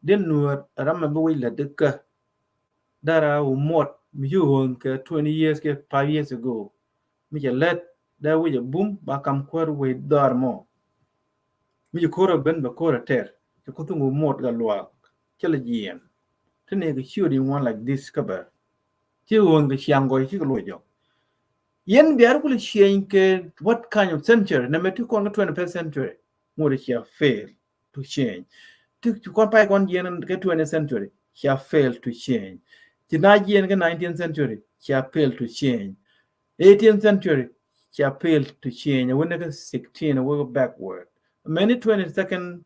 Diɛl nuɛɛr ram mɛ bi wec la dikä. Dara wä muɔt mi ci ɣööŋ kɛ twenty years kɛ five years ago. Mi cɛ lät dee wec ɛ bum ba kam kuäär wec dhɔaar mɔ. Mi ci ko̱r ɛ ben bɛ ko̱r ɛ tɛr cɛ kuth ŋu muɔt kɛ luaak. Cɛ lɛ jiɛɛn ti nɛ kɛ ciöt in one like this kä bɛ. Ci ɣööŋ kɛ ciaŋ gɔy cikɛ luɔc jɔk. Yɛn biar kulɛ ciɛny kɛ what kind of century nɛ mɛ ti kɔn kɛ twenty-first century. Ŋot ɛ cia fail to change. Ti ci kɔn pay kɔn jiɛn kɛ twenty century cia fail to change. Ci na jiɛn kɛ nineteenth century cia fail to change. Eighteenth century cia fail to change. Wä ni kɛ sixteen wä backward. Many twenty-second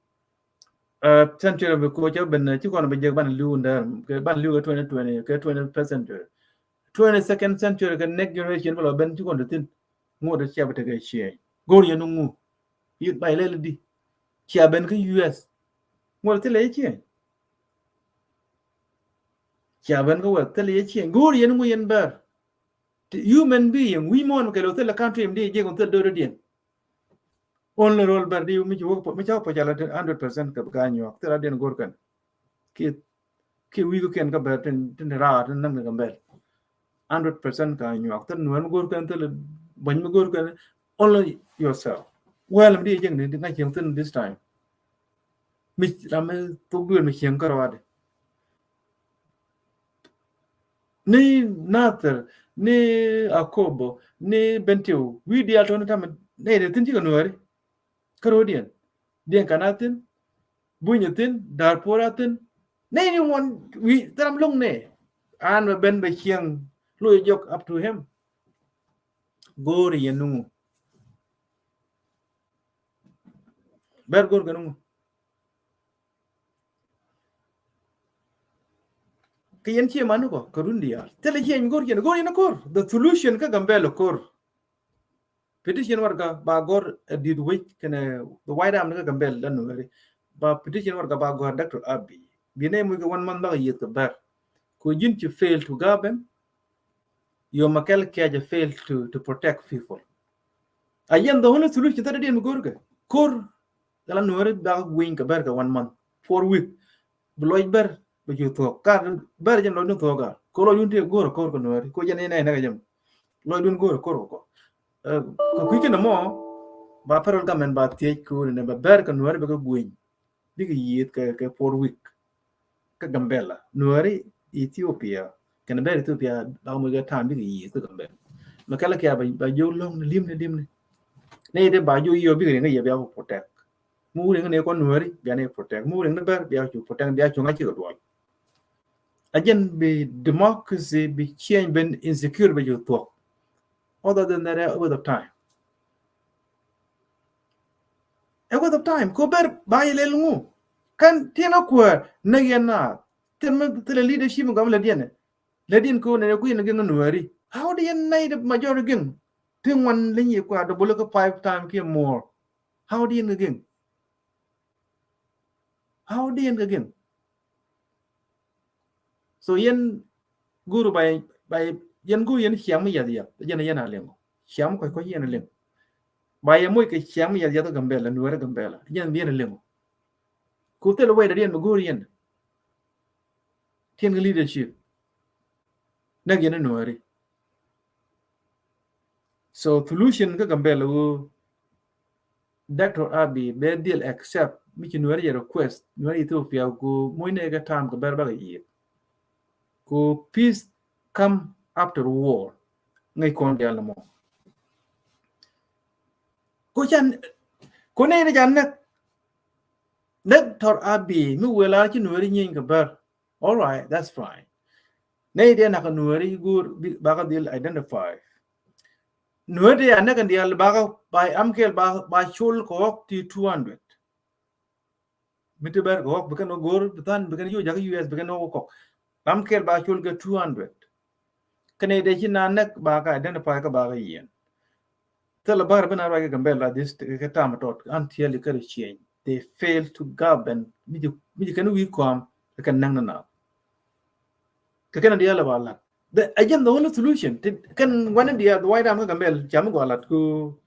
uh, century bi ko ca ben ci kɔn bi jek ban liu ndar kɛ ban liu kɛ twenty twenty kɛ twenty-first century. Twenty-second century kɛ next generation bä lɔ ben ci kɔn ti thin. Ŋot cia bi tekɛ change. Go̱o̱r yɛn ŋu. Yit bay lɛl di. Cia ben kä U S. Ŋot thilɛ yɛ change. Cia ben kä wɛ thilɛ yɛ change. Go̱o̱r yɛn ŋu yɛn bɛr. Ti human being wi̱i̱ muɔ̱ɔ̱n kɛ lo thilɛ country mi di jek ŋun thilɛ do̱r diɛn. Only rol bɛr di mi ci wä mi ca wä pɔ ca la hundred percent kɛ bi ka nyuak thilɛ diɛn go̱o̱r kɛn. Ki ki wi̱i̱ kä kiɛn kä bɛr tin tin raar tin näŋ ni kɛ bɛl. Hundred percent ka nyuak thil nuɛn mi go̱o̱r kɛn thil buɔ̱ny mi go̱o̱r kɛn only yourself. Well mi di jek ni di ŋa̱c cieŋ thil this time. Mi ram mi thok duël mi cieŋ kärɔadɛ. Ni Nathir ni Akobo ni Bentiu wi̱i̱ diaal tɔni tamɛ nɛy de thin cikɛ nuääri. Kärɔadiɛn diɛn kan a thin. Buny a thin. Darpor a thin. Nɛy ni ŋuɔn wi̱i̱ thil ram lo̱ŋ nɛ. An bɛ ben bɛ cieŋ lo̱c jɔk up to him. Go̱o̱ri yɛn nuŋu. Bɛr go̱o̱r kɛ nuŋu. Kɛ yɛn cie mani kɔ kɛ run diaal thilɛ cie mi go̱o̱r yɛn go̱o̱r yɛn ko̱r the solution kä Gambɛl ko̱r. Petition warɛga ba gɔ̱r ɛ di̱t wec kɛnɛ the White Army kä Gambɛl la Nuɛri. Ba petition warɛga ba gɔ̱r Doctor Abiy. Bi nɛ muc kɛ one month bakɛ yiëth kɛ bɛr. Ku ji̱n ci fail to govern. Yom a kɛl kɛɛc a fail to, to protect people. A yɛn the only solution that diɛn mi go̱r kɛ ko̱r. Kɛ la Nuɛri bakɛ guiny kɛ bɛr kɛ one month, four week. Bi lɔc bɛr bi cu thuɔ̱k. Kar bɛr jɛn lɔcdun thuɔ̱k gal. Ko lɔcdun ti go̱r a ko̱r kɛ Nuɛri. Ko jɛn inɛ inɛ kɛ jɛm. Lɔcdun go̱r a ko̱r kɛ kɔ. Kɛ kui̱ kɛn mɔ ba federal government ba thiec ko̱r inɛ ba bɛr kɛ Nuɛri bɛ kɛ guiny. Bikɛ yiëth kɛ, kɛ four week. Kä Gambɛla, Nuɛri Ethiopia, kɛnɛ bɛr Ethiopia, ba muc kɛ ta̱a̱m bikɛ yiëth kä Gambɛla. Mɛ kɛlɛ kɛ ba, ba jiök lo̱ŋ ni limni, limni. Ni iti ba jiök yɔ bikɛ riŋ kɛ yɛ bia kɛ protect. Mu riŋ ni kɔn Nuɛri, bia ni protect. Mu riŋ ni bɛr, bia cu protect, bia cu ŋa̱c cikɛ duɔl. A jɛn bi democracy, bi change, ben insecure, bɛ cu thuɔk. Other than that, a waste of time. A waste of time. Ko bɛr ba yɛ lɛl ŋu. Kan tiɛŋ a kuäär näk yɛn na. Thil mi thilɛ leadership mi gɔm lɛ diɛn. Lɛ diɛn ko nɛ ku yɛn geng Nuɛri. How do yɛn nɛy the majority geng? Ti ŋuan lɛ nyi kua dɔ bolɛ kä five time kiɛ more. How do yɛn geng? How do yɛn geng? So yɛn go̱o̱r ba, ba yɛn go̱o̱r yɛn ciam mi yath yath, yɛn, yɛn a liŋ. Ciam kɔc kɔc yɛn a liŋ. Ba yɛ moc kɛ ciam mi yath yath Gambɛla, Nuɛri Gambɛla, yɛn, yɛn a liŋ. Ku thil wɛy dɛ yɛn mi go̱o̱r yɛn. Tiɛn kɛ leadership. Näk yɛn a Nuɛri. So solution kä Gambɛla ɣöö Doctor Abiy bɛ dhil accept mi ci Nuɛri yɛ request, Nuɛri Ethiopia ku mucnɛ kɛ ta̱a̱m kɛ bɛr bakɛ yiëë. Ku peace come after war. Ŋäc kɔn diaal ni mɔ. Ku can, ku nɛy ni ca näk, näk Doctor Abiy mi wëë la ci Nuɛri nyieeny kɛ bɛr. All right, that's fine. Nɛy diɛ nak Nuɛri go̱o̱r bakɛ dhil identify. Nuɛri diɛ a näk in diaal bakɛ ba am kɛl ba, ba col kɛ ɣɔk ti two hundred. Mi ti bɛr kɛ ɣɔk bi kɛn wä go̱o̱r, bi than, bi kɛn yoc jak U S, bi kɛn wä kɔk. Am kɛl ba col kɛ two hundred. Kɛn nɛy diɛ ci na näk bakɛ identify kä bakɛ yiɛn. Thilɛ bär bi na ruac kɛ Gambɛla this kɛ tam tɔt until kɛ change. They fail to govern. Mi ji̱, mi ji̱ kɛn wi̱i̱ kɔam kɛ kɛn näŋ na na. Kɛ kɛn diaal ba lat. The, again, the only solution ti kɛn wani diaal the White Army kä Gambɛl ca mi gɔaa lat ku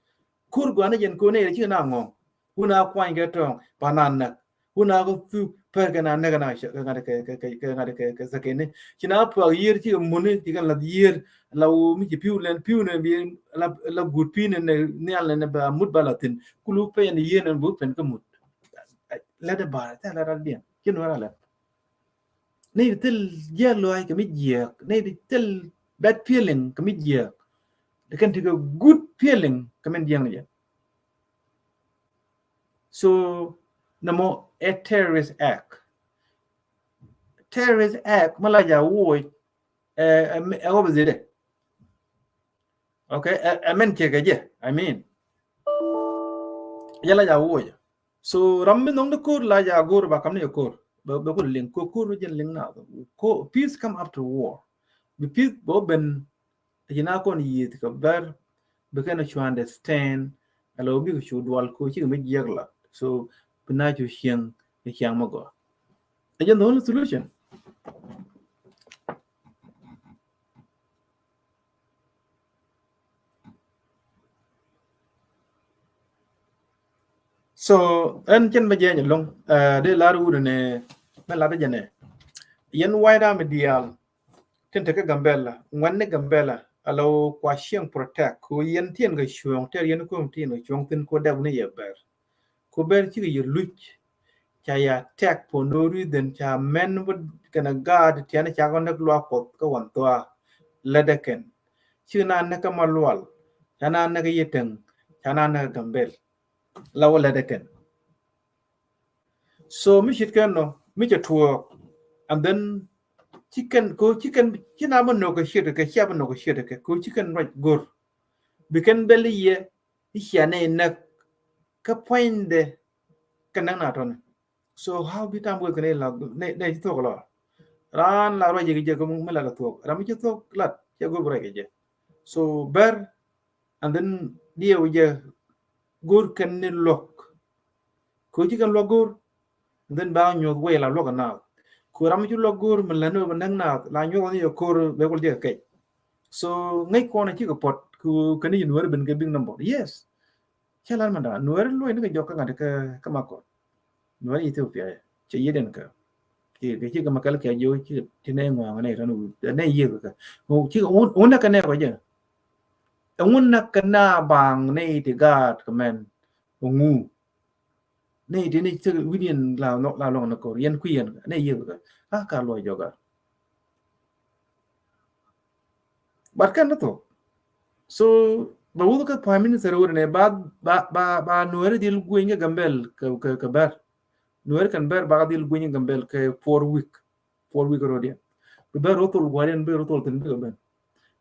kur gɔaa ni jɛn ku ni ci na ŋɔŋ. Wun a kuany kɛ tɔŋ ba na näk. Wun a kä thuk pɛr kɛ na näk na ŋa̱t kɛ, kɛ, kɛ, kɛ ŋa̱t kɛ, kɛ thäkɛni. Ci na puak yiër ci muni ci kɛn lath yiër la wu mi ci pi̱w lɛn pi̱w ni bi la, la gut pi̱w ni ni nial ni ba mut ba la thin. Kulu pɛn yiër ni bu pɛn kä mut. Lɛ dɛ ba, tɛ lɛ dɛ diɛn. Ci nu ra lɛ. Ni thil jiɛ luay kɛ mi jiɛk. Ni thil bad feeling kɛ mi jiɛk. Di kɛn ti kɛ good feeling kɛ min jiɛk ni jɛ. So, nɛ mɔ ɛ terrorist act. Terrorist act mi la ja wuɔc ɛ, ɛ, ɛ wä bi dhidɛ. Okay, ɛ, ɛ mɛn cɛ kɛ jɛ, I mean. Jɛ la ja wuɔc. So, ram mi nhɔŋ di ko̱r la ja go̱r ba kam ni ko̱r. Bɛ, bɛ ku liŋ ko̱r, ko̱r jɛn liŋ na. Ko̱r, peace come after war. Bi peace bɛ ben A ci na kɔn yiëth kɛ bɛr bi kɛn cu understand. Ala wä bikɛ cu dual ko cikɛ mi jiɛk lat. So bi na cu cieŋ kɛ ciaŋ mi gɔaa. A jɛn the only solution. So ɛn cɛn bɛ jɛny ɛlɔŋ, eh, dee lar wut ɛnɛ mɛ lat jɛnɛ. Yɛn White Army diaal tin te kä Gambɛla, ŋuɛn ni Gambɛla, ala wä kua cieŋ protect, ku yɛn tiɛn kɛ cuɔ̱ɔ̱ŋ, tɛr yɛn kum tiɛn kɛ cuɔ̱ɔ̱ŋ thin ku dɛp ni yɛ bɛr. Ku bɛr cikɛ yɛ luc, ca ya tɛk for no reason, ca mɛn bä kɛnɛ gaat tiɛn ca kɔ näk luaak Kuɔth kä wan thua, lätdɛ kɛn. Cikɛ na näk kä Malual, ca na näk kä Yietɛŋ, ca na näk kä Gambɛl. La wä lätdɛ kɛn. So mi ce̱tkɛ nɔ mi cɛ tuɔɔk, and then ci kɛn ko ci kɛn ci na bä nɔk kɛ ce̱tkɛ, cia bä nɔk kɛ ce̱tkɛ ko ci kɛn ruac go̱r. Bi kɛn bɛl i̱ yɛ i̱ cia nɛy näk kä puɔ̱nydɛ kɛ näk na tɔni. So how bi tam wek kɛ nɛy la nɛy ci thuɔk lɔ. Raan la ruac yɛ kɛ jɛ kɛ mi la kɛ thuɔk. Ram mi ci thuɔk lat cɛ go̱r bi ruac kɛ jɛ. So bɛr and then diɛw jɛ go̱r kɛn ni luɔk. Kɛ ɣöö ci kɛn luɔk go̱r, then ba nyuɔth wei la luɔk ɛ naath. Kɛ ɣöö ram mi ci luɔk go̱r mi lät ni wä bɛ näk naath, la nyuɔth ni yɛ ko̱r bɛ kul jɛ kɛ kɛc. So ŋäc kɔn a cikɛ puɔt kɛ ɣöö kɛn ni ci Nuäär ben kɛ big number. Yes. Cä lar mɛn da̱a̱n Nuäär luɔc ni kɛ jɔk kä ŋa̱t kä, kä Makɔr. Nuäär Ethiopia cɛ yiëëdiɛn kɛ. Ci, ci kɛ Makal kɛ jiö ci ti nɛ ŋuaŋ nɛ tɔn wi̱i̱ nɛ yiëëk kɛ. Ci wun, wun nɛ kɛ nɛ kɔ jɛ. Ɛŋu nɛ kɛ na baŋ nɛ ti gaat kɛ mɛn. Ɛŋu nɛ ti ni cɛ wi̱diɛn la, la lɔŋ nɛ kɔr yɛn kui̱ yɛn kɛ nɛ yiëëk kɛ. A ka luɔc jɔk a. But kɛn ni thok. So bɛ wuth kä Prime Minister wut ni ba, ba, ba, ba Nuäri dhil guiny kä Gambel kɛ, kɛ, kɛ Bär. Nuäri kɛn Bär ba dhil guiny kä Gambel kɛ four week. Four week rodiɛn. Bi Bär rothol guariɛn bi rothol thin bikɛ ben.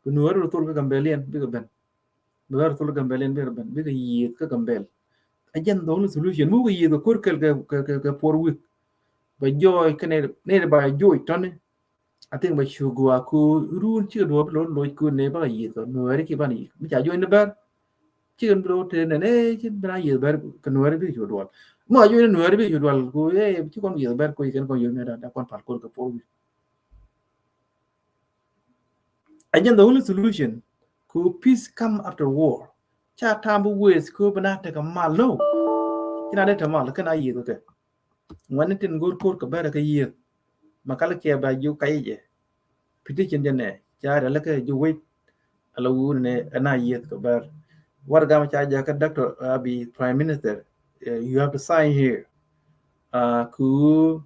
Bi Nuäri rothol kä Gambeliɛn bikɛ ben. Bi Bär rothol kä Gambeliɛn bikɛ ben. Bikɛ yiëth kä Gambel. A jɛn the only solution. Mukɛ yiëth kɛ kor kɛl kɛ, kɛ, kɛ, kɛ four week. Bɛ jɔɔc kɛ nɛ, nɛ ba jɔɔc tɔni. I think bɛ cu guɔ ku run cikɛ duɔp loc, loc ku ne bä yiëth kɛ Nuäri ki ban yiëth. Mi ca juɔc ni Bär. Cikɛ bi loc te ne ne ci bi na yiëth Bär kɛ Nuäri bi cu duɔl. Mi ca juɔc ni Nuäri bi cu duɔl ku e ci kɔn yiëth Bär ku kɛn kɔn yiëth ne da, da kɔn pal kor kɛ four week. Again, the only solution ku peace come after war. Ca tam bi wes ku bi na tekɛ mal no. Ci na dee te mal kɛn a yiëth kɛ. Ŋuɛ̈tni tin go̱o̱r ko̱r kɛ Bär kɛ yiëë. Makal kiɛ ba jiök kac jɛ. Petition jɛ nɛ ca rɛl kɛ jiök wec. Ala wun nɛ ɛn a yiëth kɛ Bär. Warɛgam ca jakä Doctor Abiy, Prime Minister, eh, you have to sign here. Uh, ku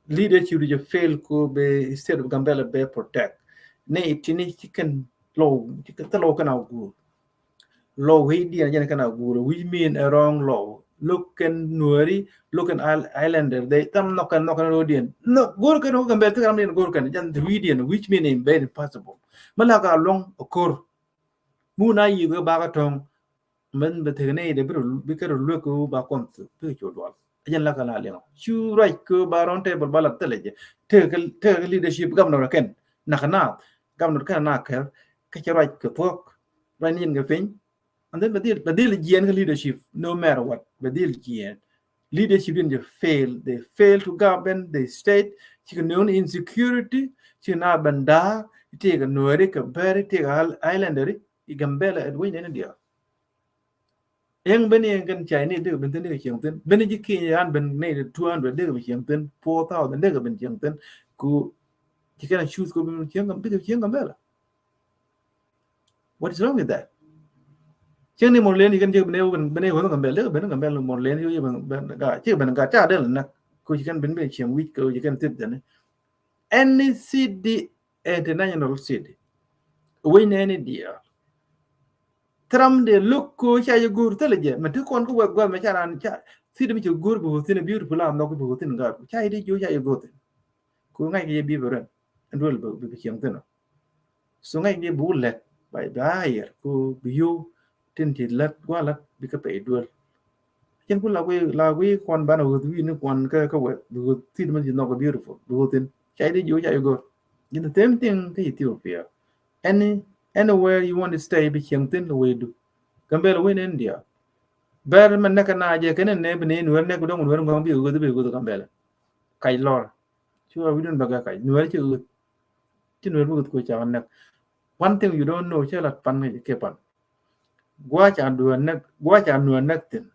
leadership jɛ fail ku bɛ state of Gambela bɛ protect. Nɛ itini ci kɛn low, ci kɛn thil low kɛn a guur. Low wi̱i̱diɛn jɛn kɛn a guur, which mean a wrong low. Look kɛn Nuäri, look kɛn isl-, islander, they tam nhɔk kɛn, nhɔk kɛn rodiɛn. No, go̱r kɛn wä Gambel thik ram diɛn go̱r kɛn jɛn the wi̱i̱diɛn, which mean is very impossible. Mi la ka luɔ̱ŋ a ko̱r. Mu na yiëë bakɛ tɔ̱ŋ. Mɛn bɛ thek nɛy dee bi rɔ, bi kɛ rɔ luek kɛ wä ba kɔn thik bikɛ cu dual. Jɛn la kɛ la liŋ cu ruac kɛ wä ba round table ba la thilɛ jɛ. Tekɛ, tekɛ leadership governor kɛn nak na governor kɛn na kɛr kɛ cɛ ruac kɛ thuɔk. Ruac ni jɛn kɛ piny. And then bɛ dhil, bɛ dhil jiɛn kɛ leadership no matter what. Bɛ dhil jiɛn. Leadership in jɛ fail. They fail to govern the state. Cikɛ nööŋ insecurity. Cikɛ na bɛn da̱a̱k. Tekɛ Nuäri kɛ Bär, tekɛ isl-, islanderi. I Gambela ɛn wec nɛn diaal. Ɛŋ ben yɛn kɛn Chinese dikɛ ben thin dikɛ cieŋ thin. Ben ji̱ Kenya an ben nɛy two hundred dikɛ ben cieŋ thin, four thousand dikɛ ben cieŋ thin. Ku ci kɛn a choose ko ben cieŋ, bikɛ cieŋ Gambela. What is wrong with that? Cieŋ ni Murlen ci kɛn ci ben, ben, ben wä Gambela, dikɛ ben Gambela Murlen ci ben, ben ga, ci ben ga ca del nak. Ku ci kɛn ben ben cieŋ wi̱c ko ci kɛn thip jɛn. Any city, international city. Wec nɛn diaal. Thil ram dee lo̱k ko ca jɛ go̱o̱r thilɛ jɛ. Mɛ ti kɔn kä wɛk gua̱th mɛ ca raan ca. City mi cɛ go̱o̱r bi wä thin a beautiful a nhɔk bi wä thin gaat. Ca jɛ di jiö ca jɛ go̱o̱r thin. Ko ŋa̱c kɛ jɛ bi bɛ rɛn. Ɛn duel bi, bi, bi cieŋ thin ɔ. So ŋa̱c kɛ jɛ bi wä lɛt. Ba, ba a yɛr ko bi yio̱w. Tin ti lät gua̱a̱ lät bikɛ pɛy duel. Cin ku la guiy, la guiy kuɔn banɛ ɣöth wi̱i̱ ni kuɔn kä, kä wɛk bi ɣöth thi̱t mɛ ci nhɔk a beautiful bi ɣöth thin. Ca jɛ di jiö ca jɛ go̱o̱r. It's the same thing kä Ethiopia. Any, anywhere you want to stay bi cieŋ thin lɛ wecdu. Gambela wec nɛn diaal. Bär mɛ näk kɛ na jɛ kɛn nɛ bi nɛ Nuäär näk bi dɔ̱ŋ Nuäär ŋɔ̱ŋ bi ɣöth bi ɣöth Gambela. Kac lɔr. Ci wa wi̱dun bɛ gɛ kac Nuäär ci ɣöth. Ci Nuäär bi ɣöth ko ca näk. One thing you don't know, cɛ la pan ŋäc kɛ pan. Gua̱a̱ ca Nuäär näk, gua̱a̱ ca Nuäär näk thin.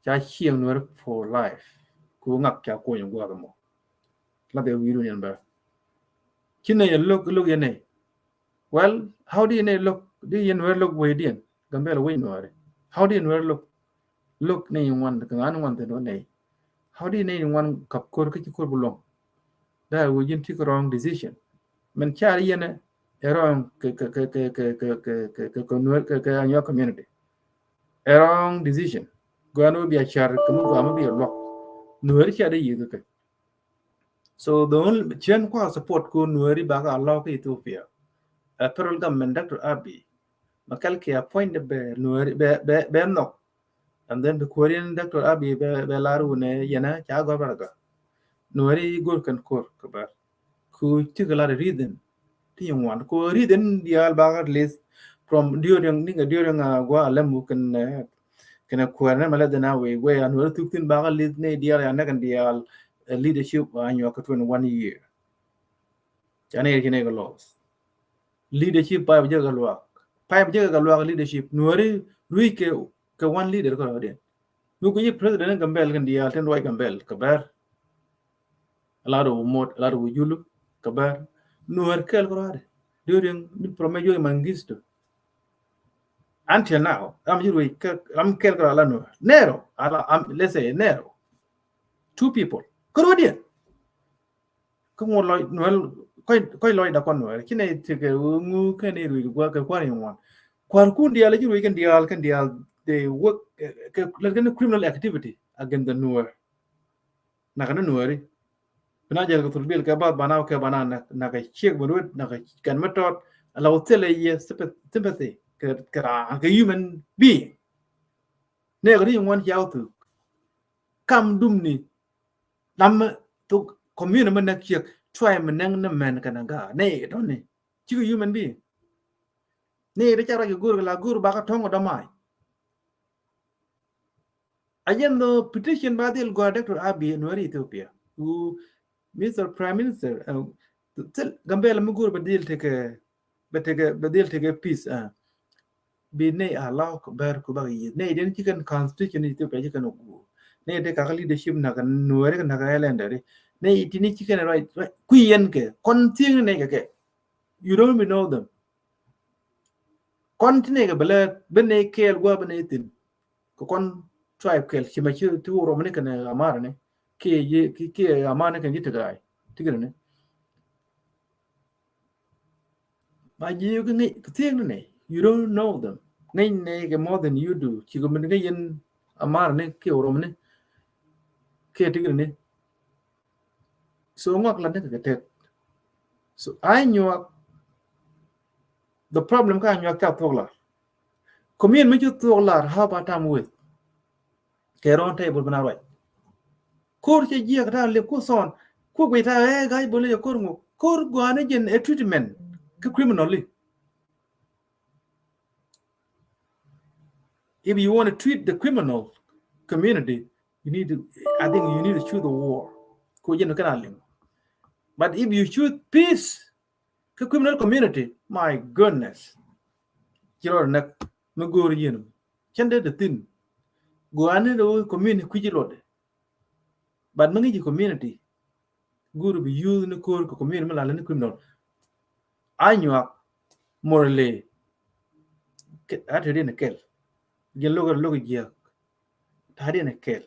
Ca cieŋ Nuäär for life. Ku ŋak ca kuɔny gua̱a̱th mɔ. La dhɛ wi̱i̱du niɛn bä. Ci nɛy lo̱k, lo̱k yɛn nɛy. Well, how do you nɛy lo̱k? Di yɛn Nuäär lo̱k wecdiɛn? Gambela wec Nuääri. How do you Nuäär lo̱k? Lo̱k nɛy ŋuan, kɛ ŋa̱n ŋuan thin wä nɛy. How do you nɛy ŋuan kap ko̱r kä ci ko̱r bi luɔ̱ŋ? That was ji̱n take a wrong decision. Mɛn car yɛn ɛ wrong kɛ, kɛ, kɛ Nuäär, kɛ, kɛ Anyuak community. A wrong decision. Gua̱a̱n wä bia car kɛ mi gua̱a̱n wä bia luɔk. Nuääri cia dee yiëth kɛ. So the only, cien kua support ko Nuääri ba ka law kä Ethiopia. A federal government, Doctor Abiy. Ma kɛl kɛ appoint bɛ Nuääri, bɛ, bɛ, bɛ nhɔk. And then bi kuäär yɛn Doctor Abiy bɛ, bɛ lar wunɛ yɛn a ca gɔr barga. Nuääri go̱r kɛn ko̱r kɛ bär. Ku ti kɛ lar reason. Ti yɛn wan. Ku reason diaal ba ka at least From during, ni kɛ during, uh, gua alɛm wä kɛn, uh, kɛn a kuɛr nɛ mɛ lɛ dhin a wee, wee a nuɔri thuk thin bakɛ lith ni diaal ya nɛkɛn diaal, uh, leadership a nyuak kɛ twenty-one year. Ca ni kɛ ni kɛ loss. Leadership pipe jɛ kɛ luak. Pipe jɛ kɛ luak leadership. Nuɔri ruic kɛ, kɛ one leader kɛ rɔɔdiɛn. Mi kui̱ ji̱ president in Gambel kɛn diaal tin ruac Gambel kɛ bɛr. A lot of mot, a lot of julu kɛ bɛr. Nuɔr kɛl kɛ ruac. During ni from Jomo Mengistu. Until now, ram ji̱ ruac kɛ, ram kɛl kɛ ruac la nuɔr. Nero, ala, am, let's say Nero. Two people. Kɛ ruac diɛn. Kä ŋuɔt lɔc nuɛl kɔc, kɔc lɔc da kɔn nuɛl ci nɛ tekɛ ŋu kɛn i̱ ruic gua̱ kɛ kua̱r in ŋuan. Kua̱r kun diaal ci ruic kɛn diaal, kɛn diaal they work, eh, kɛ lɛt kɛn criminal activity against the nuɛr. Nakɛ ni nuɛri. Bi na jɛl kɛ thurbil kɛ bath bana kɛ bana nak, nakɛ ciek bi ruet, nakɛ kɛn mi tɔt. Ala wä thilɛ yɛ sympathy kɛ, kɛ raan kɛ human being. Nɛ kɛ ri ŋuan ci a wä thuk. Kam dum ni. Lam thuk community mi näk ciek, try mi näk ni mɛn kɛn a gaa. Nɛ i̱ dɔ̱ni. Cikɛ human being. Nɛ i̱ dee ca ruac kɛ go̱o̱r kɛ la go̱o̱r bakä tɔ̱ŋ kɛ dɔ̱ mac. A jɛn dhɔ petition ba dhil gɔaa Doctor Abiy nuɛri Ethiopia. Wu Mister Prime Minister, uh, thil Gambela mi go̱o̱r ba dhil tekɛ bɛ tekɛ, bɛ dhil tekɛ peace, ah. Bi nɛy allow kɛ bɛr ku bak yieth. Nɛy den ci kɛn constitution ni Ethiopia ci kɛn ɔ guur. Nɛy den kakä leadership nak nuɛri nak islanderi. Nɛy tini ci kɛn right, right. Kui̱ yɛn kɛ kɔn thiëŋ ni nɛy kɛ kɛ. You don't even know them. Kɔn ti nɛy kɛ bɛ lɛ bɛ nɛy kɛɛl gua̱a̱ bɛ nɛy thin. Kɛ kɔn tribe kɛl ci mɛ ci ti wurɔmni kɛn amar ni. Kiɛ, kiɛ amar ni kɛn ci Tigray. Tigray ni. Ba ji̱ yio̱k ŋi̱c kɛ thiek ni nɛ. You don't know them. Ŋi̱c nɛ kɛ more than you do. Cikɛ min ŋi̱c yɛn amar ni kiɛ wurɔm ni kiɛ tigri ni. So ŋuak la ni kɛ tet. So a nyuak, the problem ka a nyuak ca thuɔk lar. Community mi ci thuɔk lar, how about time with? Kɛ round table bina ruac. Ko̱r cɛ jiɛk ta lip ku thɔn. Ku guiy ta ɛ ga̱c bol i̱ ko̱r ŋuk. Ko̱r guani jɛn ɛ treatment kä criminally. If you want to treat the criminal community, you need to, I think you need to choose the war. Ku jɛn kɛn a lim. But if you choose peace, kä criminal community, my goodness. Ci rɔ näk mi go̱o̱r yien. Cɛn dee dee thin. Guani dee wä community kui̱ci luɔtdɛ. But mi ŋi̱ci community. Go̱o̱r bi youth ni ko̱o̱r kɛ community mi la lɛ ni criminal. A nyuak morally. A te rin kɛl. Jɛn lokä lokä jiäk. Ta̱a̱diɛn ɛ kɛl.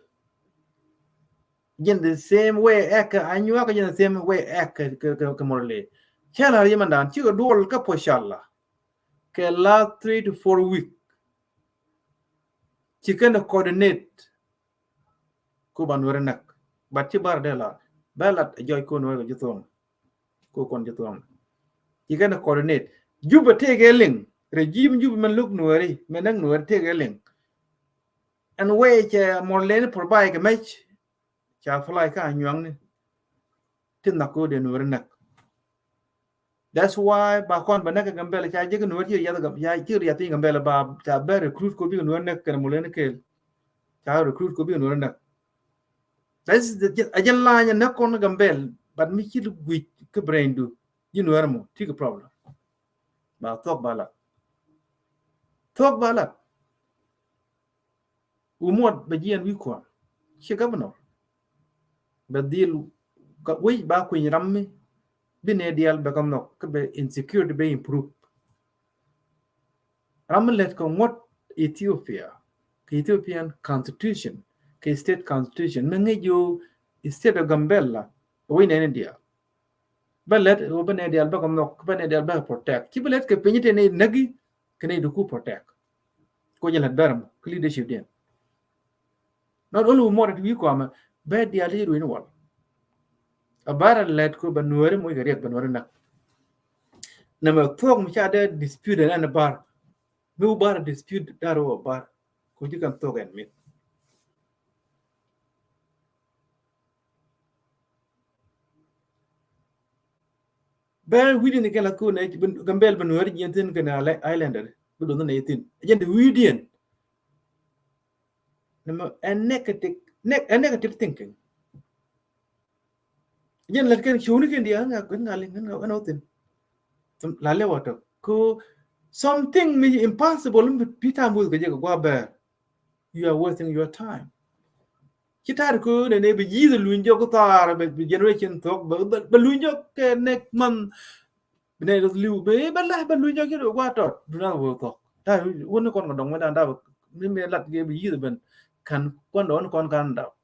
Jɛn the same way ɛk a nyuak, jɛn the same way ɛk kɛ, kɛ, kɛ, kɛ morally. Cɛ la riɛmɛndan cikɛ duɔl kä puɔ̱cala. Kɛ last three to four week. Ci kɛn coordinate. Ku ba nuɛri näk. But ci bar dee la. Bɛ lat a jɔc ku nuɛri kɛ ji̱ thuɔ̱ŋ. Ku kɔn ji̱ thuɔ̱ŋ. Ci kɛn coordinate. Jubɛ tëëkɛ liŋ. Regime Jubɛ mɛn lo̱k nuɛri. Mɛn näk nuɛri tëëkɛ liŋ. Ɛn wee cɛ mɔr leni pur bay kɛ mɛc. Ca fly ka nyuaŋni. Ti nhak ko dee nuɛri näk. That's why ba kɔn ba näk kɛ Gambɛla ca jek nuɛri ci riath Gam-, ca ci riath piny Gambɛla ba ca bɛ recruit ko bikɛ nuɛri näk kɛn mɔr leni kɛɛl. Ca recruit ko bikɛ nuɛri näk. That's the, a jɛ lany näk kɔn Gambɛl, but mi ci guic kä brain du. Ji̱ nuɛri mɔ, ti kɛ problem. Ba thuɔk ba lat. Thuɔk ba lat. Wumuɔt bɛ jiɛn wi̱i̱ kuɔn. Ci governor. Bɛ dhil wec ba kui̱ny ram mi. Bi nɛ dial bɛ kɛ nhɔk kä bɛ insecurity bɛ improve. Ram mi lät kɛ ŋuɔ̱t Ethiopia kɛ Ethiopian constitution kɛ state constitution mi ŋi̱c ji̱ state of Gambela. Wec nɛni dial. Bɛ lät ɣöö bä nɛ dial bä kɛ nhɔk, bä nɛ dial bä kɛ protect. Ci bä lät kɛ piny te nɛ näki kɛ nɛ duku protect. Ko jɛ lät bɛr mɔ kä leadership diɛn. Not only wumuɔt ti wi̱i̱ kɔamɛ bɛ dial ti ruin wal. A bara lät ko bɛ nuɛri mɔ kɛ riɛk bɛ nuɛri nak. Nɛ mɛ thuɔk mi ca dee dispute ɛn bar. Mi wä bar dispute dar wä bar. Ko ji̱ kan thuɔk ɛn mit. Bɛ wi̱diɛn kɛn la kun ɛ Gambɛl bɛ nuɛri jiɛn thin kɛn a le-, islander. Bi duɔth ni nɛy thi̱n. Jɛn ti wi̱i̱diɛn. Nɛmɛ ɛ negative, neg-, ɛ negative thinking. Jɛn lät kɛn ciökni kɛn diaal ŋa, ŋa liŋ, ŋa, ŋa wä thi̱n. La lɛ wä tɔk. Ko something mi impossible mi bi tam wuth kɛ jɛ kɛ gua̱a̱ bɛɛr. You are wasting your time. Ci ta̱a̱ ko nɛ nɛ bi yi̱th luny jɔk thaar bɛ, bɛ generation thok bɛ, bɛ, bɛ luny jɔk kɛ next month. Bi nɛ liw bɛ, bɛ la, bɛ luny jɔk ci dɔ gua̱a̱ tɔt. Du na wä thok. Ta̱a̱ wä ni kɔn kɛ dɔŋ mɛ dan dap. Mi mɛ lat kɛ bi yi̱th ben. Kan kɔn dɔ wä ni kɔn kan dap.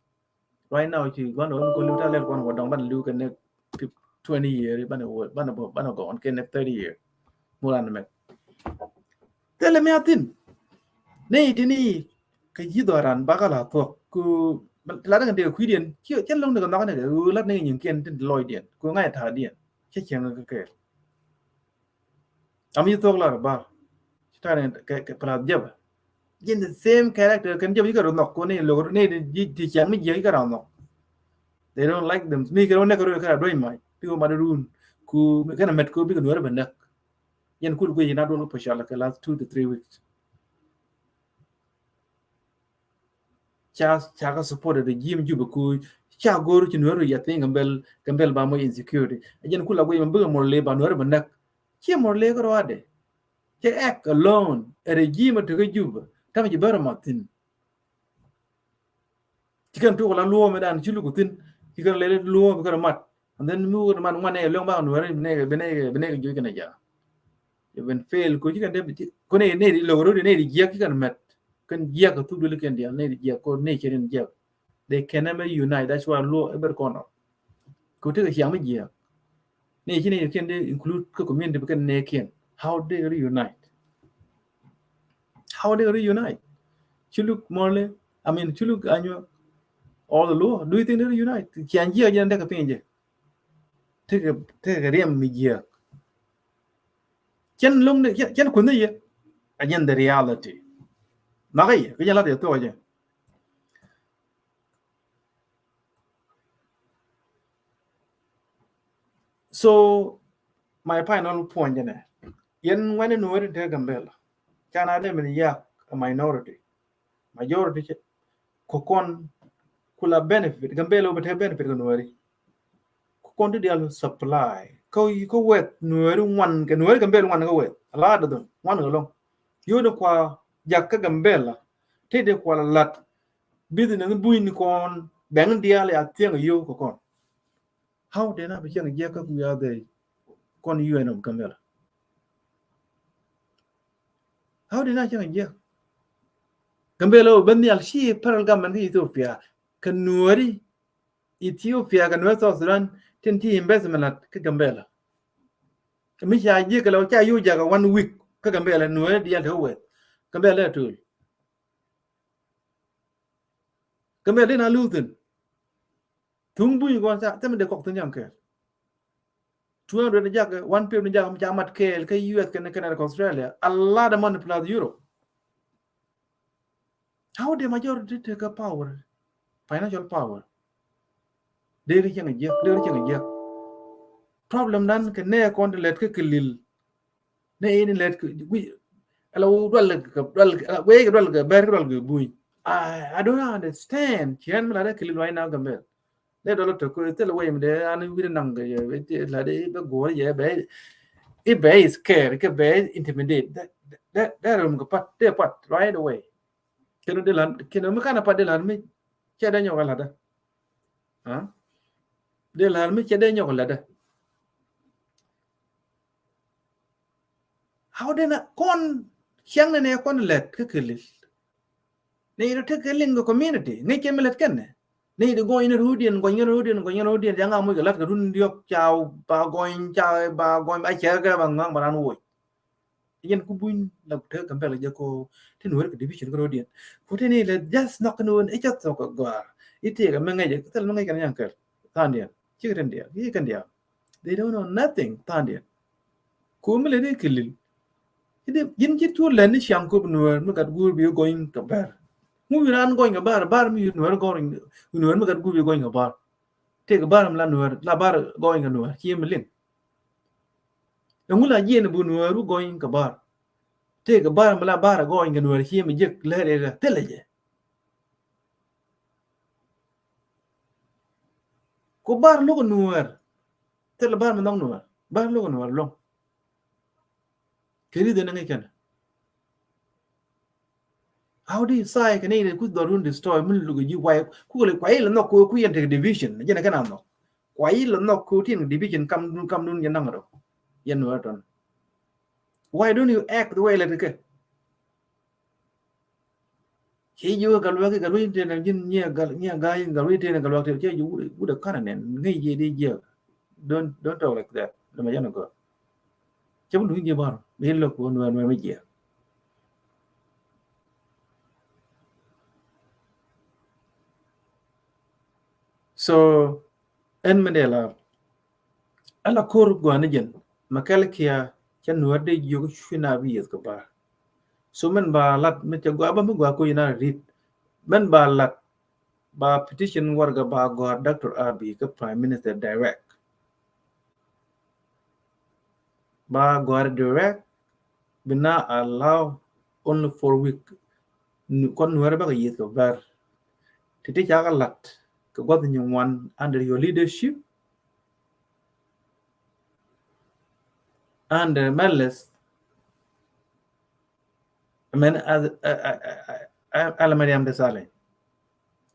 Right now ci gua̱n dɔ wä ni kɔn liw ta̱a̱ lɛl kɔn wä dɔŋ ban liw kɛ next twenty year, banɛ wä, banɛ bä, banɛ gɔn kɛ next thirty year. Muran mɛ. Thilɛ mi a thi̱n. Ni ti ni kɛ ji̱ dhɔran bakɛ la thuɔk. Ku la däŋ dee kui̱diɛn. Cɛ, cɛ loŋ ni kɛ nhɔk ni kɛ lat ni kɛ nyiŋkiɛn tin lɔcdiɛn. Ku ŋa̱c ta̱a̱diɛn. Cɛ cieŋ kɛ kɛ. Am yi thok lar bar. Ci tar ni kɛ, kɛ plus jɛbä. Jin the same character kɛn jɛbä yi kɛ rɔ nhɔk ko ni lok ni di, di, di ciaŋ mi jiɛ yi kɛ rɔ nhɔk. They don't like them. Mi kɛ rɔ nɛ kɛ rɔ kɛ rɔ dɔny mac. Pi wä mat run. Ku kɛn a mɛt ko bi kɛ nuɔrɛ bɛ näk. Yɛn kul guic yi na duɔl kɛ push ala kɛ last two to three weeks. Ca, ca kɛ support regime Juba ku ca go̱r ci nuɛr ya thing Gambel, Gambel ba mɔ insecurity. A jɛn kula guic ma bikɛ mor le ba nuɛr ba näk. Ci mor le kɛ rɔadɛ. Cɛ act alone. A regime a tekɛ Juba. Tam ci bɛr ma thin. Ci kɛn tuk la luɔm dan ci luk thin. Ci kɛn lele luɔm kɛ mat. And then mi wut man ŋuan nɛ lɔŋ ba nuɛr bi nɛ, bi nɛ, bi nɛ juc kɛn a ja. Even fail ko ci kɛn dee ko nɛ, nɛ di lok rot nɛ di jiɛk ci kɛn mɛt. Kɛn jiɛk a thuk duli kɛn dial nɛ di jiɛk ko nɛ ci rin jiɛk. They can never unite. That's why luɔ ɛ ber kɔn ɔ. Ko tekɛ ciaŋ mi jiɛk. Nɛ ci nɛ kɛn dee include kɛ community bi kɛn nɛ kɛn. How they reunite? How they reunite? Ci luk mɔlɛ, I mean, ci luk anyuak. All the law. Do you think they reunite? Ciaŋ jiɛk jɛn dee kɛ piny jɛ. Tekɛ, tekɛ riɛm mi jiɛk. Cɛn loŋ ni, cɛn, cɛn kuänh ni yɛ. A jɛn the reality. Nakä yɛ, kä jɛn lat yɛ thuɔk jɛ. So, my final point jɛ nɛ. Yɛn ŋuɛni nuɔri tekɛ Gambela. Can a dee min yak a minority. Majority cɛ kɛ kɔn kula benefit, Gambela wä bɛ te benefit kɛ nuɛri. Kɛ kɔn ti dial supply. Kä, kä wɛth nuɛri ŋuan kɛ nuɛri Gambela ŋuan kɛ wɛth. A la dee dhun ŋuan kɛ lɔŋ. Yoni kua jak kä Gambela. Te dee kua la lat. Business buny ni kɔn bɛŋ dial ya thiɛŋ yo kɛ kɔn. How dee na bi cieŋ jiɛk kä kui̱ a dhee kɔn U N of Gambela? How dee na cieŋ jiɛk? Gambela wä ben nhial ci federal government kä Ethiopia kɛ nuɔri Ethiopia kɛ nuɔri South Sudan tin ti investment lat kä Gambela. Mi ca jiɛk kɛ lɛ ca yu jakä one week kä Gambela nuɔri dial te weth. Gambela ɛ tul. Gambela dee na luthin. Thuŋ buny kɔn ca thɛmɛ dee kɔk thi̱n jam kɛɛl. Two hundred ni jakɛ, one fifty ni jakɛ, mi ca mat kɛɛl kä U S kɛn, kɛn Australia. A lot of money plus Europe. How the majority take a power? Financial power. Dee ri cieŋ jiɛk, dee ri cieŋ jiɛk. Problem dan kɛ nɛ kɔn ti lɛt kä kilil. Nɛ ini lɛt kɛ, gui, ala wu dual kɛ, dual kɛ, ala wei kɛ dual kɛ, bɛr kɛ dual kɛ buny. I, I don't understand. Ciɛn mi la dee kilil right now Gambel. Dee dɔl tɔ ko thil wei mi dee an wi̱r naŋ kɛ yɛ, la dee bɛ go̱o̱r yɛ bɛ, i bɛ is scare kɛ bɛ intimidate. Dee, dee, dee rum kɛ pat, dee pat right away. Kɛn dee lan, kɛn mi kan a pat dee lan mi cɛ dee nyɔk a latdä. Ha? Dee lan mi cɛ dee nyɔk a latdä. How dee na kɔn ciaŋ ni nɛ kɔn lɛt kä kɛ lil. Ni ri tek kɛ liŋ kɛ community. Ŋäc kɛ mi lɛt kɛn nɛ. Ni ri gɔny ni rodiɛn, gɔny ni rodiɛn, gɔny ni rodiɛn. Jaŋa muc kɛ lat kɛ run diɔk ca ba gɔny, ca ba gɔny, ba cɛ kɛ ba ŋaŋ ba ran woc. Yɛn ku buny la tek kɛ bɛl jɛ ko tin wër kɛ division kɛ rodiɛn. Ku tin ilɛ just nɔk kɛ ni wën i̱ cɛ thok kɛ gɔaa. I̱ tëëkɛ mi ŋäc kɛ thil mi ŋäc kɛ ni yaŋ kɛl. Thandiɛn. Cikɛ tin diɛl. Cikɛ tin diɛl. They don't know nothing. Thandiɛn. Ku mi lɛ ni kɛ lil. Ji̱n ji̱ cu lɛn ni ciaŋ kop nuɛɛr mi gat guur bi gɔny kɛ bär. Ŋu wi̱n an gɔny kɛ bär, bär mi nuɛɛr gɔny, nuɛɛr mi gat guur bi gɔny kɛ bär. Tëëkɛ bär mi la nuɛɛr, la bär gɔny kɛ nuɛɛr, ci mi liŋ. Ɛŋu la jiɛn bi nuɛɛr bi gɔny kɛ bär. Tëëkɛ bar mi la bar a gɔɔny kɛ Nuäär ci mi jek lɛr ɛ thilɛ jɛ. Ku bar lo̱k Nuäär. Thilɛ bar mi nhɔk Nuäär. Bar lo̱k Nuäär lo̱ŋ. Kɛ ri dhɛn ŋäc kɛn. How do you say kɛ ni ku dhɔr wun destroy min luk ji̱ way? Ku kɛ lɛ kwa ilɛ nhɔk ku ku yɛn tek division. Jɛn kɛn a nhɔk. Kwa ilɛ nhɔk ku tin division kam dun kam dun jɛ naŋ rɔ. Yɛn Nuäär tɔn. Why don't you act the way lɛ tekɛ? Ci ji̱ wä gal wä ki gal wä in tëë na ji̱n nyɛ gal nyɛ gaa in gal wä in tëë na gal wä tëë ci ji̱ wut wut a kanɛ nɛn ŋäc ji̱ di ji̱. Don't, don't talk like that. Dama jana gɔ. Cɛ bi luŋ ji̱ bar mi lok wä nuɛ nuɛ mi ji̱. So ɛn mi dee la ala kor guani jɛn ma kɛl kia cɛ Nuäär dee jiök cuina bi yeth kɛ bar. So mɛn ba lat mi cɛ gua ba mi gua ko yina rit. Mɛn ba lat ba petition warga ba gɔr Doctor Abiy kɛ Prime Minister direct. Ba gɔr direct, bi na allow only four week. Kɔn Nuäär bakɛ yeth kɛ bar. Ti ti cakɛ lat kɛ guath nyin wan under your leadership. And uh, Meles, I mean, as uh, uh, uh, uh, Alamariam Desalegn,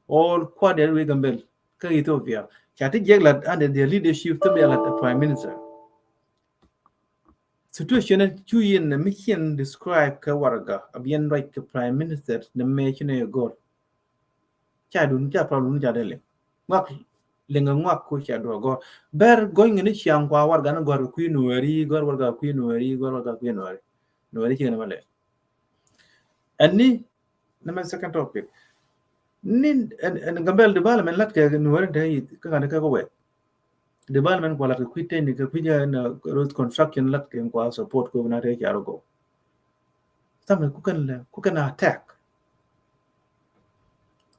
all kuat dee wek Gambel kä Ethiopia ca ti jiɛk lat under their leadership, ti bia lat a prime minister. Situation cu yin mi cien describe kä warga a bien right kɛ prime minister ni mɛ ci ni gor. Ca dun ca problem ca dee liŋ ŋuak liŋ ŋuak ku ca duɔ gɔr. Ber gɔny ŋini ciaŋ kua warga ni gɔr kɛ kui̱ Nuäri, gɔr warga kɛ kui̱ Nuäri, gɔr warga kɛ kui̱ Nuäri. Nuäri ci ŋini ma lɛ. Ɛn ni ni mɛ second topic ni ɛn Gambel development lat kɛ Nuäri te yi kä ŋani kɛ kɛ wɛk. Development kua lat kɛ kui̱ teni kɛ kui̱ jɛ na road construction lat kɛ kua support kɛ na te ca rɔ gɔw. Thamɛ ku kɛn lɛ ku kɛn attack.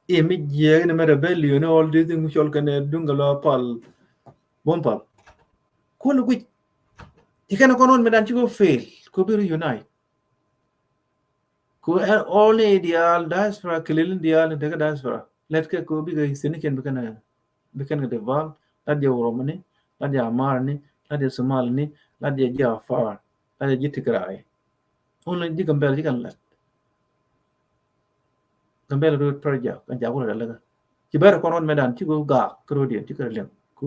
I̱ mi jiɛɛk ni mɛ rebellion ni all this thing mi cɔl kɛn duŋ kɛ lɔ pal. Bom pal. Kun guic. I̱ kɛn kɔn wun mi dan ci kɔ fail kɔ bi reunite. Kɔ all ni dial diaspora kilil ni dial ni tekɛ diaspora lɛt kɛ kɔ bi kɛ sini kɛn bi kɛn bi kɛn kɛ deval. Lat jɛ Oromoni, lat jɛ Amarni, lat jɛ Somalini, lat jɛ ji̱ Afar, lat jɛ ji̱ Tigray. Only ji̱ Gambel ji̱ kɛn lat. Gambel road project kan ca kulɛ lɛ lɛ. Ci bɛr kɔn wun mɛ dan ci kɔ gak kɛ road yɛn ci kɛ liŋ. Kɔ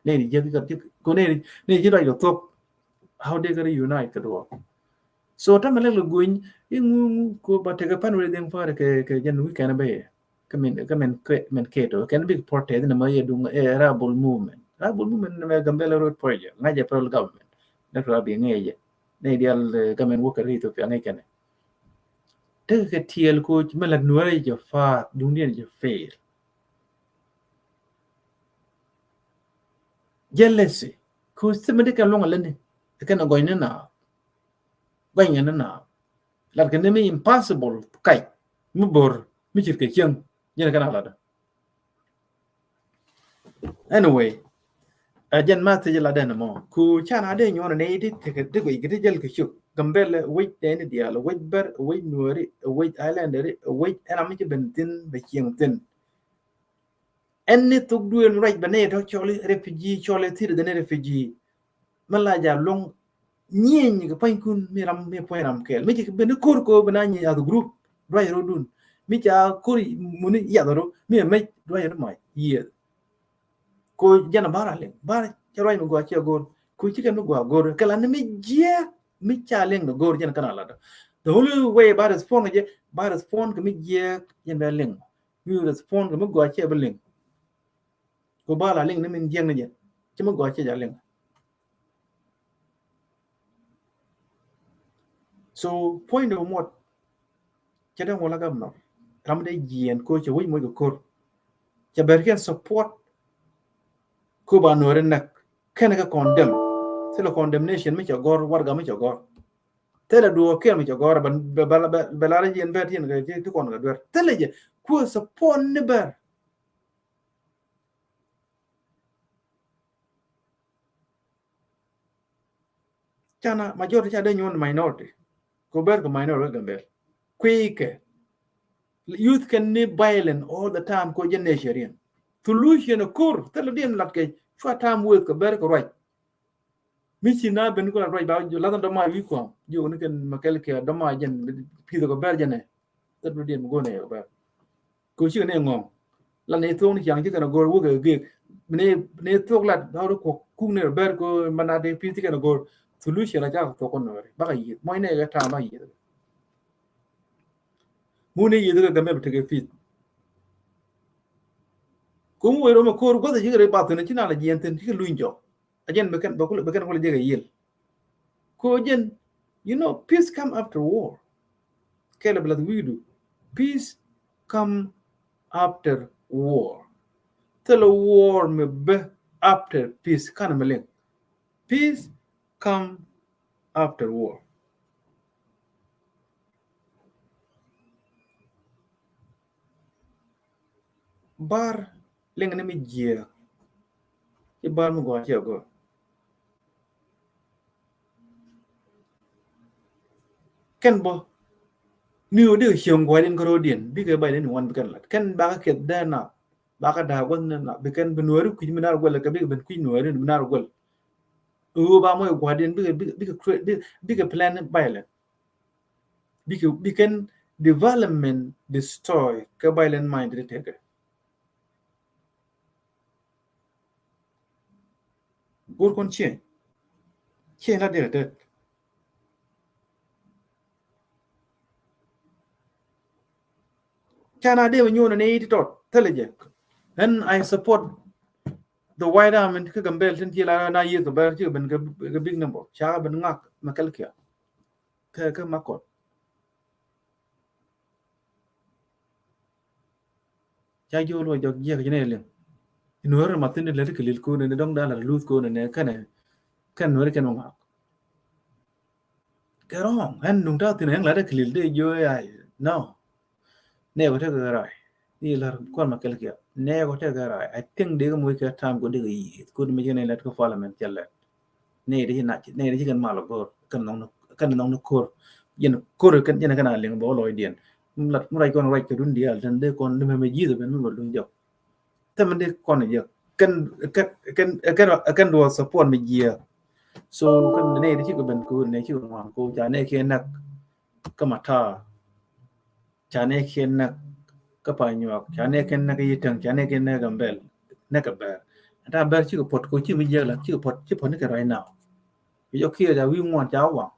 nɛy di jiɛk kɛ kɔ nɛy di jiɛk kɛ thok. How they gonna unite kɛ duɔ? So tamɛ lɛk lɛ guny i̱ ŋu ŋu kɔ ba tekɛ pan wee dhiŋ far kɛ kɛ jɛn weekend bɛ yɛ. Kä min kä min kä min keto kɛn big protest ni ma yɛ duŋ ɛ rebel movement. Rebel movement ni mɛ Gambel road project ŋa̱c jɛ federal government. Ni tura bi ŋa̱c jɛ ni dial government worker ri Ethiopia ŋa̱c kɛnɛ. Tekɛ kɛ tiɛɛl koc mi la Nuäri jɛ faath duŋdiɛn jɛ fail. Jealousy koc thimɛ di kɛn luɔŋ a lätni kɛn a gɔny ni na. Gɔny ni na lat kɛ ni mi impossible kac mi bor mi cit kɛ cieŋ. Jɛn kɛn a lat. Anyway, ɛ jɛn ma thiec la den mɔ ku can a dee nyuɔn ni di tekɛ di guic kɛ di jɛl kɛ cuk. Gambel wec dee ni dial wec bɛr wec Nuäri wec Islanderi wec ɛn a mi ci ben thin bɛ cieŋ thin. Ɛn ni thok duël mi ruac bɛ ni tɔ cɔli refugee cɔli thir dee ni refugee. Mi la ja luɔŋ nyieny kɛ pua̱nykun mi ram mi pua̱ny ram kɛɛl mi ci ben ni ko̱r ko̱ ben a nyieny as a group. Duac rɔ dun mi ca ko̱r muni yath rɔ mi a mec duac rɔ ma yieth. Ko jɛn a bar a liŋ bar ca ruac mi gua cia go̱r. Ko ci kɛn mi gua go̱r kɛ la ni mi jiɛk mi ca liŋ ni go̱r jɛn kɛn a lat. The only way ba respond kɛ jɛ ba respond kɛ mi jiɛk jɛn bɛ liŋ. Mi respond kɛ mi gua cia bi liŋ. Ko ba la liŋ ni min jiɛk ni jɛ ci mi gɔaa cɛ ja liŋ. So point of mot cɛ dee ŋuɔl a governor ram dee jiɛn ko cɛ wec moc kɛ kor cɛ ber kɛn support. Ko ba Nuäri näk kɛn kɛ condemn. Thilɛ condemnation mi cɛ gɔr warga mi cɛ gɔr. Thilɛ duɔɔk kɛn mi cɛ gɔr bɛ lar jiɛn bɛ tiɛn kɛ ti kɔn kɛ duer thilɛ jɛ kuɛ support ni bɛr. Canɛ majority ca dee nyuɔn minority. Kɛ bɛr kɛ minor kɛ Gambel. Kui̱ kɛ youth kɛn ni violent all the time kɛ jɛ nature in. Solution a kur thil diɛn lat kɛ cua time waste kɛ bɛr kɛ ruac. Mi ci na ben kula ruac ba ju la dama wi kɔm. Ju ni kɛn Makɛl kɛ dama jɛn pi̱th kɛ bɛr jɛn ɛ. Thil diɛn mi go̱n ɛ kɛ bɛr. Kɛ cikɛ ni ŋɔŋ. La ni thok ni ciaŋ cikɛ ni go̱r wä kɛ gek. Ni, ni thok la dɔr kuk, kuk ni bɛr kɛ mana de pi̱th cikɛ ni go̱r. Solution a cakɛ thok kɛ nɔri. Bakɛ yieth. Mɔc ni kɛ tam bakɛ yieth. Mu ni yieth kɛ Gambel bi tekɛ pi̱th. Kum wee roma ko̱r gua̱th cikɛ ri bath ni ci na la jiɛn thin cikɛ luny jɔk. A jɛn bi kɛn, bi kɛn kulɛ jɛ kɛ yiel. Ko jɛn, you know, peace come after war. Kɛlɛ bi lath wi̱i̱du. Peace come after war. Thilɛ war mi bä after peace. Kanɛ mi liŋ. Peace come after war. Bar liŋ ni mi jiɛ. Ci bar mi gɔaa ci a gɔaa. Kɛn bɔ ni wä dikɛ cieŋ gua̱diɛn kä ro̱diɛn bikɛ bay ni wan bikɛn lat kɛn bakɛ kiɛth dee na bakɛ da̱a̱ gua̱th ni na bikɛn bi nuääri kui̱c mi nar guɛl kɛ bikɛ ben kui̱c nuääri mi nar guɛl. Ɣöö ba mɔc gua̱diɛn bikɛ, bikɛ, bikɛ plan violent. Bikɛ, bikɛn development destroy kɛ violent mind di tekɛ. Go̱r kɔn change. Change la dee tet. Cana dee bɛ nyuɔn ni iti tɔt thilɛ jɛ. And I support the White Army kä Gambel tin ci la na yieth kɛ bɛr ci ben kɛ big number. Ca ben ŋak Makɛl Kiɛ. Kɛ, kɛ Makɔt. Ca ji̱ wä luɔc jɔk jiɛk ji̱ nɛ liŋ. Nuäär ma thi̱n lät kɛ lil ko̱n ni dɔ̱ŋ da̱a̱n la luth ko̱n ni kɛnɛ, kɛn nuäär kɛn wä ŋak. Kɛ wrong ɛn nuŋ ta̱a̱ thi̱n ɛn lat kɛ lil dee ji̱ wä ya. No. Nɛ wä tekɛ ray. Ni lar kuan Makɛl Kiɛ. Nɛ wä tekɛ ray. I think dee kɛ muc kɛ tam kɛ dee kɛ yieth ko̱n mi jɛ nɛ lat kɛ parliament cɛ lɛt. Nɛ dee ci nac, nɛ dee ci kɛn mal go̱r kɛn nhɔŋ ni, kɛn nhɔŋ ni ko̱r. Jɛn ko̱r kɛn, jɛn kɛn a liŋ bɛ wä lɔcdiɛn. Lat mi ruac kɔn ruac kɛ dun diaal tɛn dee kɔn ni mɛmɛ ji̱th ben mi bɛ luny jɔk. Tɛmɛ dee kɔn jɛ kɛn, kɛn, kɛn, kɛn, kɛn duɔ support mi jiɛ. So kɛn nɛ dee ci kɛ ben ko̱r nɛ ci kɛ ŋuan ko̱r ca nɛ kiɛ nak. Kä Matar. Ca nɛ kiɛ näk kä Panyuak, ca nɛ kiɛ näk Yitäŋ, ca nɛ kiɛ näk Gambel, näk kɛ bɛr. Ata bɛr cikɛ puɔt ko ci mi jiɛk la cikɛ puɔt, ci puɔt ni kɛ right now. Bi jɔ kiɛ ja wi̱i̱ ŋuan ca waŋ.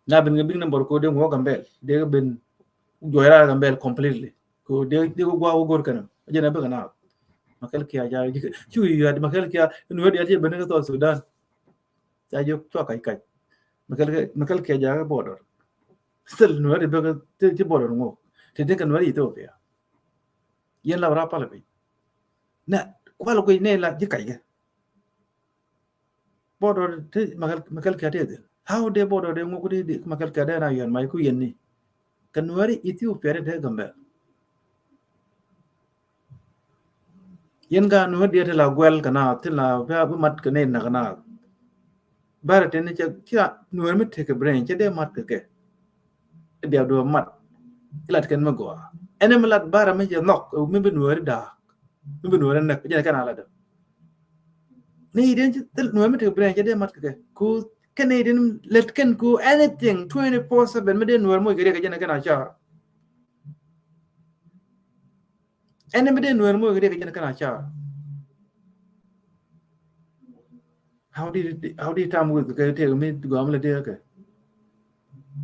Na ben kɛ big number ko dee ŋuɔ Gambel, dee kɛ ben juɔc raar Gambel completely. Ko dee, dee kɛ gua̱a̱k wä go̱r kɛn. Jɛn a bikɛ na. Makɛl Kiɛ ca ci wi̱i̱ yuat Makɛl Kiɛ in wä diaal ci ben kɛ South Sudan. Ca jiök cua kac kac. Makɛl Kiɛ, Makɛl Kiɛ jakä border. Still nuäri bek ti, ti border ŋok. Ti ti kɛ nuäri Ethiopia. Yɛn la ra pal piny. Na kual kui̱ ne la ji̱ kac kɛ. Border ti Makɛl, Makɛl Kiɛ ti dhin. How de border de ŋok ti di Makɛl Kiɛ de na yɛn ma ku yɛn ni. Kɛ nuäri Ethiopia dee te Gambel. Yɛn ka nuäri diɛ ti la guɛl kɛ na ti la bia bi mat kɛ ne na kɛ na. Bara teni cɛ kia nuäri mi tekɛ brain cɛ dee mat kɛ kɛ. Bia duɔ mat. Ilat kɛn mi gɔa. Ɛn mi lat bara mi cɛ nhɔk mi bi nuäri daak. Mi bi nuäri näk jɛn kɛn a la dee. Ni den ci thil nuäri mi tekɛ brain cɛ dee mat kɛ kɛ. Ku kɛn ni den lɛt kɛn ku anything twenty four seven mi dee nuäri moc kɛ riɛk kɛ jɛn kɛn a car. Ɛn mi dee nuäär moc kɛ riɛk kɛ jɛn kɛn a car. How did, how did time with kɛ tëë mi gɔam lɛ dee kɛ.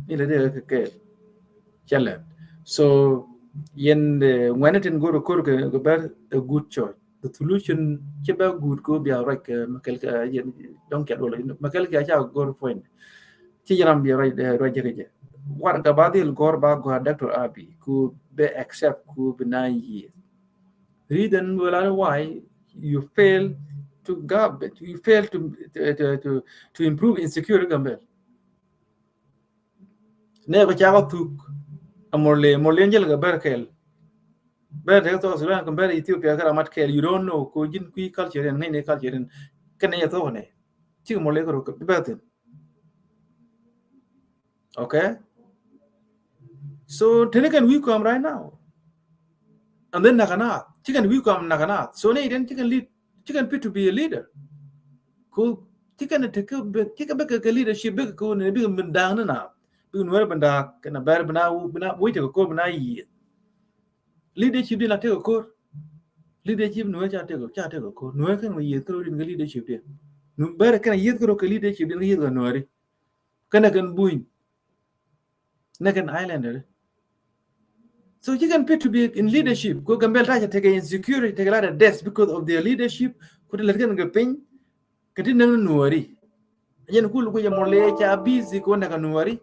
Mi lɛ dee kɛ kɛ. Cɛ lɛ. So yɛn ŋuɛni tin go̱r kɛ ko̱r kɛ bɛr a good choice. The solution ci bɛ good ko bia ruac kɛ Makɛl Kiɛ yɛn dɔŋ kɛ duɔl Makɛl Kiɛ ca go̱r point. Ci jɛ ram bia ruac ruac jɛ kɛ jɛ. Warɛga ba dhil gɔr ba gɔr Doctor Abiy ku bɛ accept ku bi na yiëë. Reason wala why you fail to gov, you fail to, to, to, to, to improve insecurity Gambel. Nɛ ko cakɔ thuk a Murle, Murle jɛl kɛ bɛr kɛl. Bɛr tɛ South Sudan kɛ bɛr Ethiopia kɛ ramat kɛl. You don't know ko ji̱n kui̱ culture in, ŋäcnɛ culture in. Kɛnɛ yɛ thok nɛ. Cikɛ Murle kɛ ruk bɛr thin. Okay. So teni kɛn wi̱i̱ kɔam right now. And then nakä naath, ci kɛn wi̱i̱ kɔam nakä naath. So ni den ci kɛn lead, ci kɛn fit to be a leader. Ku ci kɛn te ke be, ci kɛ be kɛ leadership be kɛ ko ni bi kɛ ben da̱a̱k ni na. Bi kɛ Nuɛr ben da̱a̱k kɛn a bɛr ben a, ben a wec te kɛ ko̱r ben a yieth. Leadership din a te kɛ ko̱r. Leadership Nuɛr ca te kɛ, ca te kɛ ko̱r. Nuɛr kɛn wä yieth kɛ ro din kɛ leadership din. Nu bɛr kɛn a yieth kɛ ro kɛ leadership din kɛ yieth kɛ Nuɛri. Kɛn a kɛn buny. Nɛ kɛn islander. So ci kɛn fit to be in leadership. Ko Gambel ta cɛ tekɛ insecurity, tekɛ lot of death because of their leadership. Ku te lɛt kɛn kɛ piny kɛ ti näŋ ni Nuɛri. Yɛn kul ku jɛ mɔlɛ ca busy ko nɛ kɛ Nuɛri.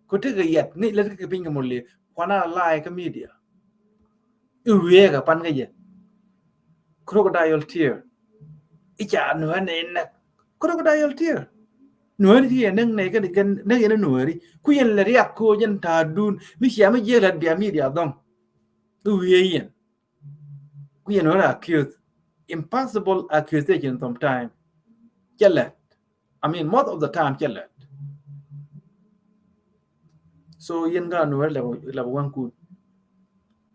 Ko tekɛ yɛt ni lɛt kɛ piny kɛ mɔlɛ. Kuana lai kɛ media. I̱ wiee kɛ pan kä jɛ. Crocodile tear. I̱ ca Nuɛr nɛ inɛ. Crocodile tear. Nuɛri ti yɛ näŋ nɛ kɛn, kɛn näŋ yɛn Nuɛri. Ku yɛn lɛ riak ko jɛn ta̱a̱ dun mi cia mi jiɛk lät bia media dhɔŋ. I̱ wiee yɛn. Ku yɛn Nuɛri accuse. Impossible accusation sometime. Cɛ lät. I mean, most of the time cɛ lät. So yɛn ka Nuɛri lɛ, lɛ waŋ kun.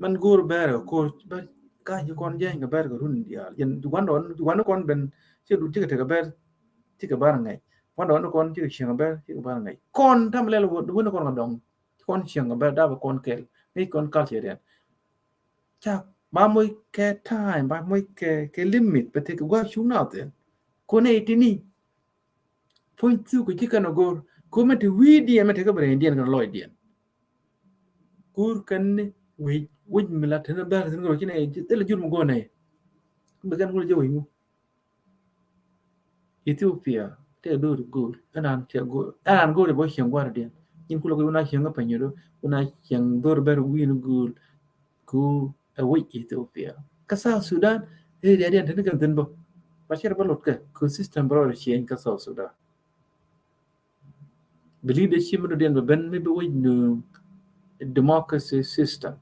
Mɛn go̱o̱r bɛr kɛ ko̱r bɛr ka ci kɔn jɛny kɛ bɛr kɛ run diaal. Yɛn wan dɔn, wan kɔn ben ci du ci kɛ tekɛ bɛr ci kɛ bar ŋɛc. Wan dɔn kɔn ci kɛ cieŋ bɛr ci kɛ bar ŋɛc. Kɔn tam lɛl wä, wä ni kɔn kɛ dɔŋ. Ci kɔn cieŋ kɛ bɛr dap kɔn kɛl. Ni kɔn culture yɛn. Ca ba moc kɛ time, ba moc kɛ, kɛ limit, bɛ tekɛ gua̱a̱ cuŋ na thin. Kɔn ɛ itini. Puɔ̱ny thuk kɛ ci kɛn a go̱r. Ko mɛ te wi̱i̱diɛn, mɛ tekɛ bɛ rɛydiɛn kɛn lɔcdiɛn. Go̱r kɛn ni wi̱c, wi̱c mi la te ni bɛr kɛ thin kɛ rɔ ci nɛ, thilɛ jur mi go̱r nɛ. Bɛ kɛn go̱r jɛ wi̱c mu. Ethiopia tɛ do̱r go̱o̱r ɛn an cɛ go̱o̱r, ɛn an go̱o̱r bä cieŋ gua̱rdiɛn. Nyin kulɛ kui̱ wun a cieŋ kä Panyido, wun a cieŋ do̱r bɛr wi̱i̱n go̱o̱r ku ɛ wec Ethiopia. Kä South Sudan area diɛn te ni kɛn thi̱n bä. Ba cɛ rɛ bä lot kɛ ku system bä rɔ cieŋ kä South Sudan. Bi leadership mi dɔ̱diɛn bɛ ben mi bi wec ni democracy system.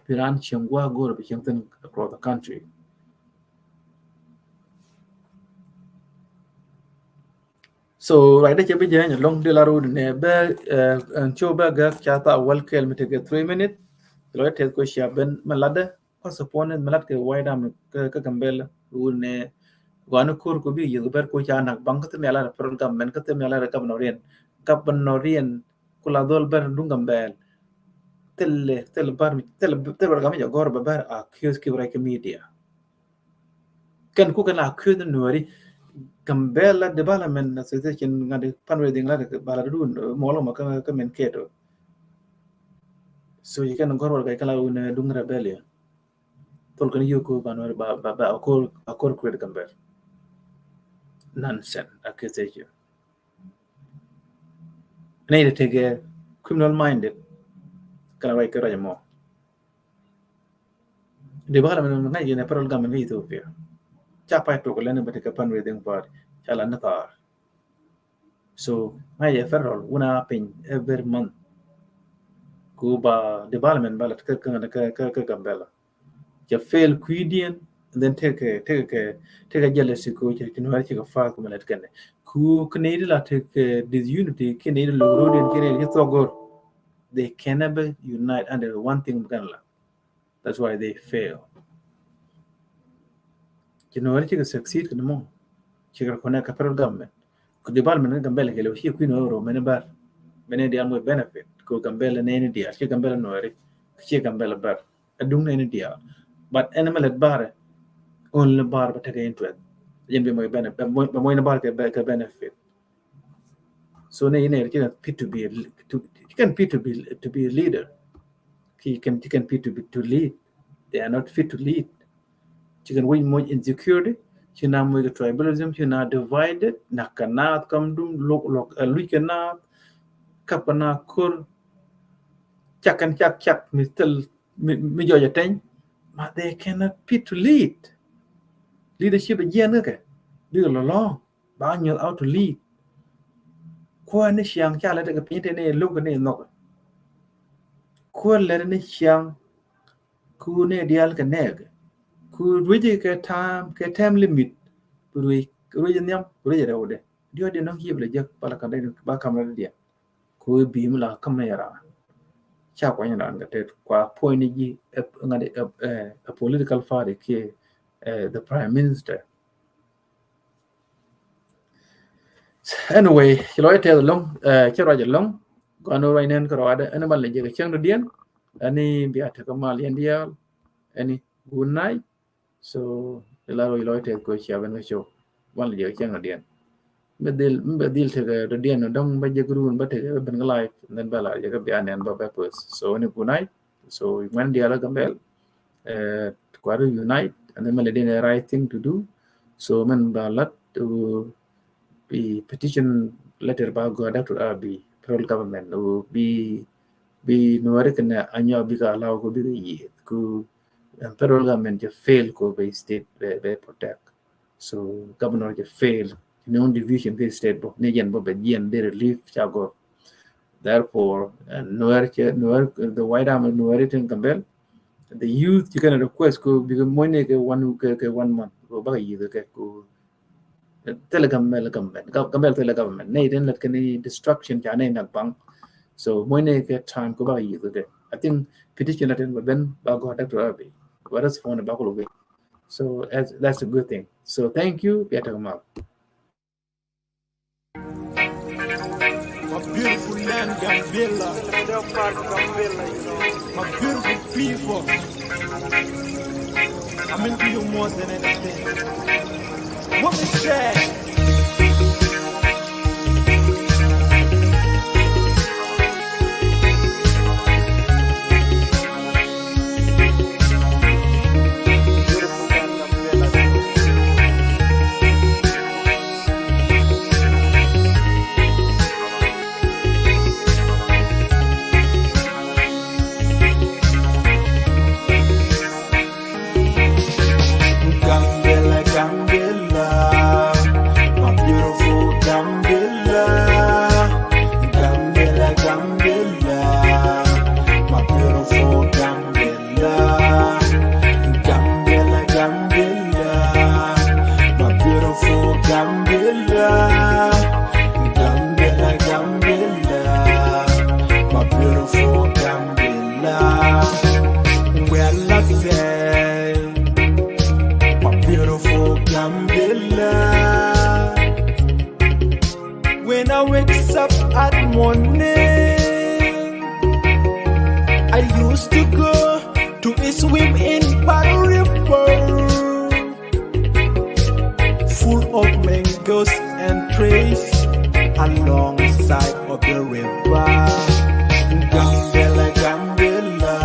Bi raan cieŋ gua̱a̱ go̱o̱r bi cieŋ thi̱n across the country. So right dɛ cɛ bi jɛ nyɛ lɔŋ di la rudi nɛ bɛ, eh, ɛn show bɛ gɛ ca tha wäl kɛl mi tekɛ three minute. Lɔ tɛth ko cia ben mɛ latdɛ. Kɔs pɔn ni mi lat kɛ White Army kä, kä Gambɛl wun nɛ guani ko̱r ko bi yieth bɛr ko ca nak baŋ kä thim ya lat federal government kä thim ya lat governor riɛn. Governor riɛn ku la dhol bɛr duŋ Gambɛl. Thil, thil bar mi, thil, thil bar gam jɛ gɔr bɛ bɛr accuse ki rɛ kɛ media. Kɛn ku kɛn accuse ni Nuɛri. Gambɛl la Development Association ŋa̱t fundraising la bala dun mɔlɔ ma kä, kä min keto. So you can go work like la wun duŋ rebellion. Thol kɛn yoko ba Nuɛri ba, ba, ba akor, akor create Gambɛl. Nonsense accusation. Nɛ ite tekɛ criminal minded. Kɛn a ruac kɛ ruac mɔ. Development ŋa̱c yɛn ɛ federal government kä Ethiopia. Ca pay tok lɛn bä tekɛ fundraising party ca la ni thar. So ŋa̱c yɛ federal wun a piny every month. Ku ba development ba la kä, kä, kä, kä Gambɛl. Cɛ fail kui̱diɛn, and then tekɛ, tekɛ, tekɛ jealousy ko cɛ, cɛ Nuɛri cɛ kɛ faa kumɛ lɛt kɛnɛ. Ku kɛ nɛy di la tekɛ disunity, kɛ nɛy di lo̱k ro̱diɛn, kɛ nɛy di cɛ thuɔk go̱r. They can never unite under one thing kɛn la. That's why they fail. Ci Nuɛri cikɛ succeed kɛ ni mɔ. Cikɛ reconnect kɛ federal government. Ku development ni Gambɛl kɛ lɛ ci kui̱ ni oro mɛni bär. Mɛni dial mɔ benefit. Ku Gambɛl nɛni dial. Ci Gambɛl Nuɛri. Ci Gambɛl bär. Ɛ duŋ nɛni dial. But ɛn mɛ lɛt bär. Only bär bɛ tekɛ interest. Yɛn bɛ mɔ benefit. Bɛ mɔ ni bär kɛ benefit. So ni inɛ, you can fit to be a, to, you can fit to be, to be a leader. You can, you can fit to be, to lead. They are not fit to lead. Ci kɛn wec moc insecurity, ci na moc kɛ tribalism, ci na divided, nak kɛ naath kam dum, lok, lok, ɛ luc kɛ naath, kap kɛ naath kor, cak kɛn cak cak, mi thil, mi, mi jɔc atɛny, but they cannot fit to lead. Leadership a jiɛn kɛ kɛ, bikɛ lɔlɔŋ. Ba nyuɔth out to lead. Kuäär ni ciaŋ ca lɛ tekɛ piny te ni luk ni nhɔk. Kuäär lɛ ni ciaŋ ku ni dial kɛ nɛɛk. Ku ruec kɛ time, kɛ time limit. Ruec, ruec nhiam, ruec rɛwdɛ. Diɔ di nɔŋ yip lɛ jek pala kan dɛ ba kam rɛ diɛ. Ku bi mi la kä mɛ ran. Ca kuany ran kɛ tet kua point ni ji̱ ɛ ŋa̱t ɛ ɛ political party kiɛ ɛ the prime minister. Anyway, ci lɔc tɛth ɛlɔ̱ŋ, ɛ ci ruac ɛlɔ̱ŋ. Gɔaa ni ruac nɛn kä ruaadɛ ɛn mal ni jɛ kɛ cäŋ dɔ̱diɛn. Ɛn ni bia tekɛ mal yɛn diaal. Ɛn ni good night. So ilar wec lɔc tɛth kɛ cia ben kɛ show. Mal ni jɛ kɛ cäŋ dɔ̱diɛn. Bɛ dhil bɛ dhil tekɛ dɔ̱diɛn dɔ̱ŋ bɛ jɛ gurun bɛ tekɛ bɛ ben kɛ live, and then bɛ lar jɛ kɛ bia nɛn bɛ bɛ post. So ɛn ni good night. So ŋuɛn diaal kä Gambel, ɛ kuari unite, and then mɛn lɛ din ɛ right thing to do. So mɛn ba lat bi petition letter ba gɔaa Doctor Abiy, federal government, bi bi Nuɛri kɛnɛ Anyuak bikɛ allow kɛ bikɛ yiëth kɛ federal government jɛ fail kɛ bɛ state bɛ bɛ protect. So governor jɛ fail ni on division kɛ state bɔ ni jɛn bɔ bɛ jiɛn dee relief ca gɔr. Therefore, Nuɛr cɛ Nuɛr, the White Army Nuɛri tin Gambel, the youth ci kɛn request kɛ bikɛ muɔnyni kɛ one kɛ kɛ one month kɛ bakɛ yiëth kɛ kɛ thilɛ Gambel government, Gambel thilɛ government. Nɛy tin lät kɛ ni destruction ca nɛy nak baŋ. So muɔnyni kɛ time kɛ bakɛ yiëth kɛ. I think petition la tin bɛ ben ba gɔaa Doctor Abiy. Ba respond ba kulɛ wek. So that's, that's a good thing. So thank you. Bia tekɛ mal. My beautiful land, Gambela. My beautiful people. I mean to you more than anything. What we say? Gambela, Gambela, my beautiful Gambela. Gambela, Gambela, my beautiful Gambela. Gambela, Gambela, my beautiful Gambela. Gambela, Gambela, my beautiful Gambela. Well, I say, my beautiful Gambela. When I wakes up at morning, I used to go to swim in Palu River, full of mangoes and trees alongside of the river. Gambela, Gambela,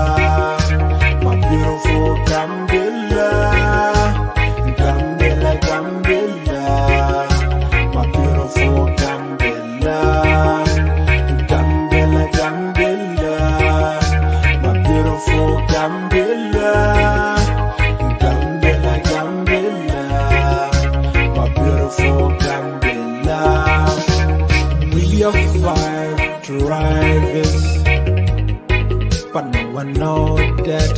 my beautiful Gambela. Gambela, Gambela, my beautiful Gambela. Gambela, Gambela, my beautiful Gambela. Gambela, Gambela, my beautiful Gambela. We are five tribes, but no one know that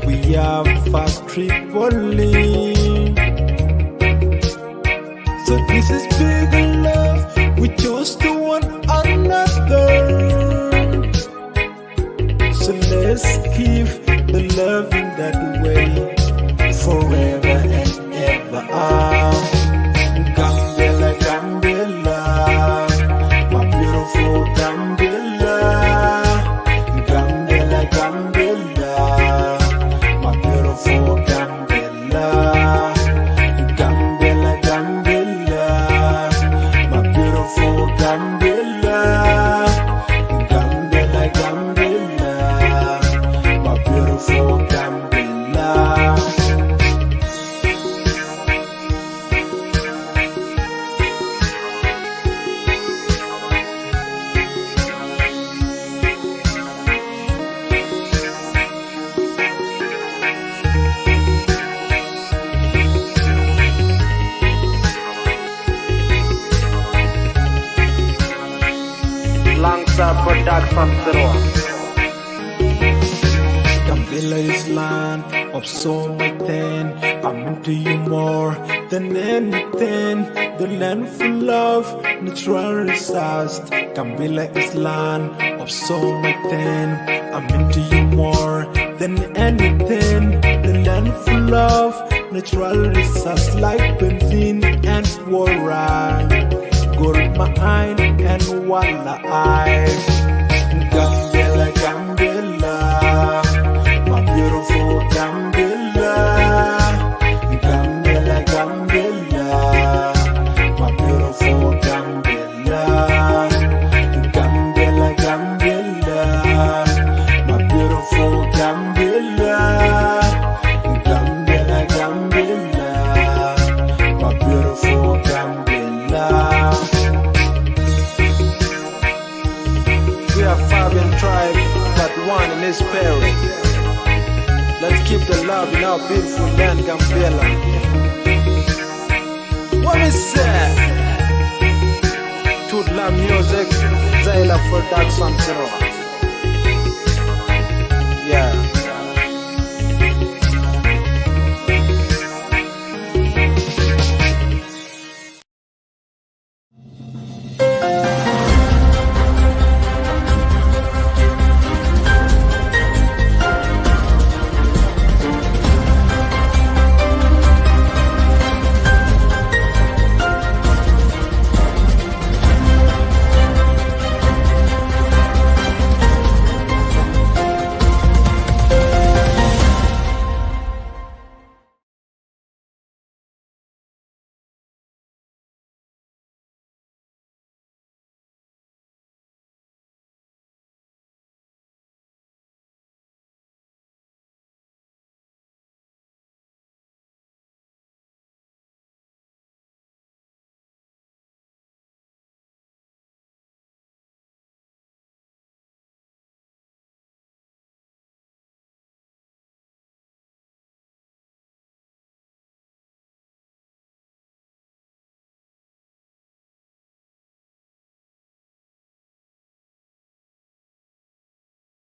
we are five Tripoli. So this is big love we chose to one another. So let's keep the love in that way forever and ever. Ah, Gambela, Gambela, my beautiful Gambela. Gambela, Gambela, my beautiful Gambela. Gambela, Gambela, my beautiful Gambela. Gambela, Gambela, my beautiful Gambela. Langsa Production Zero. Gambela is land of so much thing. I'm into you more than anything. The land full of natural resources. Gambela is land of so much thing. I'm into you more than anything. The land full of natural resources like benzene and water. Gold mine and wala eye. Gambela, Gambela, my beautiful Gambela. Gambela, Gambela, my beautiful Gambela. Gambela, Gambela, my beautiful Gambela. Gambela, Gambela, my beautiful Gambela. We are Fabian tribe, but one in his spirit. Let's keep the love in our beautiful land, Gambela. What is that? Tut la music, Zayla Production, zero. Yeah.